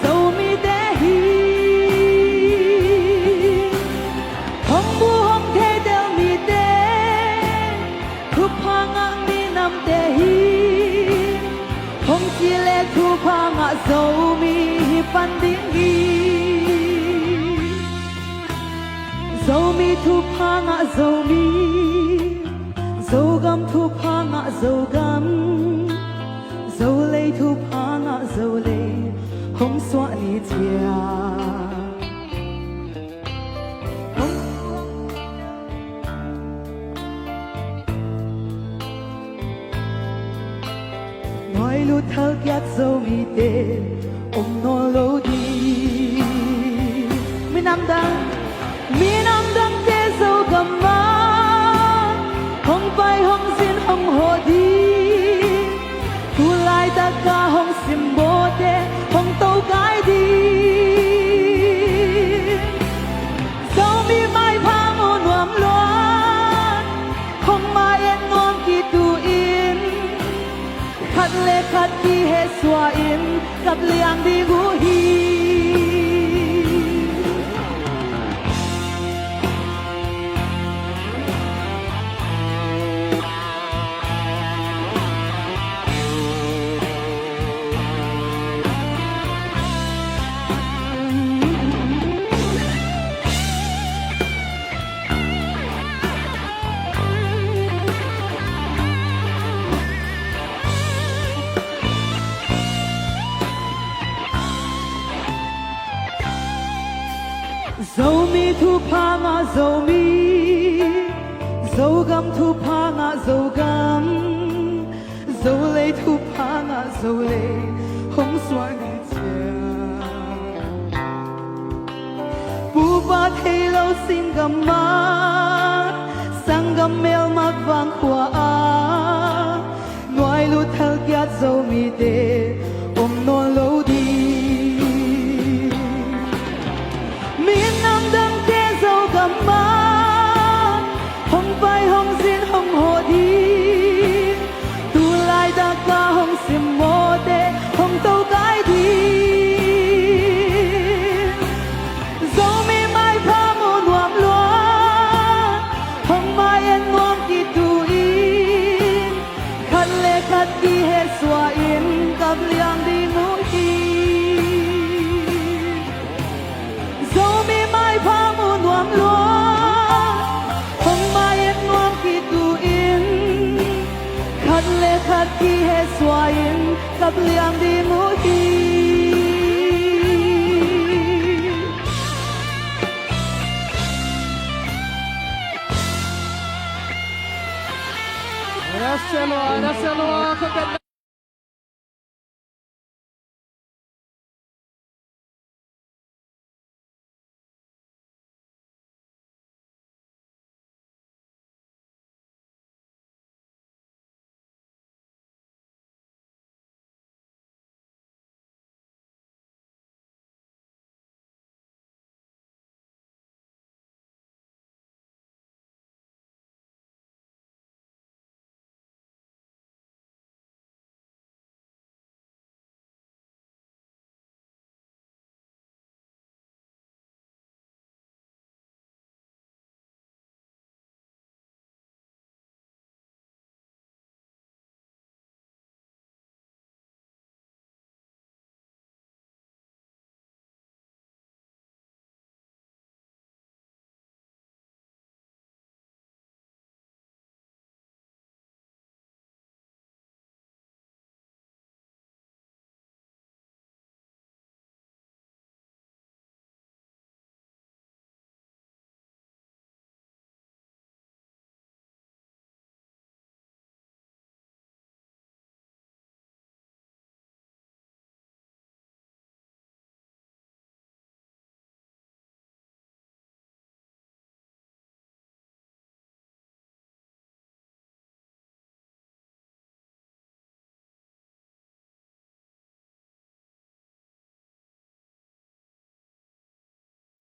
Zomite hi. Hong bu hong thei tel mite, thupha ngah minamte hi. Hong ci le thupha ngah Zomi hi pan ding hi. Zomi thupha ngah Zomi, Zogam thupha ngah Zogam, Zolei thupha ngah Zolei, hong suah ni cia. Nuai lut thal kiat Zomite om nawn lo ding. Minam dang, minam dangte Zogam ah hong pai hong zin hong hawh ding. Tu laitak a hong simmawhte hong tokai ding. Zomi maipha mu nuam luat, hong mai et nuam kitu in, khat le khat kihehsuah in kap liang ding uh hi. Zomi thupha ngah Zomi, Zogam thupha ngah Zogam, Zolei thupha ngah Zolei, hong suah ni cia. Pupa thei lo singgam ah, sanggam melmak vang khua ah, nuai lut thal kiat Zomite om nawn lo ding. Minam dangte Zogam ah hong pai hong zin hong hawh ding. Tu laitak a hong simmawhte hong tokai ding. Zomi maipha mu nuam luat, Barcelona, Barcelona,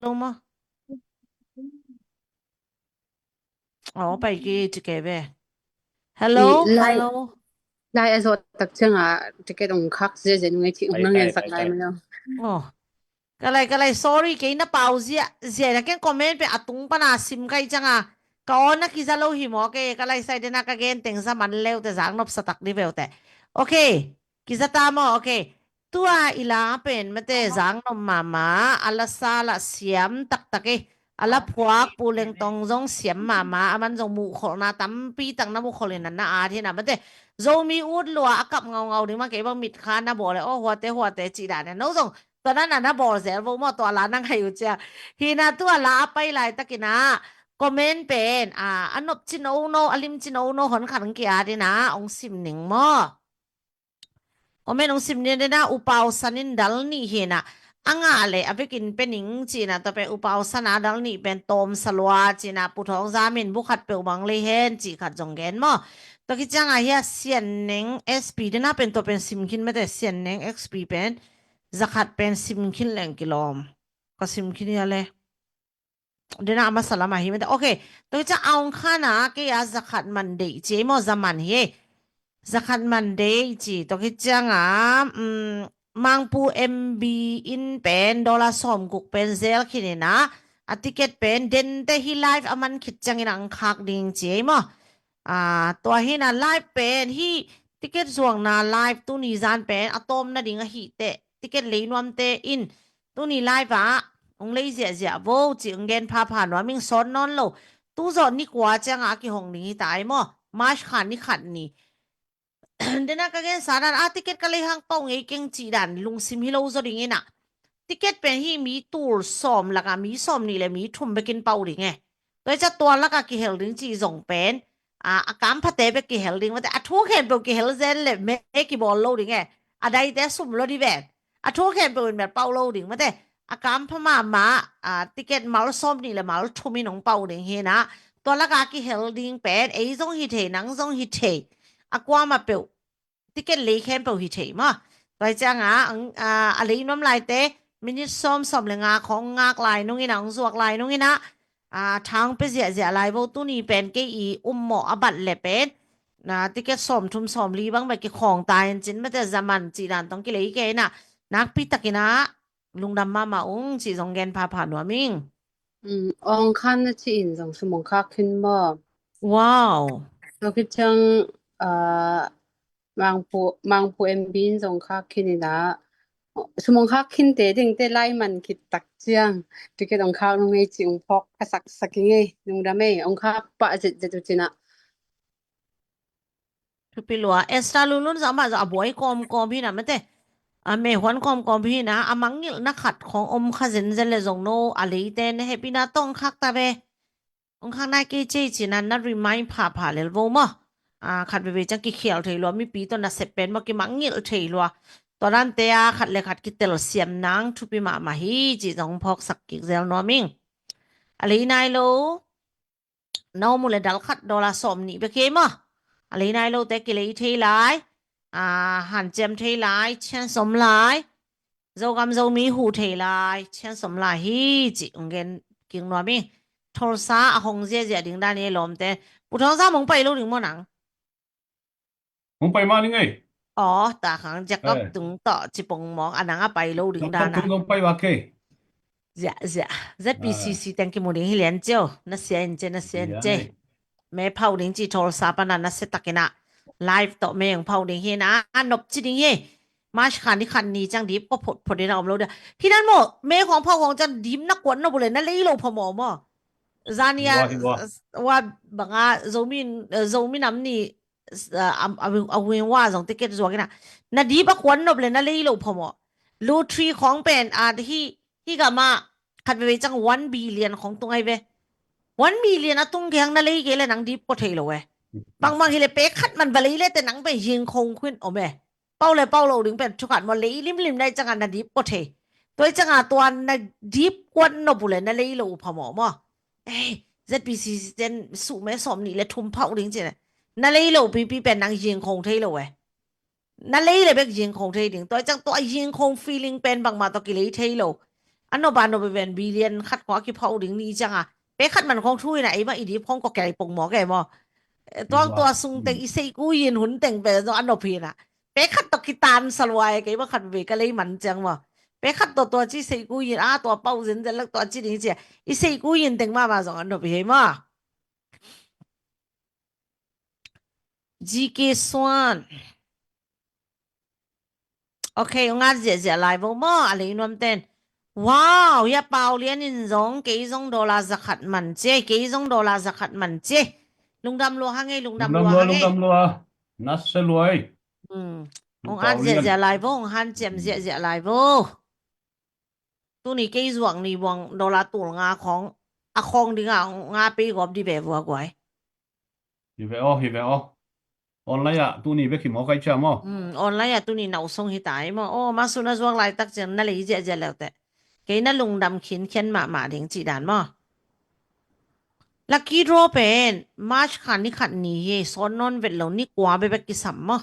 Lo maw? Aw, pai ki ci kei ve. Hello, lai, hello. Lai a zawh tak ciangah ticket ong khak ziazia nung ei ci ong nang pai, pai, sak lai pai. Maw. Aw. Ka lai, ka lai, sorry, kei na pau zia, zia na ken comment pe a tung pana sim kai cianga. Ka aw na kiza lo hi maw, kei ka lai sai dena ka gen teng za man leu te zang nop sa tak di veu te. Okay. Kiza ta maw, okay. Tua i la pen mate zang nom mama, a la sa la siam taktak e. A la phuak pu leng tong zong siam mama, a man zong muhkholhna tampi tak na muhkholh in a na at hi na mate. Zomi ut lua a kap ngaungau ding ma kei bang mit kha na bawl e, aw huate huate cih dan e. No zong tua na na na bawl zel vo maw, tua la na ngai uh cia. Hi na tua la a pai lai takin a comment pen a, a nop cin o no, a lim cin o no hon khat ang ki at hi na, ong sim ning maw. Comment ong sim ni dena, U Pau San in dal nih hi na, a ngah le a vekin pe ning ci na, tua pen U Pau San a dal nih pen tawm sa lua ci na, Pu Thawng Zam in bu khat peuh bang lei hen ci khat zong gen maw. Tua ki cianga hi a Sian Neng S P dena pen tua pen sim khin mate, Sian Neng X P pen za khat pen sim khin leng kilawm. Ka sim khin hi a le. Dena a masa lam ahi mate. Okay. Tua hi ciang a ong khan a kei a za khat man deih ci ei maw, za man hi ei. Za khat man deih ci. Tua hi ciang a, um, Mangpu M B in pen dollar sawm guk pen zel khin in a, a ticket pen dente hi live a man khit ciangin a ang khak ding ci ei maw. Ah, tua hi na live pen hi ticket zuakna live tuni zan pen a tawm nading ahi teh. Ticket lei nuamte in tuni live ah ong lei ziahziah vo ci ong gen phapha nuam ing, sawt nawn lo. Tu zawh ni kua ciangah a kihong ding hi ta ai maw? March kha ni khat ni. Dena ka gen sa dan a ticket ka lei hang pau ngei keng cih dan lungsim hi lo zaw ding ina. Ticket pen hi mi tul sawm lakah mi sawm nih le mi thum bekin pau ding e. Tua hi ciah tua lakah kihel ding cih zong pen a, a kamphate bek kihel ding mate, a thu khempeuh kihel zen le me kibawl lo ding e. A daite sum lo di ven. A thu khempeuh in bel pau lo ding mate. A kampha mahmah a, ticket mal sawm nih le mal thum in hong pau ding hi na. Tua lakah kihel ding pen ei zong hi thei, nang zong hi thei. A kuamah peuh ticket lei khempeuh hi thei maw. Tua hi ciangah a, a lei nuam laite minute sawm, sawm le nga khawng ngak lai nung ina, hong zuak lai nung ina, a, thang pe ziahziah lai vo. Tuni pen kei i ummawh a bat le pen na ticket sawm thum sawm li bang bek kikhawng ta in cin mate, zaman cih dan tawng kilei kei ina. Nakpi takin a lungdam mahmah ung cih zong gen phapha nuam ing. Mm, ong khan na ci in zong sum ong khak khin maw? Wow. Tua khit ciang, ah, Mangpu, Mangpu M B in zong khak khin ina. Sum ong khak khin te ding te lai man khit tak ciang ticket ong khak nung ei ci ung phawk ka sak sak ing ei, lungdam ei, ong khak pah zet zet uh cina. Thupi lua, Esther Lunlun zah mah zah a buai kawmkawm hi na mate. A mehuan kawmkawm hi na, a mangngilhna khat khawng om kha zenzen le zong no a leite na hehpihna tawh ong khak ta ve. Ong khak nai kei cei cina na remind phapha lel vo maw. a, khat veve ciang kikhial thei lua, mipi tawh nasep pen maw kimangngilh thei lua. Tua dante a khat le khat kitelsiam nang thupi mahmah hi cih zong phawksak kik zel nuam ing. A lei nai lo na om uh le dal khat dollar sawm nih bek hi ei maw. A lei nai lote kilei thei lai, a, hanciam thei lai, chance om lai, Zogam Zomi huh thei lai, chance om lai hi cih hong gen kik nuam ing. Tulsa a hong ziahziah ding dan hi ei lawmte. Pu Thawng Zam hong pai lo ding maw nang? Hong pai mah ning ei. Aw, ta khang Jacob Tung tawh ci pong mawk a nang a pai lo ding dan a. Tung hong pai mah kei. Ziah, ziah. Z P C C teng kimu ding hi lian cio. Na sia in cia, na sia in cia. Me phau ding ci Tulsa pana na sia takin a. Live tawh me hong phau ding hi na. A nop ci ding hi. March kha ni khat ni ciang dip kua photphot in a om lo dia. Hi dan maw, me khawng phau khawng ciang dip na kuan nop uh le na lei lo phamawh maw. Zania wa banga Zomi, Zomi nam ni a wing wa zong ticket zuak ina. Na dip a kuan nop le na lei lo phamawh. Lottery khawng pen a hi, hi gama khat veve ciang one billion khawng tung ai ve. One billion a tung kei hang na lei kei le nang dip kua thei lo e. Bangmang hi le pek khat man va lei le te nang pen hing khong khuin om e. Pau le pau lo ding pen thukhat maw, lei limlim nai cianga na dip kua thei. Tua i cianga tua na dip kuan nop uh le na lei lo uh phamawh maw. Ei, Z P C C ten suh me sawm nih le thum phauh ding ci le na lei lo pipi pen nang yingkhong thei lo e. Na lei le bek yingkhong thei ding. Tua i ciang tua yingkhong feeling pen bangmah tawh kilei thei lo. A nop a nop pen billion khat khong a kiphauh ding ni cianga pek khat man khong thu ina eima i dip khong kua kei pong maw kei maw. Tuang tua sung teng i seihku yin hun teng pen zong a nop hi na. Pek khat tawh kitan sa lua e, kei bang khat vei ka lei man ciang maw. Pek khat tawh tua ci seihku yin a tua pau zenzen lak tua ci ding ci a i seihku yin teng mahmah zong a nop hi hei maw. G K Suan. Ok, hong at ziahziah lai vo maw a lei nuam ten. Wow, hia Pau Lian in zong kei zong dollar zakhat man cie, kei zong dollar zakhat man cie. Lungdam lua hang ei, lungdam lua hang ei. Lungdam lua, na se lua ei. Hong at ziahziah lai vo, hong hanciam ziahziah lai vo. Tuni kei zuak ni buang dollar tul nga khawng a khawng dinga nga pei gawp di ve vua guai. Hi ve aw, hi ve aw. Online ah tuni bek hi maw kai cia maw? Online ah tuni na usong hi tai maw? Aw, masu na zuak laitak ciang na lei ziahziah leute. Kei na lungdam khinkhian mahmah ding cih dan maw? Lucky draw pen March kha ni khat ni hi, sawn nawn vet lo, ni kua bebek kisam maw?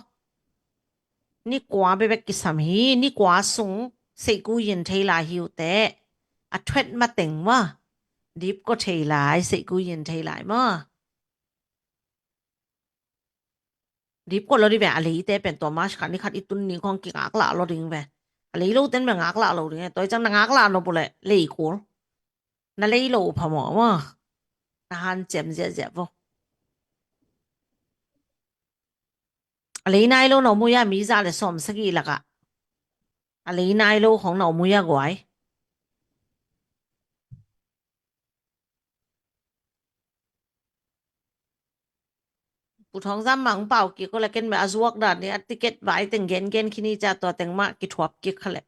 Ni kua bebek kisam hi, ni kua sung seihku yin thei lai hi uh teh. A thuet mateng maw? Dip kua thei lai, seihku yin thei lai maw? Dip kua lo di ve a leite pen tua March kha ni khat i tun ni khong kingaklah lo ding ve. A lei lo ten ve ngaklah lo ding e. Tua i ciang na ngaklah nop uh le lei kul. Na lei lo uh phamawh maw. Na hanciam ziahziah vo. A lei nai lo na om uh hia mi za le sawm sagih lakah. A lei nai lo khong na om uh hia guai. Pu Thawng Zam mah hong pau kik uh le ken mah a zuak dan ni a ticket vai teng gengen khin hi cia tua teng mah kithuap kik kha le.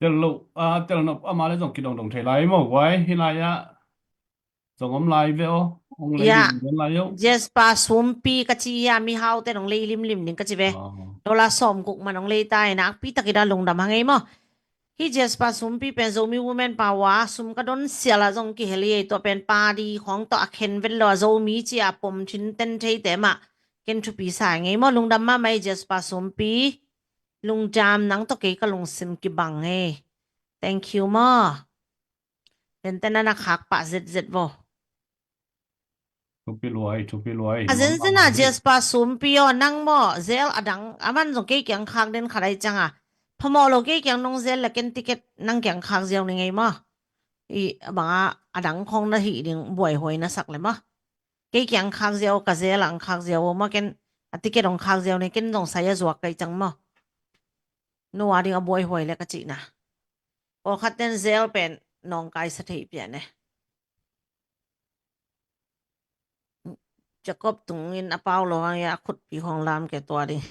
Tel lo, a, tel nop ama le zong kidongdong thei lai maw guai, hi lai ah. Zong om lai ve aw. Hong lei limlim lai aw. Jasper Sumpi ka ci hia, mihau ten hong lei limlim ding ka ci ve. Dollar sawm guk man hong lei tai, nakpi tak i da lungdam hang ei maw. Hi Jasper Sumpi pen Zomi Women Power sum ka don sial a zong kihel hi ei, tua pen padi khawng tawh a khen vet lo a Zomi ci a pom thin ten theite mah ken thupi sa ngei maw. Lungdam mahmah ei Jasper Sumpi. Lungdam, nang tawh kei ka lungsim kibang ei. Thank you maw. Tenten a na khak pah zetzet vo. Thupi luai, thupi luai. A zenzen a Jasper Sumpi aw, nang maw zel a dang a man zong kei kiang khak den khat ai ciang a. Phamawh lo kei kiang nong zel le ken ticket nang kiang khak ziau ni ngei maw. I bang a a dang khong na hih ding buaihuai na sak le maw. Kei kiang khak ziau, ka zel ang khak ziau maw ken a ticket ong khak ziau ni ken zong sai a zuak kai ciang maw. No a ding a buaihuai le ka cihna. Pawlkhat ten zel pen nawngkai sa thei pian e. Jacob tungin a pau lo hang ia khutpi khong lam ke tua ding.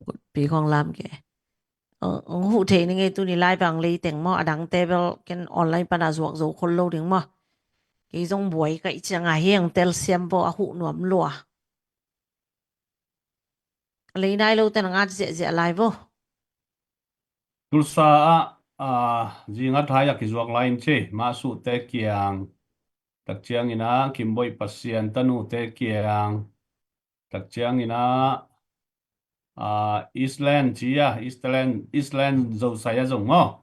Khutpi khong lam ke. Ong huh thei ni ngei tuni lai bang lei teng maw, a dangte bel ken online pana zuak zo khol lo ding maw. Kei zong buai ka ih cianga hiang telsiam bo a huh nuam lua. A lei nai lo ten a ngat ziahziah lai bo. Tulsa ah, ah, zingat hai a kizuak lai in ci, Masuhte kiang, tak ciangin ah Kimboih Pasian tanute kiang, tak ciangin ah, ah, Eastland ci a, Eastland, Eastland Zosai a zong maw.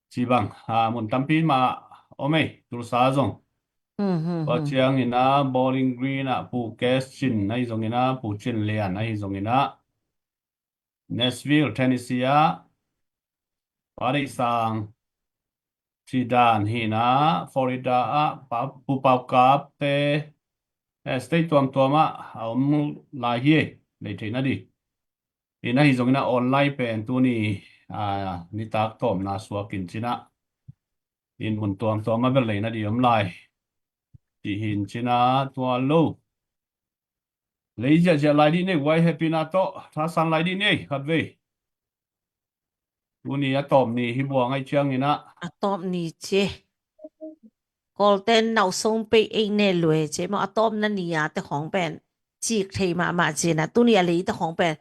Ci bang, ah, mun tampi mah om ei, Tulsa zong. Hmm, hmm, Tua hmm. ciangin ah Bowling Green ah Pu Kes Cin ahi zongin ah, Pu Cin Lian ahi zongin ah, Nashville, Tennessee ah Pa Deih Sang, ci dan hi na, Florida ah Pa, Pu Pau Kap te, eh, state tuamtuam ah a om lai hi, lei theihna di. In ahi zongin ah online pen tuni, ah, nitak tawmna suak in cin ah, in mun tuamtuam ah bel leina di om lai. Ti hin cin ah tua lo. Lei ziahziah lai dih nei, guai, hehpihna tawh thasan lai dih nei, khatvei. Tuni a tawp ni hi buang ahi ciangin ah. A tawp ni ci. Kawlten nauh song pei ei ne lue ci maw, a tawpna ni a te khawng pen cik thei mahmah cin ah, tuni a lei te khawng pen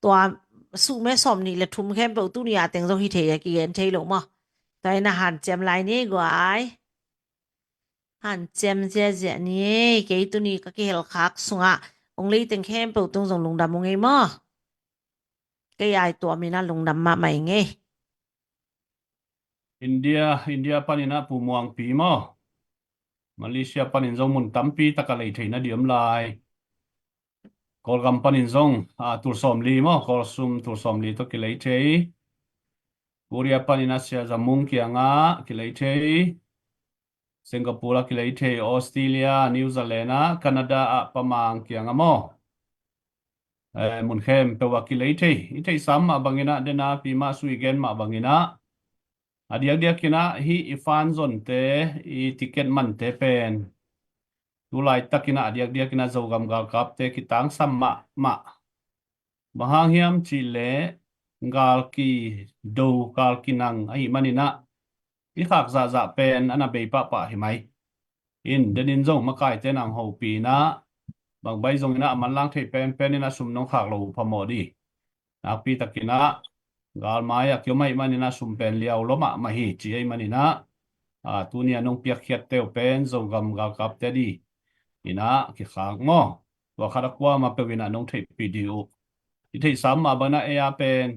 tua suhme sawm nih le thum khempeuh tuni a teng zong hi thei a kigen thei lo maw. Tua in a hanciam lai ni, guai. Hanciam ziahziah ni ei, kei tuni ka kihelkhak sungah ong lei teng khempeuh tung zong lungdam ung ei maw. Kei ai tuam in a lungdam mahmah ing ei. India, India panin ah Pu Muangpi maw. Malaysia panin zong mun tampi tak a lei theihna di om lai. Kawlgam panin zong, ah, tul sawmli maw, Kawlsum tul sawmli tawh kilei thei. Korea panin ah Sia Za Mung kiangah kilei thei. Singapore ah kilei thei, Australia, New Zealand ah, Canada ah Pa Mang kiangah maw. Eh, mun khempeuh ah kilei thei. I theihsam mah bangin ah, den a pi mah sui gen mah bangin ah, a diakdiakin ah hih i fan zonte, i ticket mante pen tu laitakin ah a diakdiakin ah Zogam galkapte kitangsam mahmah. Bang hang hiam cih leh gal kido, gal kinang ahih manin ah i khak zahzah pen a na bei pahpah hi mai. In, den in zong makaite nang hopih in ah, bang bai zongin ah a manlang thei penpen in ah sum nong khak lo uh phamawh di. Nakpi takin ah gal mai ah kiom ahih manin ah sum pen liau lua mahmah hi ci ahih manin ah, ah, tuni a nong piakkhiatte uh pen Zogam galkapte di in ah kikhak maw. Tua khat a kuamah peuh in ah nong theihpih dih uh. I theihsam mah bangin ah ei a pen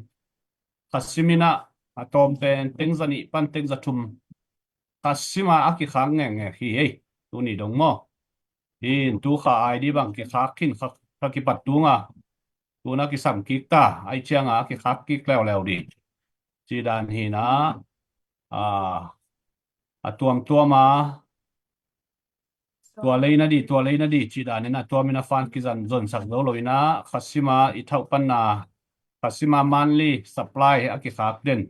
khasim in ah a tawm pen teng za nih pan teng za thum khasim a a kikhak ngekngek hi ei, tuni dong maw. In, tu kha ai di bang kikhak khin kha, kha kipat tung a, tu na kisam kik ta, ahi ciang a a kikhak kik leuleu di. Ci dan hi na, a, a tuamtuam a, tua lei na di, tua lei na di, ci dan in a tuam in a fan kizan zonsak zo lo in a, khasim a i thauh panna, khasim a monthly supply a kikhak den.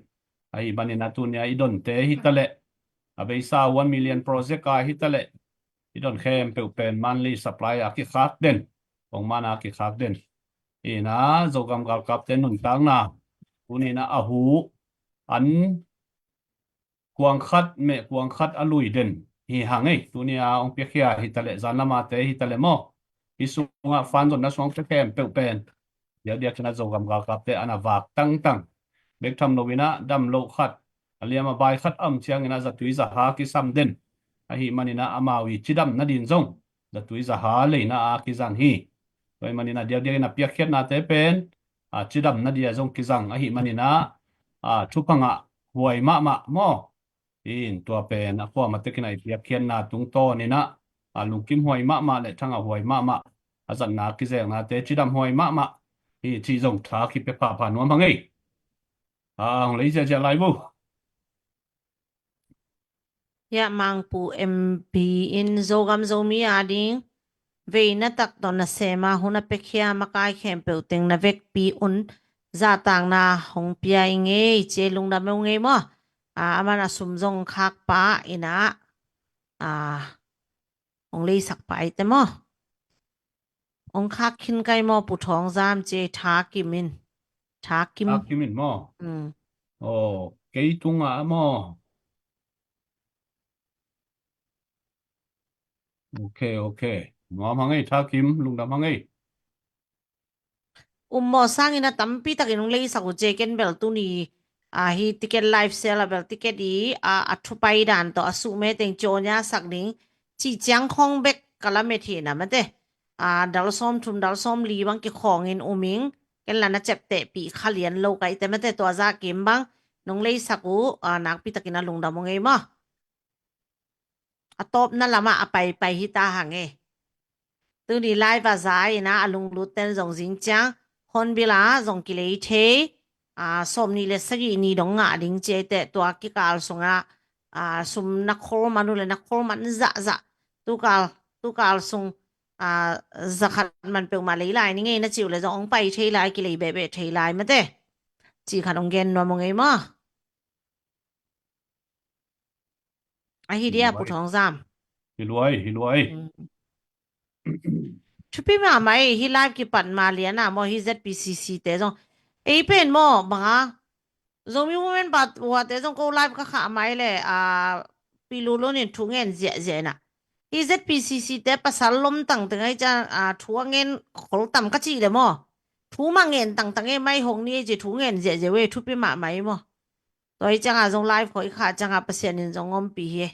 Ahih manin a tuni a i donte hi ta leh, a beisa one million project a hi ta leh, i don khempeuh pen monthly supply a kikhak den, pongman a kikhak den. In a Zogam galkapte nuntakna, tuni in a a hu, an kuang khat meh kuang khat a lui den hi hang ei, tuni a hong piakhia hi ta leh, zan lam a te hi ta leh maw. Hi sungah fan zonna sungah te khempeuh pen diakdiak in a Zogam galkapte a na vak tangtang. Bek tham lo in a dam loh khat, a liam a bai khat a om ciangin a zatui zaha kisam den. Ahih manin a amau i cidam nadin zong zatui zaha leina a kizang hi. Tua ahih manin a diakdiak in a piakkhiatnate pen, a, cidam nadi a zong kizang ahih manin a, a, thupha ngah huai mahmah maw. In tua pen a kuamah tek in a i piakkhiatna tungtawn in a, a, lungkim huai mahmah le thangah huai mahmah, a zatna kizelnate cidam huai mahmah hi cih zong tha kipia phapha nuam hang ei. A, hong lei ziahziah lai vo. Hiah Mangpu M P in Zogam Zomi a ding veina tak tawh nasem a hun a piakhia makai khempeuh teng na vekpi un zahtakna hong pia i ngei ci ei, lungdam ei ngei maw. A, aman a sum zong khak pah in a, a, hong leisak pah ei te maw. Hong khak khin kai maw, Pu Thawng Zam ci ei, tha kim in. Tha kim. Tha kim in maw. Mm. Aw, kei tungah maw. Ok, ok. Nuam hang ei, Tha Kim, lungdam hang ei. Um maw, sangin a tampi takin hong leisak uh ci e. Ken bel tuni, a, hi ticket live sale a bel ticket i, a, a thupai dan tawh a suh me teng cawnya sak ding cih ciang khawng bek ka lamet hi na mate. A, dal sawm thum, dal sawm li bang kikhawngin um ing. Ken la na ceptehpih kha lian lo ka hite mate, tua zah kim bang nong leisak uh, a, nakpi takin a lungdam uh ngei maw. A tawpna lamah a paipai hi ta hang e. Tuni live a za in a, a lunglut ten zong zing ciang Hornbill ah zong kilei thei, a, sawm nih le sagih ni dong ngah ding ci ei teh, tua kikal sungah, a, sum na khol man uh le na khol man zahzah. Tukal, tukal sung, a, za khat man peuhmah lei lai ni ngei na cih uh le zong hong pai thei lai, kilei behbeh thei lai mate. Cih khat hong gen nuam uh ngei maw. Ahi dia, Pu Thawng Zam. Hi luai, hi luai. Mm. Thupi mahmah ei, hi live kipat ma lian a maw, hi Z P C C te zong. Ei pen maw, bang a. Zomi Women Party te zong ko live ka khah mai le, a, Pi Lu Lun in thu ngen ziahziah in a. Hi Z P C C te pasal lom tangteng ai ciang, a, thu a ngen khol tam ka cih le maw. Thu mah ngen tangtang ei, mai hong ni ei ci thu ngen ziahziah ei, thupi mahmah ei maw. Tua hi ciangah zong live khawh i khah ciangah Pasian in zong ompih hi.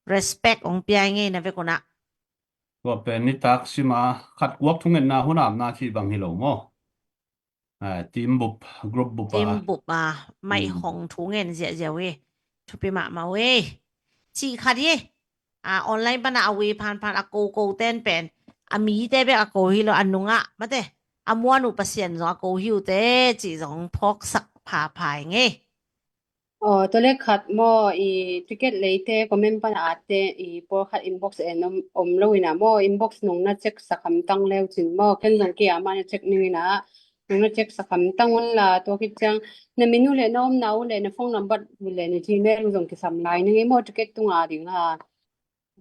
Respect hong pia i ngei na vek unah. Tua pen nitak sima khat kuak thungetna hun apna khi bang hi lo maw? A, team bup, group bup a. Team bup a, maih hong thu ngen ziahziah uh hi. Thupi mahmah uh hi. Cih khat hi. A, online pana a ui phanphan a koko ten pen a mite bek a ko hi lo, a nungah mate a muan uh Pasian zong a ko hi uh te cih zong phawksak phapha i ngei. Aw, tua le khat maw, i ticket leite comment pana atte i pawlkhat inbox en om, om lo ina maw, inbox nong na check sak hamtang leu cin maw, ken zong kei a mah na check ning ina, nong na check sak hamtang un la, tua khit ciang na min uh le na omna uh le na phone number uh le na Gmail uh zong kisam lai ning i maw, ticket tunga ding a.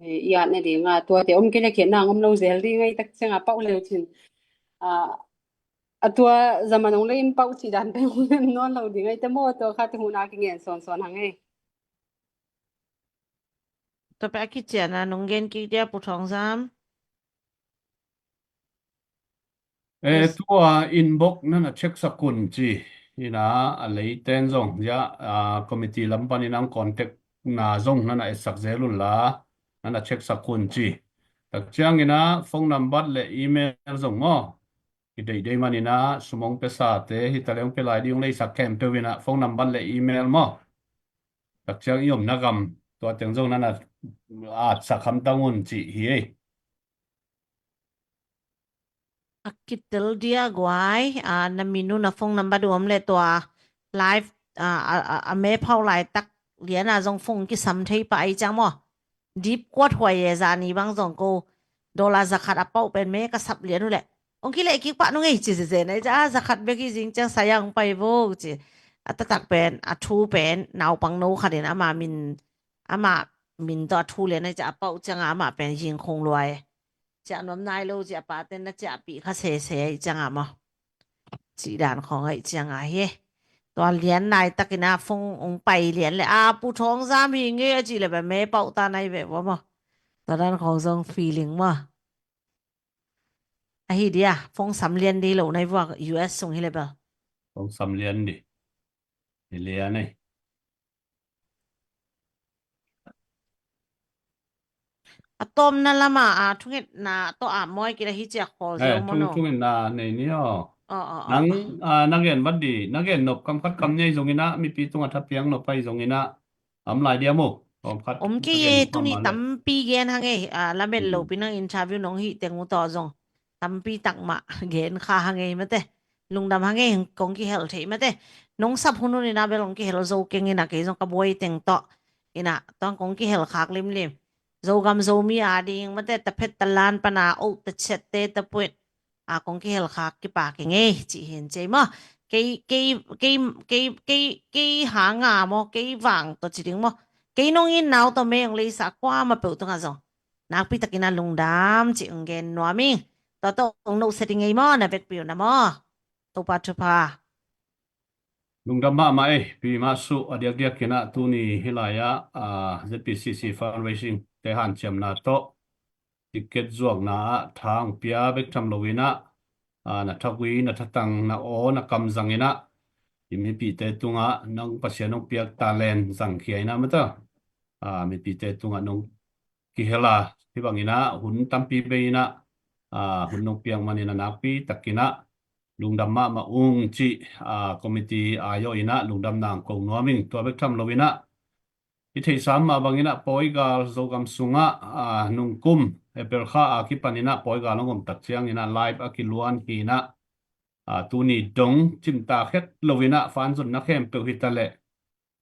Eh, i atna dinga tuate om kei le khiatna ngom lo zel ding a, i tak cianga pauh leu cin. Ah, a tua zaman ong le in pauh cih dan pen ong lem nawn lo ding a, i te maw, tua kha te huna kingen sawnsawn hang e. Tua peh a kiciana nong gen kik dia Pu Thawng Zam. Eh, tua inbox nana check sak un ci. Ina a leiten zong zia, ah, committee lam panin ang contact na zong nana etsak zel un la, nana check sak un ci. Tak ciangina phone number le email zong maw. I deidei manina sumong pesa te, hi taleng pelai ding leisak khempeuh ina phone number le email maw. Tak ciang i omna gam tua teng zong nana atsak hamtang un ci hi ei. A kitel dia guai, a, na min uh na phone number duh om le tua live, a, a, a, a me phau laitak liana zong phone kisam thei pah ei ciang maw. Dip kuat huai e, zani bang zong ko dollar zakhat a pauh pen me ka sap lian uh le. Ong kileh kik pah nung ei ci zeze na ei ciang, a, zakhat bek hi zing ciang saya ong pai vo ci. A taktak pen, a thu pen, naupang no khatin ama min, ama min tawh a thu lian ei ciang a pauh cianga ama pen zing khong lua e. Ciah nuam nai lo ci a paten na ciahpih kha sese ei cianga maw. Cih dan khawng aih cianga hi. Tua lian laitakina phone ong pai lian le, a, Pu Thawng Zam hi nge a cih le bia me pauh ta nai ve vua maw. Tua dan khawng zong feeling maw. Ahi dia, phone sam lian di lo nai vua U S sung hi le bia. Phone sam lian di. Hi lian ei. A tawmna lama, a, thungetna tawh a mawi kila hi ciak khawl zia maw no. Thungetna nei ni aw. Nang, a, na gen vat di, na gen nop kam khat kam nei zongina, mipi tunga thapiang nop pai zongina, am lai dia maw. Om kei e, tuni tampi gen hang e, a, lamet lopi nang interview nong hih teng uh tawh zong. Tampi takmah gen kha hang e mate. Lungdam hang e, kong kihel thei mate. Nong sap hun hun ina bel kong kihel zo keng ina kei zong ka buai teng tawh. Ina, tuang kong kihel khak limlim. Zogam Zomi a ding mate, taphet talan pana, o, tachet te tapuit. A, kong kihel khak kipak i ngei, ci hin cei maw. Kei, kei, kei, kei, kei, kei hanga maw, kei vang tawh ci ding maw. Kei nong in nau tawh me ong leisa kuama peuh tunga zong. Nakpi takin a lungdam ci ong gen nuam ing. Tua tawh ong no setting ei maw, na vekpi uh na maw. Topa thupha. Lungdam mahmah ei, pi mah suh a diakdiak kina tuni hilai-ah, a, Z P C C fundraising te hanciamna tawh. ticket zuakna ah tha hong pia bek tham loin ah, aa, na thagui, na thatang, na aw, na kam zangin ah i mipite tungah nang Pasian hong piak talent zangkhia in ah mata, aa, mipite tungah nong kihel a, hih bangin ah hun tampi bei in ah, aa, hun nong piak manin ah nakpi takin ah lungdam mahmah ung cih, aa, committee ayo in ah lungdam nang ko nuam ing. Tua bek tham loin ah i theihsa mah bangin ah pawigal Zogam sungah, aa, nungkum April kha a kipanin ah pawigal hong om tak ciangin ah live a kiluan hi in ah, aa, tuni dong cimtak het loin ah fan zonna khempeuh hi ta leh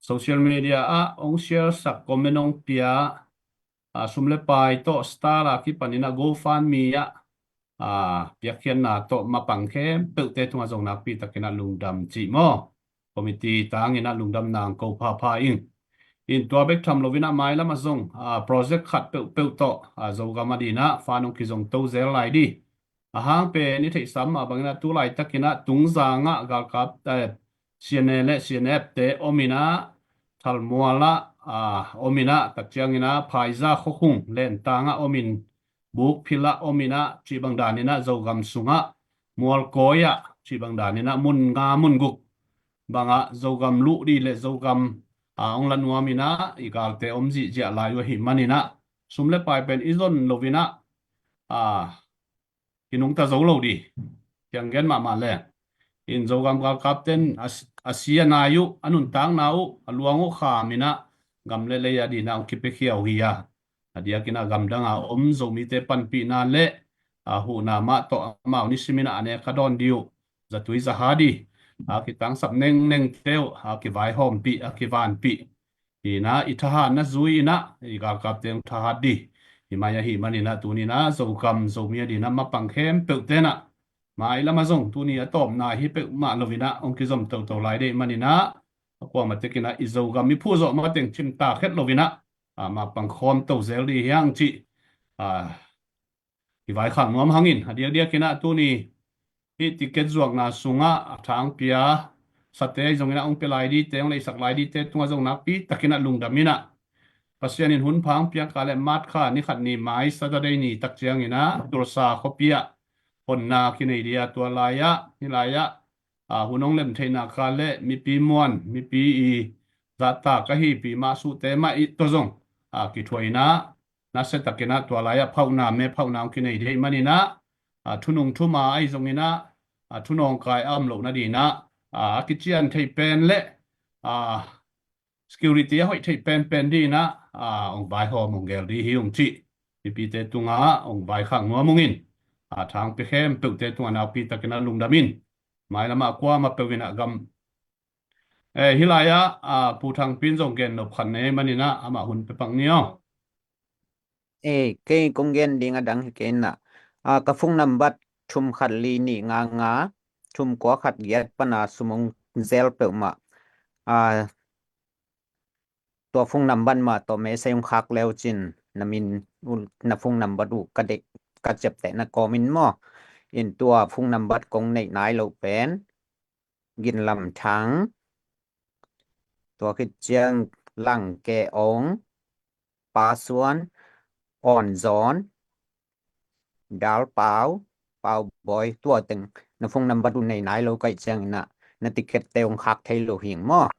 social media ah hong share sak, comment hong pia, aa, sum le pai tawh star a kipanin ah GoFundMe ah, aa, piakkhiatna tawh mapang khempeuhte tungah zong nakpi takin ah lungdam cih maw? Committee tangin ah lungdam nang ko phapha ing. In tua bek tham loin ah mailam ah zong, aa, project khat peuhpeuh tawh, aa, Zogam a dingin ah fan hong kizong to zel lai ding. A hang pen i theihsa mah bangin ah tu laitakin ah Tungzang ah galkap, eh, C N A le C N F te om in ah, Thalmual ah, aa, om in ah, tak ciangin ah Phaiza khuakhung Lentang ah om in, Bukphil ah om in ah, cih bang danin ah Zogam sungah Mualkawi ah cih bang danin ah mun nga mun guk bangah Zogam luh ding le Zogam, aa, hong la nuam in ah i galte om zihziah lai uh ahih manin ah sum le pai pen i zon loin ah, aa, kinungta zo lo ding. Ciang gen mahmah le in Zogam galkapten a, a si a nai uh, a nuntakna uh, a luang uh kham in ah gam le lei a dingin ah hong kipiakhia uh hi a, a diakin ah gamdang a om Zomite panpihna le, aa, huhna mah tawh amau nisimin ah a nek a dawn ding uh zatui zaha ding, aa, kitangsap nengnengte uh, aa, kivaihawmpih, aa, kivanpih hi in ah i thahatna zui in ah i galkapte hong thahat ding hi mai ahih manin ah tuni in ah Zogam Zomi a dingin ah mapang khempeuhte in ah mailam ah zong tuni a tawpna hi peuhmah loin ah hong kizom toto lai ding ahih manin ah a kuamah tekin ah i Zogam i phuh zawh mateng cimtak het loin ah, aa, mapang khawm to zel ding hi hang cih, aa, i vaikhak nuam hangin a diakdiakin ah tuni hih ticket zuakna sungah a tha hong pia sate ahi zongin ah hong pia lai dingte, hong leihsak lai dingte tungah zong nakpi takin ah lungdam in ah Pasian in hun pha hong piak a le March kha ni khat ni mai Saturday ni tak ciangin ah Tulsa khuapi ah honna kinei ding a, tua lai ah, hih lai ah, aa, hun hong lem theihna kha le mipi muan, mipi i zahtak ahi pi mah suhte mah i tawh zong, aa, kithuah in ah nasia takin ah tua lai ah phauhna, me phauhna hong kinei ding ahih manin ah, aa, thunung thuma ahi zongin ah, aa, thunawngkai a om loh nadingin ah, aa, a kician thei pen le, aa, security a hoih thei penpen dingin ah, aa, hong vaihawm hong gel ding hi ung cih mipite tungah hong vaikhak nuam ung in, aa, tha hong pia khempeuhte tungah nakpi takin ah lungdam in. Mailam ah kuamah peuh in ah gam, eh, hih lai ah, aa, Pu Thangpi in zong gen nop khat nei manin ah amah hun pia pak ni aw. Eh, kei kong gen ding a dang hi kei in ah, aa, ka phone nambat thum khat li nih nga nga, thum kua khat giat pan a sum hong zel peuhmah, aa, tua phone nambat mah tawh message hong khak le uh cin na min uh, na phone nambat uh ka deih, ka ciaptehna kawmin maw? In tua phone nambat kong neih nai loh pen Ginlam Thang, tua khit ciang Lang Ke Ong, Pa Suan, Awn Zawn, Dal Pau, Pau Bawi, tua teng na phone nambat uh nei nai lo ka hih ciangin ah na ticket te hong khak thei lo hing maw?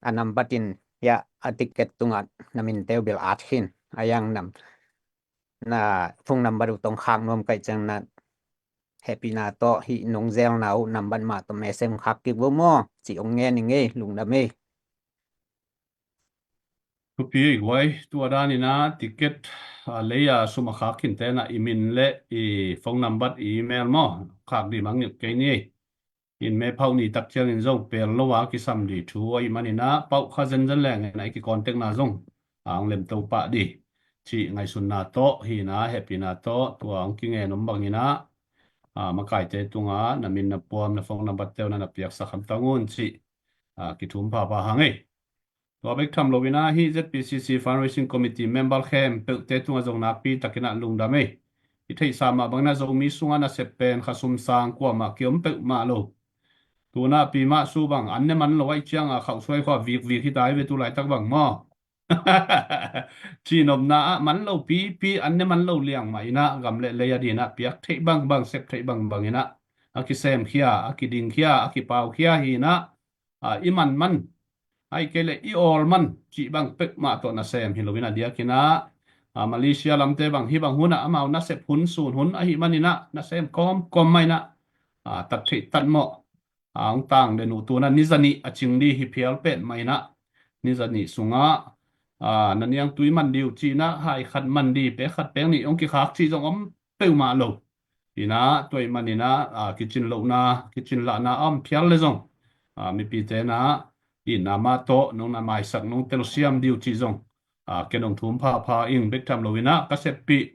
A nambat in, ya, a ticket tungah na minte uh bel at khin. A yang nam, na phone nambat uh tawh hong khak nuam ka hih ciang na hehpihna tawh hih nong zelna uh nambat mah tawh message hong khak kik vo maw? Cih hong ngen ing ei, lungdam ei. Thupi ei guai, tua danin ah ticket, aa, lei a sum a khak khin te in ah i min le i phone nambat, i email maw, khak ding mang ngiat kei ni ei. In me phauh ni tak ciangin zong pel lo a kisam ding thu ahih manin ah pauh kha zenzen leng in ah i kicontact na zong, aa, hong lem to pah ding cih ngaihsunna tawh hi in ah, hehpihna tawh tua hong kingen om bangin ah, aa, makaite tungah na min, na puam, na phone nambat te uh na na piaksak hamtang un cih, aa, kithum phapha hang ei. Tua bek tham loin ah hih Z P C C Fundraising Committee member khempeuhte tungah zong nakpi takin ah lungdam ei. I theihsa mah bangin ah Zomi sungah nasep pen kha sum sang kuamah kiom peuhmah lo. Tuna pi mah su bang an ne man lo ahih ciang a khauhsuai khua vikvik hi ta hi ve tu laitak bang maw? Cihnopna ah man lo pipi, an ne man lo liang mah inah, gam le lei a dinah piak theih bangbang, sep theih bangbang inah a kisemkhia, a kidingkhia, a kipaukhia hi inah, a, i man man, ahih kei leh i awl man cih bang peuhmah tawh nasem hi lo inah, diakinah, a, Malaysia lamte bang hih bang hunah amau nasep hun, sun hun ahih maninah nasem kawmkawm mah inah, a, tat theih tat mawh, a, hong tang den uh. Tunah ni zanih a cing di hi phial pet mah inah, ni zanih sungah, a, na niangtui man di uh ci inah, hai khat man di, pek khat pek nih hong kikhak cih zong om peuhmah lo. Inah tua ahih maninah, a, kicin lohna, kicin lahna a om phial le zong, a, mipite na itna mah tawh nong na maisak, nong telsiam di uh cih zong, a, ken hong thum phapha ing bek tham lo inah ka seppih.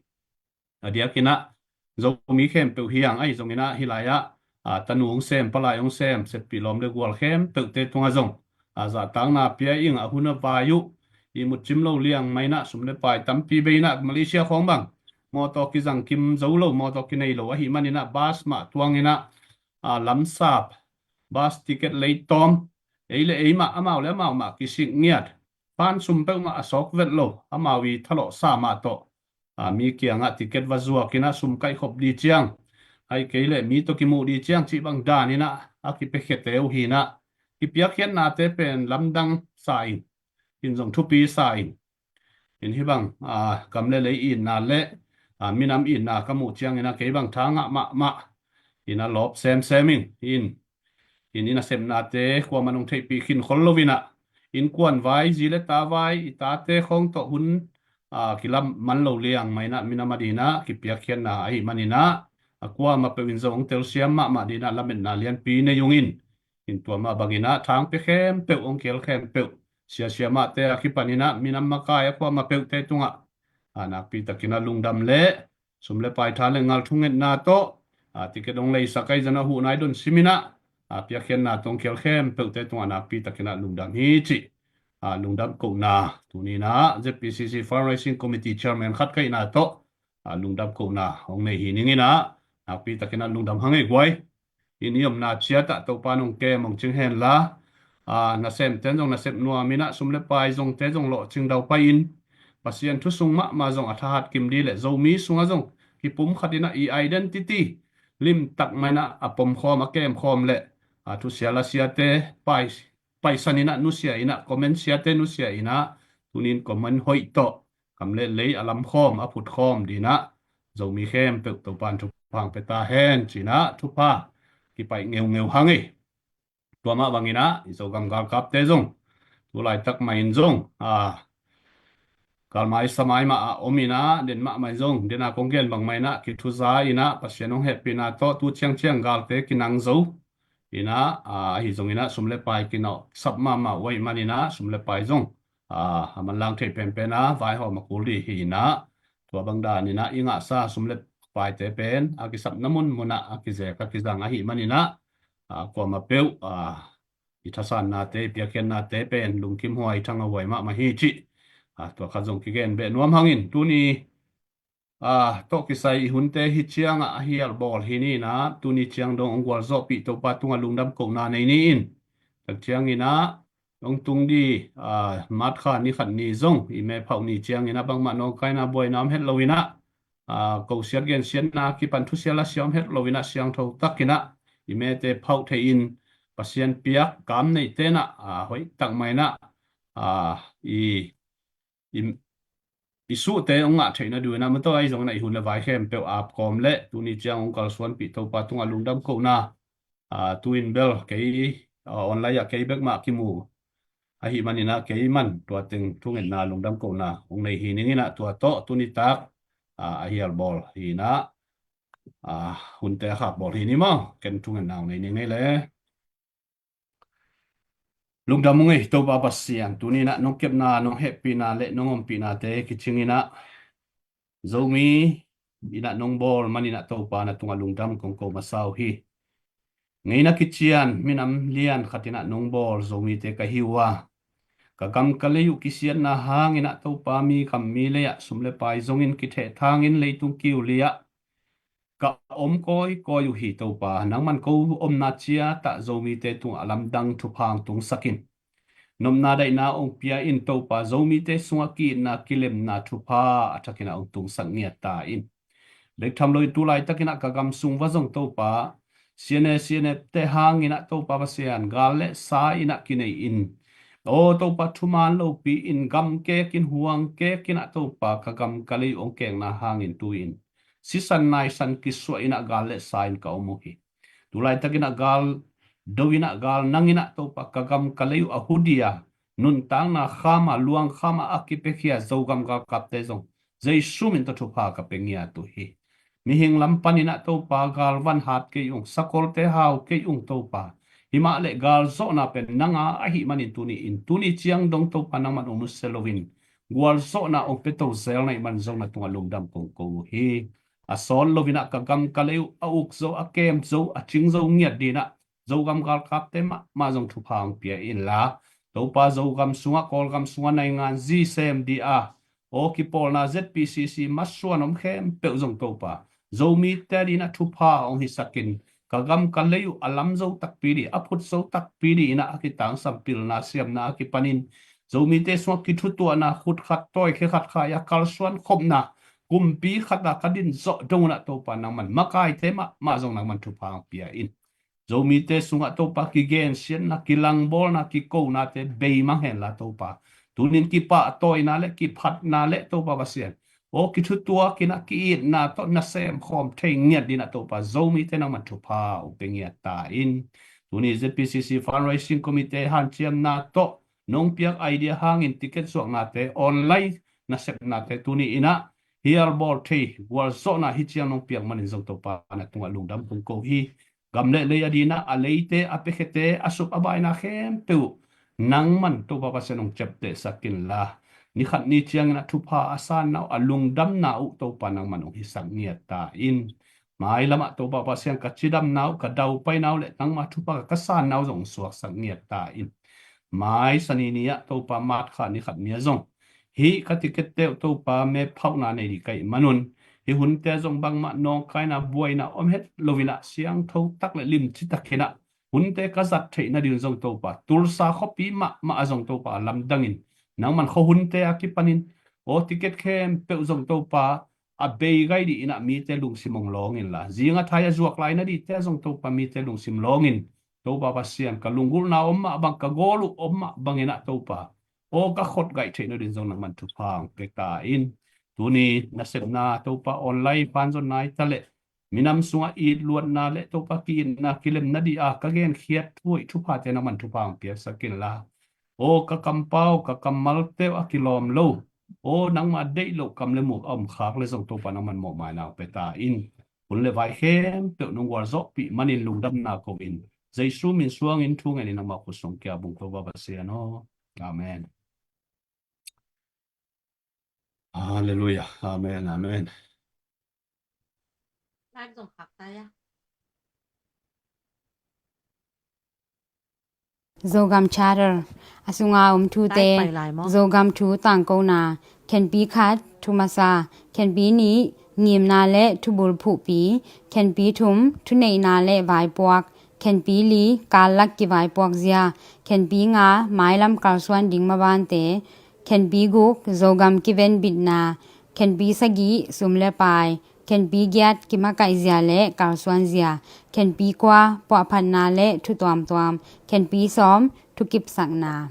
A diakinah Zomi khempeuh hi hang, ahi zonginah hih lai-ah, a, tanu hong sem, palai hong sem, seppih lawm le gual khempeuhte tungah zong, a, zahtakna pia ing, a hun a vai uh, ihmut cim lo liang mah inah, sum le pai tampi bei inah, Malaysia khawng bang mawtaw kizang kim zo lo, mawtaw kinei lo ahih maninah bus mah tuang inah, a, lamsap, bus ticket lei tawm, ei le ei mah, amau le amau mah kisik ngiat, pan sum peuhmah a sawk vet lo, amau i thalawhsa mah tawh, a, mi kiangah ticket va zuak inah sum kaihkhop di ciang, ahih kei leh mi tawh kimuh di ciang cih bang dan inah a kipiakhete uh hi inah, kipiakkhiatnate pen lamdang sa ing, in zong thupi sa ing. In hih bang, a, gam le lei itna le, a, minam itna ka muh ciang inah kei bang tha ngah mahmah, inah lawp semsem ing, in in, i nasepnate kuamah nong theihpih khin khol lo inah, innkuan vai, zi le ta vai, i tate khawng tawh hun, a, kilam man lo liang mah inah, minam a dinah kipiakkhiatna ahih maninah, a, kuamah peuh in zong hong telsiam mahmah dinah lametna lianpi nei ung in. In tua mah banginah thang pia khempeuh, hong kial khempeuh, siasia mahte a kipaninah minam makai a kuamah peuhte tungah, a, nakpi takinah lungdam le sum le pai, tha le ngal, thungetna tawh, a, ticket hong leisak ahi zong a huh nai don sim inah, a, piakkhiatna tawh hong kial khempeuhte tungah nakpi takinah lungdam hi cih, a, lungdam kohna, tuni inah Z P C C Fundraising Committee Chairman khat ka hihna tawh, a, lungdam kohna hong nei hi ning inah, nakpi takinah lungdam hang ei guai. In i omna ciatah Topa nong kem hong cing henla, a, nasemte zong nasep nuam inah, sum le pai zongte zong lawhcing dau pai in, Pasian thu sung mahmah zong a thahat kim di le Zomi sungah zong kipum khat inah i identity limtak mah inah a pomkhawm, a kemkhawm le, a, thusia lasiate pai, paisan inah nusia inah, comment siate nusia inah, tunin comment hoih tawh gam le lei a lamkhawm, a phutkhawm dinah Zomi khempeuh Topan thupha hong pia ta hen ci inah thupha kipaih ngeungeu hang ei. Tua mah banginah i Zogam galkapte zong tu laitak mah in zong, a, galmai samai mah a om inah, den mahmah in zong, den a kong gen bang mah inah kithuza inah, Pasian hong hehpihna tawh tu ciangciang galte kinang zo inah, a, ahi zonginah sum le pai kinawhsap mahmah uh ahih maninah sum le pai zong, a, a manlang theih penpen a vaihawm a kul dih hi inah, tua bang dan inah i ngahsa sum le paite pen a kisapna munmunah a kizek, a kizang ahih maninah, a, kuamah peuh, a, i thasannate, i piakkhiatnate pen lungkimhuai, thangahhuai mahmah hi cih, a, tua khat zong kigen beh nuam hangin, tuni, a, tawh kisai i hunte hih ciangah a hial bawl hi ni inah, tuni ciang dong hong gualzawhpih Topa tungah lungdam kohna nei ni in. Tak cianginah hong tung di, a, March kha ni khat ni zong, i mephauh ni cianginah bangmah nawngkaina buaina om het lo inah, a, kosiat gensiatna kipan thusia lasia om het lo inah, siangtho takinah i mete phauh thei in, Pasian piak kam neite inah, a, hoih tak mah inah, a, i, i, i suhte hong ngah theihna ding inah, mawtaw ahi zonginah i hun le vai khempeuh apkawm le tuni ciang hong kalsuanpih Topa tungah lungdam kohna, a, tu-in bel kei, a, online ah kei bek mah kimu ahih maninah kei man tua teng thungetna, lungdam kohna hong nei hi ning inah, tua tawh tuni tak, a, a hial bawl hi inah, a, hunte a khak bawl hi ni maw, ken thungetna hong nei ning ei le. Lungdam ung ei Topa Pasian, tuni inah nong kepna, nong hehpihna le nong ompihnate kicing inah, Zomi inah nong bawl man inah Topa na tungah lungdam kong ko masa uh hi. Ngeina kician minam lian khat inah nong bawl Zomite ka hi uh a, ka gam ka lei uh kisiatna hang inah Topa, mi gam mi lei ah sum le pai zongin kithehthangin leitung kiu li ah ka om kawikawi uh hi Topa. Nangman ko omna ciatah Zomite tungah lamdang thupha hong tungsak in. nopna daihna hong pia in Topa, Zomite sungah ki-itna kilemna thupha a thakin ah hong tungsak ngiat ta in. Bek tham lo in tu laitakin ah ka gam sung va zong Topa, C N A, C N F te hangin ah Topa Pasian, gal le sa in ah kinei in, aw Topa, thuman lopi in gam kekin huang kekin ah Topa, ka gam ka lei uh hong kekna hangin tu in sisan naisan kisuah in ah gal le sa in ka om uh hi. Tu laitakin ah gal do in ah, gal nang in ah Topa, ka gam ka lei uh a hudia, nuntakna khama, luang khama a kipiakhia Zogam galkapte zong Jesu min tawh thupha ka pia ngiat uh hi. Mihing lam panin ah Topa, galvan hat kei ung, sakolte hau kei ung Topa. Himah le galzawhna pen nanga ahih manin tuni in, tuni ciang dong Topa, nangman hong nusia loin gualzawhna hong pia to zelna ih man zong na tungah lungdam kong ko uh hi. A sawt loin ah ka gam ka lei uh a uk zo, a kem zo, a cing zo ngiat dingin ah Zogam galkapte mahmah zong thupha hong pia inla, Topa, Zogam sungah, Kawlgam sungah naingan zi sem ding a, aw kipawlna Z P C C masuan om khempeuh zong Topa, Zomite dingin ah thupha hong hisakin, ka gam ka lei uh a lam zo takpi ding, a phut zo takpi dingin ah a kitangsam pilna siamna a kipanin Zomite sungah kithutuahna, khut khat tawi khe khat khai a kalsuan khopna, kumpi khat a ka din zawh dong un ah Topa, nangman makaite mahmah zong nangman thupha hong pia in. Zomite sungah Topa, kigensiatna, kilangbawlna, kikonate beimang henla Topa, tunin kipahtawina le kiphatna le Topa Pasian, aw kithutuak in ah ki-itna tawh nasem khawm thei ngiat dingin ah Topa, Zomite nangman thupha hong pia ngiat ta in. Tuni Z P C C Fundraising Committee hanciamna tawh nong piak idea hangin ticket zuaknate, online nasepnate tuni in ah hial bawl thei gualzawhna hi ciang nong piak manin zong Topa, na tungah lungdam kong ko hi. Gam le lei a dingin ah a leite, a piakhiate, a sup a baina khempeuh nangman Topa Pasian hong ciaptehsak inla, ni khat ni ciangin ah thupha a sanna uh, a lungdamna uh Topa, nangman hong hisak ngiat ta in. Mailam ah Topa Pasian, ka cidamna uh, ka daupaina uh le nangma thupha ka sanna uh zong hong suaksak ngiat ta in. Mai Sani ni ah Topa, March kha ni khat ni ah zong hih ka ticket te uh Topa, map phauhna nei ding ka hih manun, hih hunte zong bangmah nawngkaina buaina om het loin ah siangtho tak le limci takin ah hunte ka zat theih nading zong Topa, Tulsa khuapi mahmah ah zong Topa, a lamdangin nangman khua hunte a kipanin, aw ticket khempeuh zong Topa, a bei gai dingin ah mite lungsim hong lawng inla, zing a thai a zuak lai nadingte ah zong Topa, mite lungsim lawngin, Topa Pasian, ka lunggulhna om mah bang, ka gawl uh om mah bangin ah Topa, aw ka khot gaih theih nading zong nangman thupha hong pia ta in. Tuni nasepna Topa, online pan zong nai ta leh, minam sungah it luatna le Topa, ki-itna kilemna ding a ka genkhiat thu hoih thuphate nangman thupha hong piaksak inla, aw ka kampau, ka kammalte uh a kilawm lo, aw nangma deih loh kam le muk a om khak le zong Topa, nangman mawhmaina hong pia ta in. Hun le vai khempeuh nong gualzawhpih manin lungdamna ko in, Jesu min suangin thu ngenin nangmah khut sung kia bungto, Topa Pasian aw. Amen. Halleluiah. Amen. Amen. Zogam Charter a sunga om thute. Zogam thu tangkona. Khenpi khat, thu masa. Khenpi nih, ngimna le thubul phuhpi. Khenpi thum, thuneihna le vaipuak. Khenpi li, kallak kivaipuak zia. Khenpi nga, mailam kalsuan ding mabante. Khenpi guk, Zogam kiven bitna. Khenpi sagih, sum le pai. Khenpi giat, kimakaih zia le kalsuan zia. Khenpi kua, puahphatna le thu tuamtuam. Khenpi sawm, thukipsakna.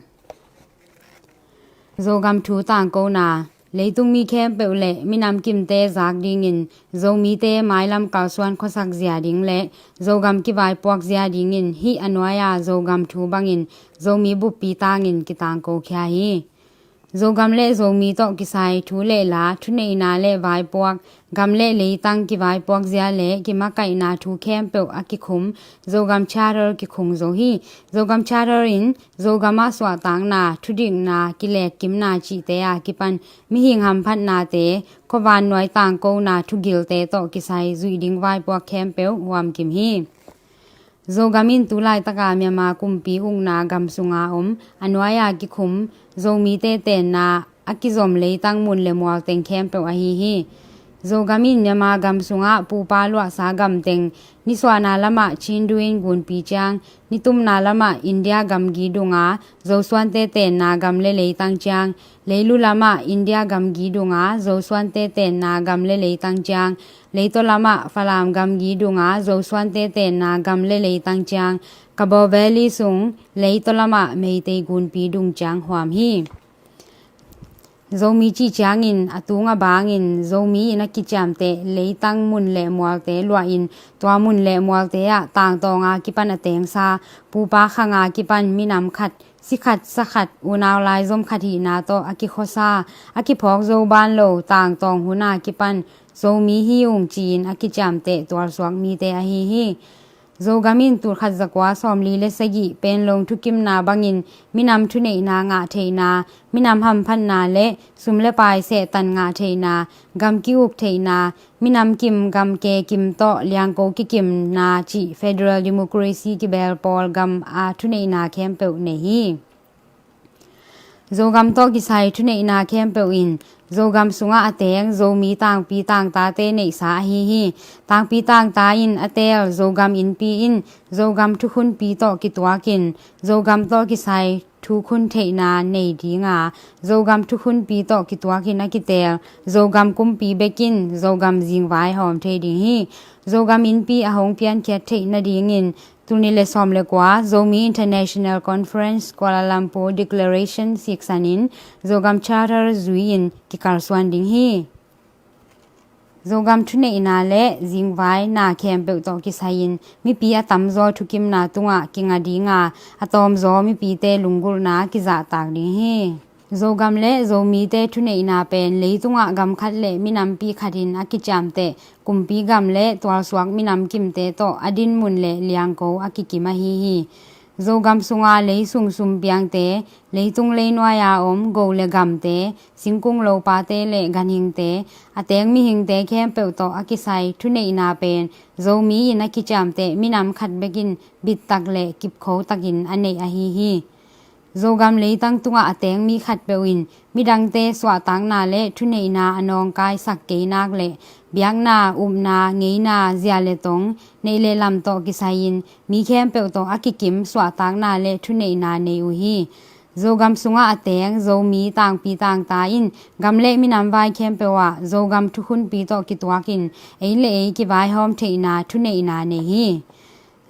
Zogam thu tangkona. Leitung mi khempeuh le minam kimte zak dingin, Zomite mailam kalsuan khuasak zia ding le Zogam kivaipuak zia dingin, hih a nuai-a Zogam thu bangin Zomi buppi tangin kitangko khia hi. Zogam le Zomi tawh kisai thu le la, thuneihna le vaipuak, gam le leitang kivaipuak zia le kimakaihna thu khempeuh a kikhum Zogam Charter kikhung zo hi. Zogam Charter in Zogam ah suahtakna, thudikna, kilekkimna cihte a kipan mihing hamphatnate, khuavannuai tangkona thugilte tawh kisai zuih ding vaipuak khempeuh huamkim hi. Zogam in tu laitaka Myanmar kumpi ukna gam sunga om a nuai-a kikhum Zomite tenna a kizom leitang mun le mual teng khempeuh ahi hi. Zogam in Myanmar gam sungah pupa luahsa gam teng, nisuahna lamah Chindu in gunpi ciang, nitumna lamah India gamgi dunga Zosuante tenna gam le leitang ciang, leilu lamah India gamgi dunga Zosuante tenna gam le leitang ciang, leitaw lamah Falam gamgi dunga Zosuante tenna gam le leitang ciang, Kabaw Valley sung leitaw lamah Meitei gunpi dung ciang huam hi. Zomi cih ciangin a tung a bangin Zomi in a kiciamteh leitang mun le mualte luahin, tua mun le mualte ah tangtawnga kipan a tengsa, pupa khanga kipan minam khat, si khat, sa khat, unau laizom khat hihna tawh a kikhuasa, a kiphawk zo ban lo tangtawng huna kipan Zomi hi ung ci-in a kiciamteh tualsuak mite ahi hi. Zogam in tulkhat zakua sawmli le sagih Panglong thukimna bangin minam thuneihna ngah theihna, minam hamphatna le sum le pai sehtan ngah theihna, gam ki-uk theihna, minam kim gam ke kim tawh liangko kikimna cih federal democracy kibel pawl gam a thuneihna khempeuh nei hi. Zogam tawh kisai thuneihna khempeuh in Zogam sungah a teng Zomi tangpi tangtate neihsa ahi hi. Tangpi tangta in a teel Zogam innpi in Zogam thukhunpi tawh kituakin Zogam tawh kisai thukhun theihna nei dinga, Zogam thukhunpi tawh kituakin a kiteel Zogam kumpi bekin Zogam zingvai hawm thei ding hi. Zogam innpi a hong piankhiat theih nadingin, tul nih le sawm le kua Zomi International Conference Kuala Lumpur Declaration siksanin Zogam Charter zui-in kikalsuan ding hi. Zogam thuneihna le zingvaina khempeuh tawh kisai-in mipi a tamzaw thukimna tungah kinga dinga, a tawmzaw mipite lunggulhna kizahtak ding hi. Zogam le Zomite thuneihna pen leitungah gam khat le minampi khatin a kiciamteh kumpi gam le tualsuak minam kimte tawh a dinmun le liangko a kikim ahi hi. Zogam sunga leisung sumpiangte, leitung leinuai-a om go le gamte, singkung lopate le ganhingte, a teng mihingte khempeuh tawh a kisai thuneihna pen Zomi in a kiciamteh minam khat bekin bittak le kipkhotakin a neih ahi hi. Zogam leitang tungah a teng mi khatpeuh in midangte suahtakna le thuneihna a nawngkaisak kei nak le biakna, upna, ngeina, zia le tong, neih le lam tawh kisai-in mi khempeuh tawh a kikim suahtakna le thuneihna nei uh hi. Zogam sungah a teng Zomi tangpi tangta in gam le minam vai khempeuh ah Zogam thukhunpi tawh kituakin ei le ei kivaihawm theihna thuneihna nei hi.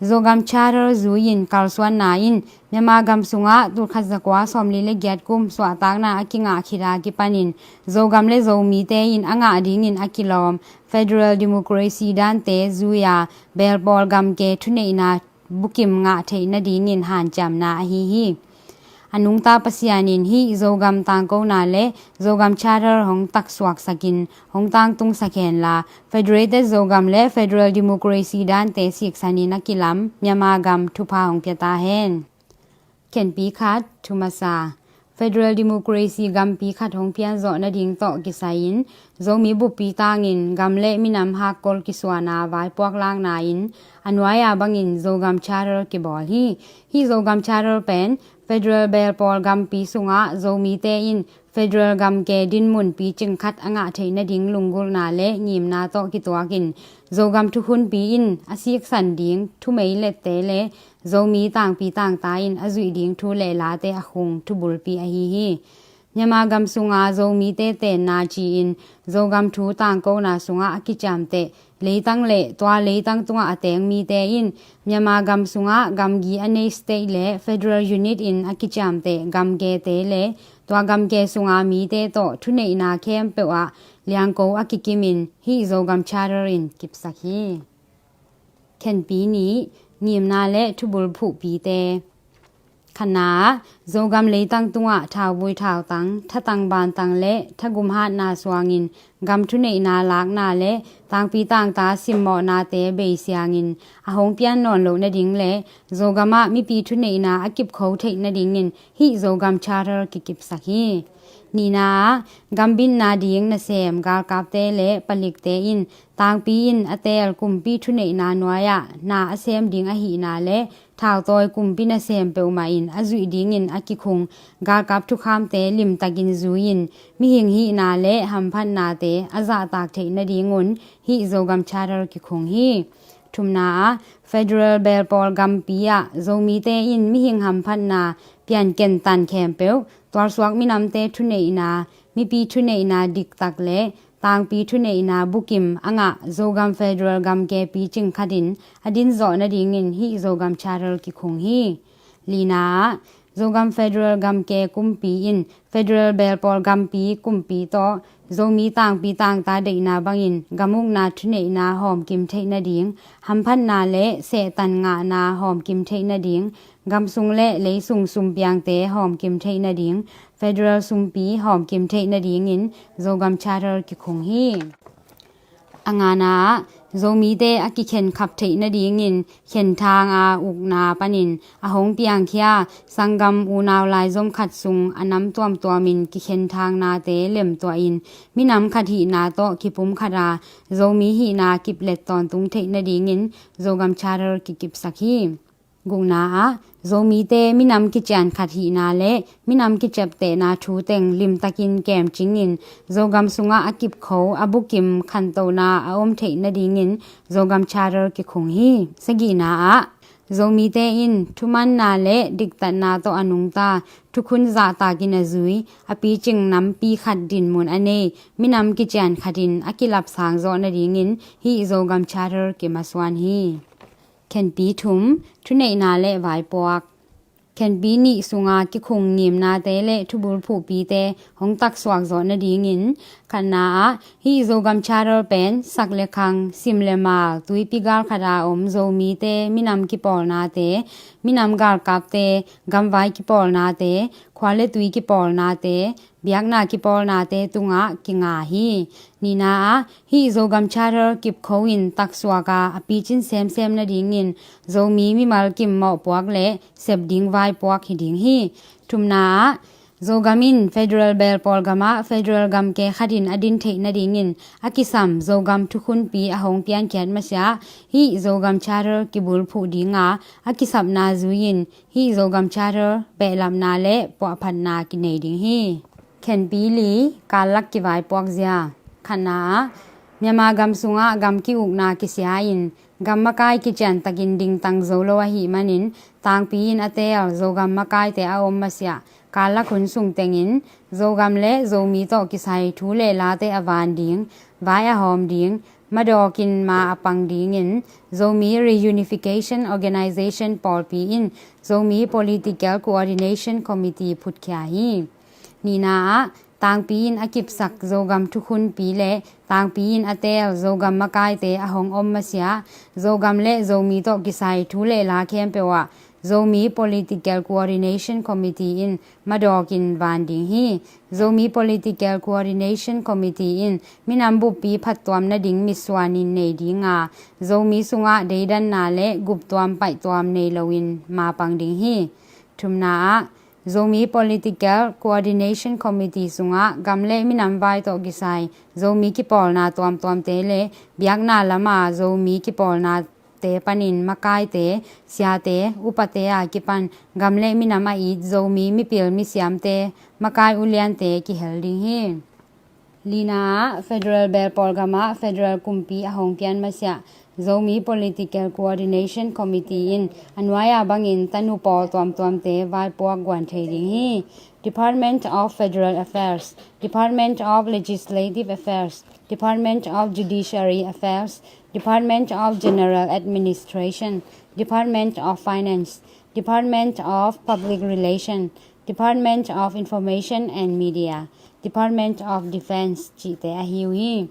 Zogam Charter zui-in kalsuanna in Myanmar gam sungah tulkhat zakua sawmli le giat kum suahtakna a kingah khit a kipanin Zogam le Zomite in a ngah dingin a kilawm federal democracy dante zui-a belpawl gamke thuneihna bukim ngah theih nadingin hanciamna ahi hi. A nungta Pasian in hih Zogam tangkona le Zogam Charter hong taksuaksakin hong tangtungsak henla, Federated Zogam le Federal Democracy dante siksanin a kilam Myanmar gam thupha hong pia ta hen. Khenpi khat, thumasa. Federal Democracy gampi khat hong pianzawh nading tawh kisai-in Zomi buppi tangin gam le minam hakkol kisuana vaipuak lakna in a nuai-a bangin Zogam Charter kibawl hi. Hih Zogam Charter pen federal belpawl gampi sungah Zomite in federal gamke dinmun picing khat a ngah theih nading lunggulhna le ngimna tawh kituakin Zogam thukhunpi in a siksan ding thumei lette le Zomi tangpi tangta in a zuih ding thu le late a khung thubulpi ahi hi. Myanmar gam sunga Zomite tenna ci-in Zogam thu tangkona sungah a kiciamteh leitang le tua leitang tungah a teng mite in Myanmar gam sungah gamgi a nei state le federal unit in a kiciamteh gamgete le tua gamke sunga mite tawh thuneihna khempeuh ah liangko a kikimin hih Zogam Charter in kipsak hi. Khenpi nih, ngimna le thubul phuhpite. Khatna, Zogam leitang tungah thauvui thautang, thatang bantang le thagum hatna suangin gam thuneihna lakna le tangpi tangta simmawhnate beisiangin a hong pian nawn loh nading le Zogam ah mipi thuneihna a kipkho theih nadingin hih Zogam Charter kikipsak hi. Nihna ah, gambitna ding nasem galkapte le palikte in tangpi in a teel kumpi thuneihna nuai-ah na a sem ding ahihna le thautawi kumpi nasem peuhmah in a zuih dingin a kikhung galkap thukhamte limtakin zui-in mihing hihna le hamphatnate a zahtak theih nadingun hih Zogam Charter kikhung hi. Thumna ah, federal belpawl gampi ah Zomite in mihing hamphatna pianken tan khempeuh, tualsuak minamte thuneihna, mipi thuneihna diktak le tangpi thuneihna bukim a ngah Zogam federal gamke picing khatin a dinzawh nadingin hih Zogam Charter kikhung hi. Lina ah, Zogam federal gamke kumpi in federal belpawl gampi kumpi tawh Zomi tangpi tangta deihna bangin gamukna thuneihna hawmkim theih nading, hamphatna le sehtan ngahna hawmkim theih nading, gamsung le leisung sumpiangte hawmkim theih nading, federal sumpi hawmkim theih nadingin Zogam Charter kikhung hi. A ngana ah, Zomite a kikhenkhap theih nadingin khenthang a ukna panin a hong piangkhia sanggam unau laizom khat sung a nam tuamtuamin kikhenthang nate lemtuahin minam khat hihna tawh kipumkhat a Zomi hihna kiplet tawntung theih nadingin Zogam Charter kikipsak hi. Gukna ah, Zomite minam kician khat hihna le minam kiciaptehna thu teng limtakin kemcingin Zogam sungah a kipkho a bukim khantohna a om theih nadingin Zogam Charter kikhung hi. Sagihna ah, Zomite in thumanna le diktatna tawh a nungta thukhun zahtakin a zui a picing nampi khat dinmun a nei minam kician khatin a kilapsang zawh nadingin hih Zogam Charter kimasuan hi. Khenpi thum, thuneihna le vaipuak. Khenpi nih sunga kikhung ngimnate le thubulphuhpite hong taksuak zawh nadingin khatna ah hih Zogam Charter pen sak le khang, sim le mal, tuipi galkhat a om Zomite minam kipawlnate, minam galkapte, gamvai kipawlnate, khua le tui kipawlnate, biakna kipawlnate tungah kinga hi. Nihna ah hih Zogam Charter kipkho in taksuak a a picin semsem nadingin Zomi mimal kim mawhpuak le sep ding vaipuak hi ding hi. Thumna ah Zogam in federal belpawl gamah federal gamke khatin a din theih nadingin a kisam Zogam thukhunpi a hong piankhiat masiah hih Zogam Charter kibulphuh dinga a kisapna zui-in hih Zogam Charter behlapna le puahphatna kinei ding hi. Khenpi li, kallak kivaipuak zia. Khatna ah Myanmar gam sungah gam ki-ukna kisia-in gam makai kiciantakin dingtang zo lo ahih manin tangpi in a teel Zogam makaite a om masiah kallak hun sung tengin Zogam le Zomi tawh kisai thu le late a van ding, vai a hawm ding, madawkin ma a pang dingin Zomi Reunification Organization pawlpi in Zomi Political Coordination Committee phutkhia hi. Nihna ah tangpi in a kipsak Zogam thukhunpi le tangpi in a teel Zogam makaite a hong om masiah Zogam le Zomi tawh kisai thu le la khempeuh ah Zomi Political Coordination Committee in madawkin van ding hi. Zomi Political Coordination Committee in minam buppi phattuam nading mitsuanin nei dinga Zomi sungah deidanna le guptuam paihtuam nei loin ma pang ding hi. Thumna ah Zomi Political Coordination Committee sungah gam le minam vai tawh kisai Zomi kipawlna tuamtuamte le biakna lama Zomi kipawlnate panin makaite, siate, upate a kipan gam le minam a it Zomi mipil misiamte, makai uliante kihel ding hi. Lina ah federal belpawl gamah federal kumpi a hong pian masiah Zomi Political Coordination Committee in a nuai-a bangin tanu pawl tuamtuamte vaipuak guan thei ding hi. Department of Federal Affairs, Department of Legislative Affairs, Department of Judiciary Affairs, Department of General Administration, Department of Finance, Department of Public Relation, Department of Information and Media, Department of Defense cihte ahi uh hi.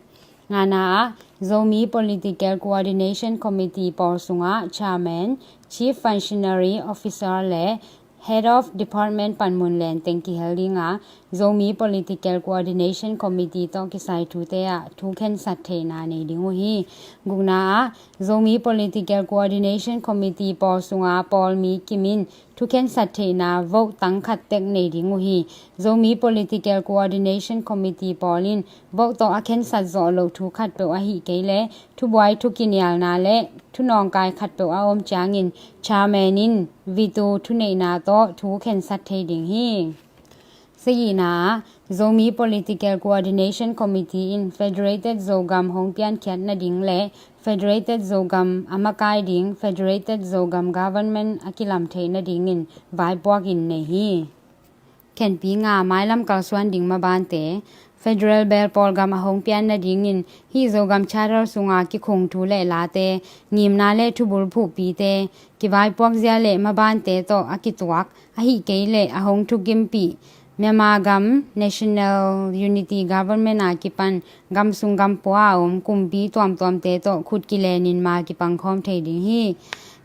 Ngana ah Zomi Political Coordination Committee pawl sungah Chairman, Chief Functionary Officer le Head of Department panmun lenteng kihel dinga Zomi Political Coordination Committee tawh kisai thute ah thu khensat theihna nei ding uh hi. Gukna ah, Zomi Political Coordination Committee pawl sunga pawl mi kim in thu khensat theihna vote tang khat tek nei ding uh hi. Zomi Political Coordination Committee pawl in vote tawh a khensat zawh loh thu khatpeuh ahih kei leh thubuai thukinialna le thunawngkai khatpeuh a om ciangin chairman in veto thuneihna tawh thu khensat thei ding hi. Sagihna ah, Zomi Political Coordination Committee in Federated Zogam hong piankhiat nading le Federated Zogam a makai ding Federated Zogam Government a kilam theih nadingin vaipuak in nei hi. Khenpi nga, mailam kalsuan ding mabante. Federal belpawl gam a hong pian nadingin hih Zogam Charter sunga kikhung thu le late, ngimna le thubulphuhpite, kivaipuak zia le mabante tawh a kituak, ahih kei leh a hong thukimpih Myanmar gam National Unity Government a kipan gam sung gam pua a om kumpi tuamtuamte tawh khut kilenin ma kipangkhawm thei ding hi.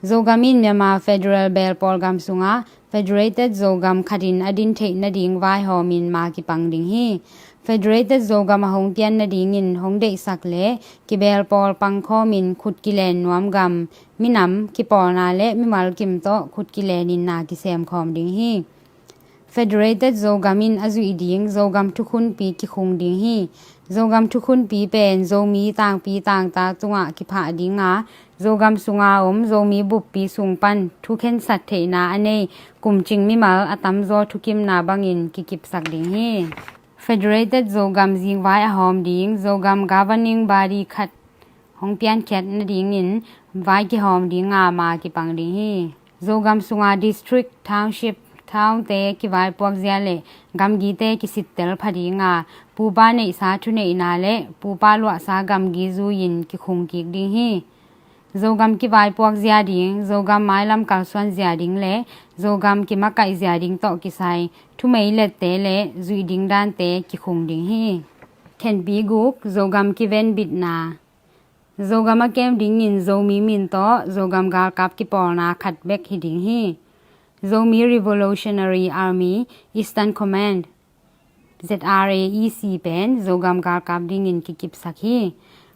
Zogam in Myanmar Federal belpawl gam sungah Federated Zogam khatin a din theih nading vaihawmin ma kipang ding hi. Federated Zogam a hong pian nadingin hong deihsak le kibelpawl pangkhawmin khut kilen nuam gam, minam, kipawlna le mimal kim tawh khut kilenin na kisemkhawm ding hi. Federated Zogam in a zuih ding Zogam thukhunpi kikhung ding hi. Zogam thukhunpi pen Zomi tangpi tangta tungah kiphah dinga, Zogam sunga om Zomi buppi sung pan thukhensat theihna a nei kumcing mimal a tamzaw thukimna bangin kikipsak ding hi. Federated Zogam zingvai a hawm ding Zogam Governing Body khat hong piankhiat nadingin vai kihawm dinga ma kipang ding hi. Zogam sunga district, township, townte kivaipuak zia le gamgite kisittel pha dinga, pupa neihsa thuneihna le pupa luahsa gamgi zuiin kikhung kik ding hi. Zogam kivaipuak zia ding, Zogam mailam kalsuan zia ding le Zogam kimakaih zia ding tawh kisai thumei lette le zuih ding dante kikhung ding hi. Khenpi guk, Zogam kivenbitna. Zogam a kem dingin Zomi min tawh Zogam galkap kipawlna khat bek hi ding hi. Zomi Revolutionary Army Eastern Command, Z R A E C pen Zogam galkap dingin kikipsak hi.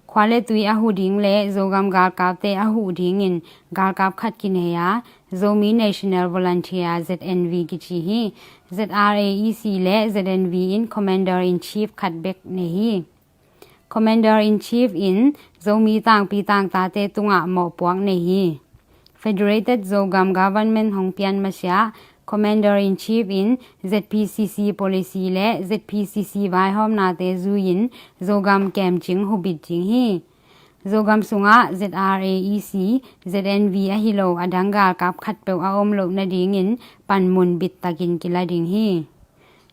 Khua le tui a huh ding le Zogam galkapte a huh dingin galkap khat kinei a, Zomi National Volunteer, Z N V kici hi. Z R A E C le Z N V in Commander in Chief khat bek nei hi. Commander in Chief in Zomi tangpi tangtate tungah mawhpuak nei hi. Federated Zogam Government hong pian masiah Commander in Chief in Z P C C policy le Z P C C vaihawmnate zuiin Zogam kemcing hubit ding hi. Zogam sungah Z R A E C, Z N V ahi lo a dang galkap khatpeuh a om loh nadingin panmun bittakin kila ding hi.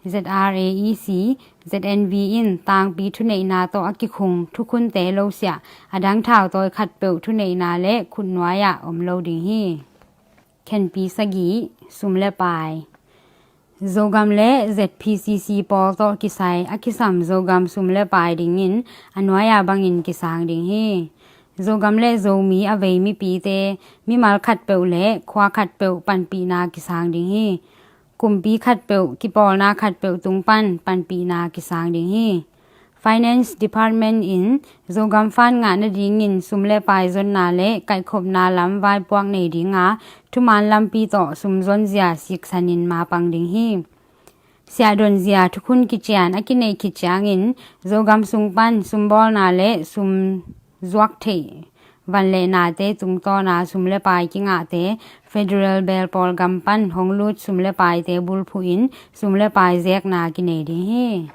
Z R A E C, Z N V in tangpi thuneihna tawh a kikhung thukhunte losiah a dang thautawi khatpeuh thuneihna le khutnuai-ah om lo ding hi. Khenpi sagih, sum le pai. Zogam le Z P C C pawl tawh kisai a kisam Zogam sum le pai dingin a nuai-a bangin kisang ding hi. Zogam le Zomi a vei mipite mimal khatpeuh le khua khatpeuh panpihna kisang ding hi. Kumpi khatpeuh, kipawlna khatpeuh tung pan panpihna kisang ding hi. Finance Department in Zogam fund ngah nadingin sum le pai zonna le kaihkhopna lam vaipuak nei dinga, thuman lampi tawh sum zonzia siksanin mapang ding hi. Siahdonzia thukhun kician a kineih khit ciangin Zogam sung pan sumbawlna le sum zuak theih van le nate tungtawna sum le pai kingahte Federal belpawl gam pan hong lut sum le paite bulphuhin sum le pai zekna kinei ding hi.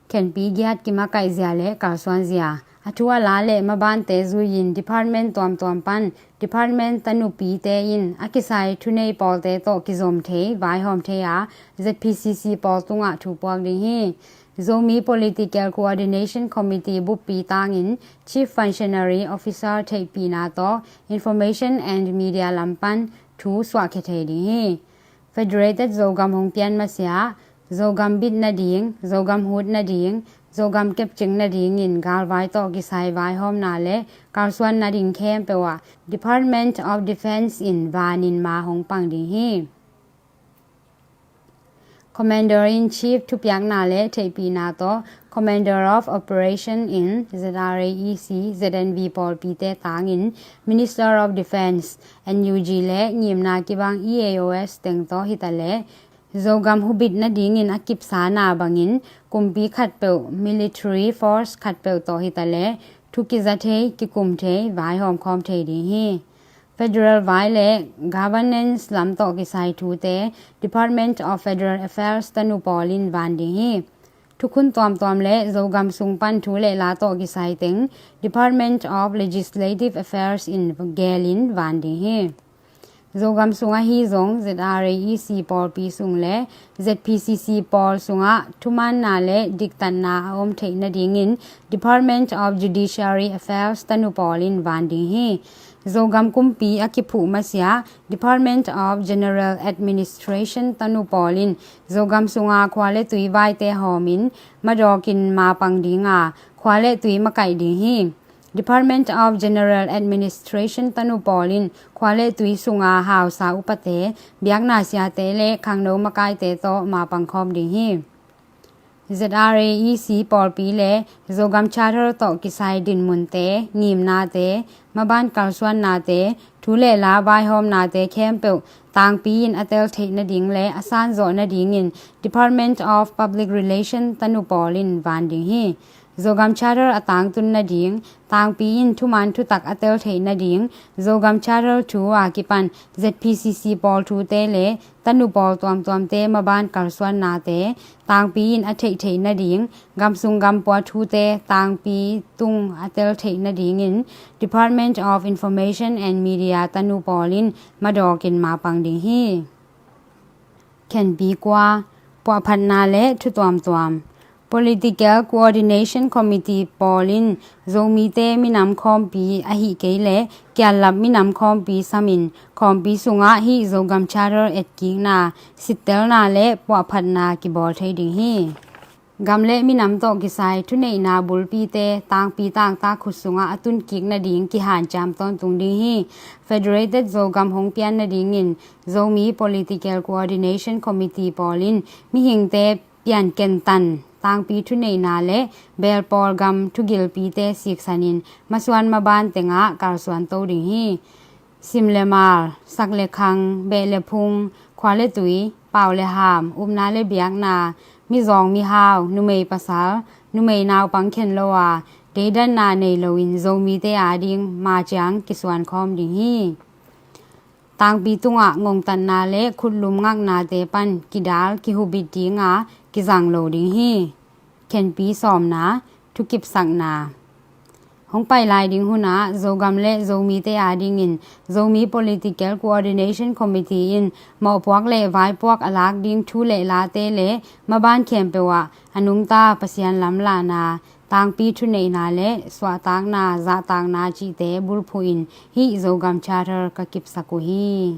Khenpi giat, kimakaih zia le kalsuan zia. A thu a la le mabante zuiin department tuamtuam pan department tanupite in a kisai thunei pawlte tawh kizom thei, vaihawm thei a, Z P C C pawl tungah thu puak ding hi. Zomi Political Coordination Committee buppi tangin Chief Functionary Officer theihpihna tawh Information and Media lam pan thu suahkhia thei ding hi. Federated Zogam hong pian masiah, Zogam bit nading, Zogam hut nading, Zogam kepcing nadingin galvai tawh kisai vaihawmna le kalsuan nading khempeuh ah Department of Defence in vanin ma hong pang ding hi. Commander-in-Chief thupiakna le theihpihna tawh Commander of Operation in Z R A E C, Z N V pawlpite tangin Minister of Defence, N U G le ngimna kibang E A O S teng tawh hitaleh Zogam hubit nadingin a kipsana bangin kumpi khatpeuh, military force khatpeuh tawh hitaleh thu kiza thei, kikum thei, vaihawm khawm thei ding hi. Federal vai le governance lam tawh kisai thute Department of Federal Affairs tanu pawlin van ding hi. Thukhun tuamtuam le Zogam sung pan thu le la tawh kisai teng Department of Legislative Affairs in gelin van ding hi. Zogam sungah hi zong Z R A E C pawlpi sung le Z P C C pawl sungah thumaanna le diktatna a om theih nadingin Department of Judiciary Affairs tanu pawlin van ding hi. Zogam kumpi a kiphuh masiah Department of General Administration tanu pawlin Zogam sunga khua le tui vaite hawmin madawkin mapang dinga khua le tui makaih ding hi. Department of General Administration tanu pawlin khua le tui sunga hausa upate, biakna siate le khangno makaite tawh mapang khawm ding hi. Z R A E C pawlpi le Zogam Charter tawh kisai dinmunte, ngimnate, maban kalsuannate, thu le la vaihawmnate khempeuh tangpi in a tel theih nading le a sanzawh nadingin Department of Public Relation tanu pawlin van ding hi. Zogam Charter a tangtun nading, tangpi in thuman thutak a tel theih nading, Zogam Charter thu a kipan Z P C C pawl thute le tanu pawl tuamtuamte maban kalsuannate tangpi in a theih theih nading, gamsung gampua thute tangpi tung a tel theih nadingin Department of Information and Media tanu pawlin madawkin mapang ding hi. Khenpi kua, puahphatna le thu tuamtuam. Political Coordination Committee pawlin Zomite minam khawmpi ahi kei le kiallap minam khawmpi samin khawmpi sungah hih Zogam Charter etkikna, sittelna le puahphatna kibawl thei ding hi. Gam le minam tawh kisai thuneihna bulpite tangpi tangtak khut sungah a tunkik nading kihanciam tawntung ding hi. Federated Zogam hong pian nadingin Zomi Political Coordination Committee pawlin mihingte piankentan, tangpi thuneihna le belpawl gam thugilpite siksanin masuan maban tengah kalsuan to ding hi. Sim le mal, sak le khang, beh le phung, khua le tui, pau le ham, upna le biakna, mizawng mihau, numei pasal, numei naupang khen lo a, deidanna nei loin Zomite ading maciang kisuan khawm ding hi. Tangpi tungah ngongtatna le khutlum ngaknate pan kidal kihubit dinga kizang lo ding hi. Khenpi sawmna, thukipsakna. Hong pai lai ding hunah Zogam le Zomite adingin Zomi Political Coordination Committee in mawhpuak le vaipuak a lak ding thu le late le maban khempeuh ah a nungta Pasian lamlahna, tangpi thuneihna le suahtakna, zahtakna cihte bulphuhin hih Zogam Charter ka kipsak uh hi.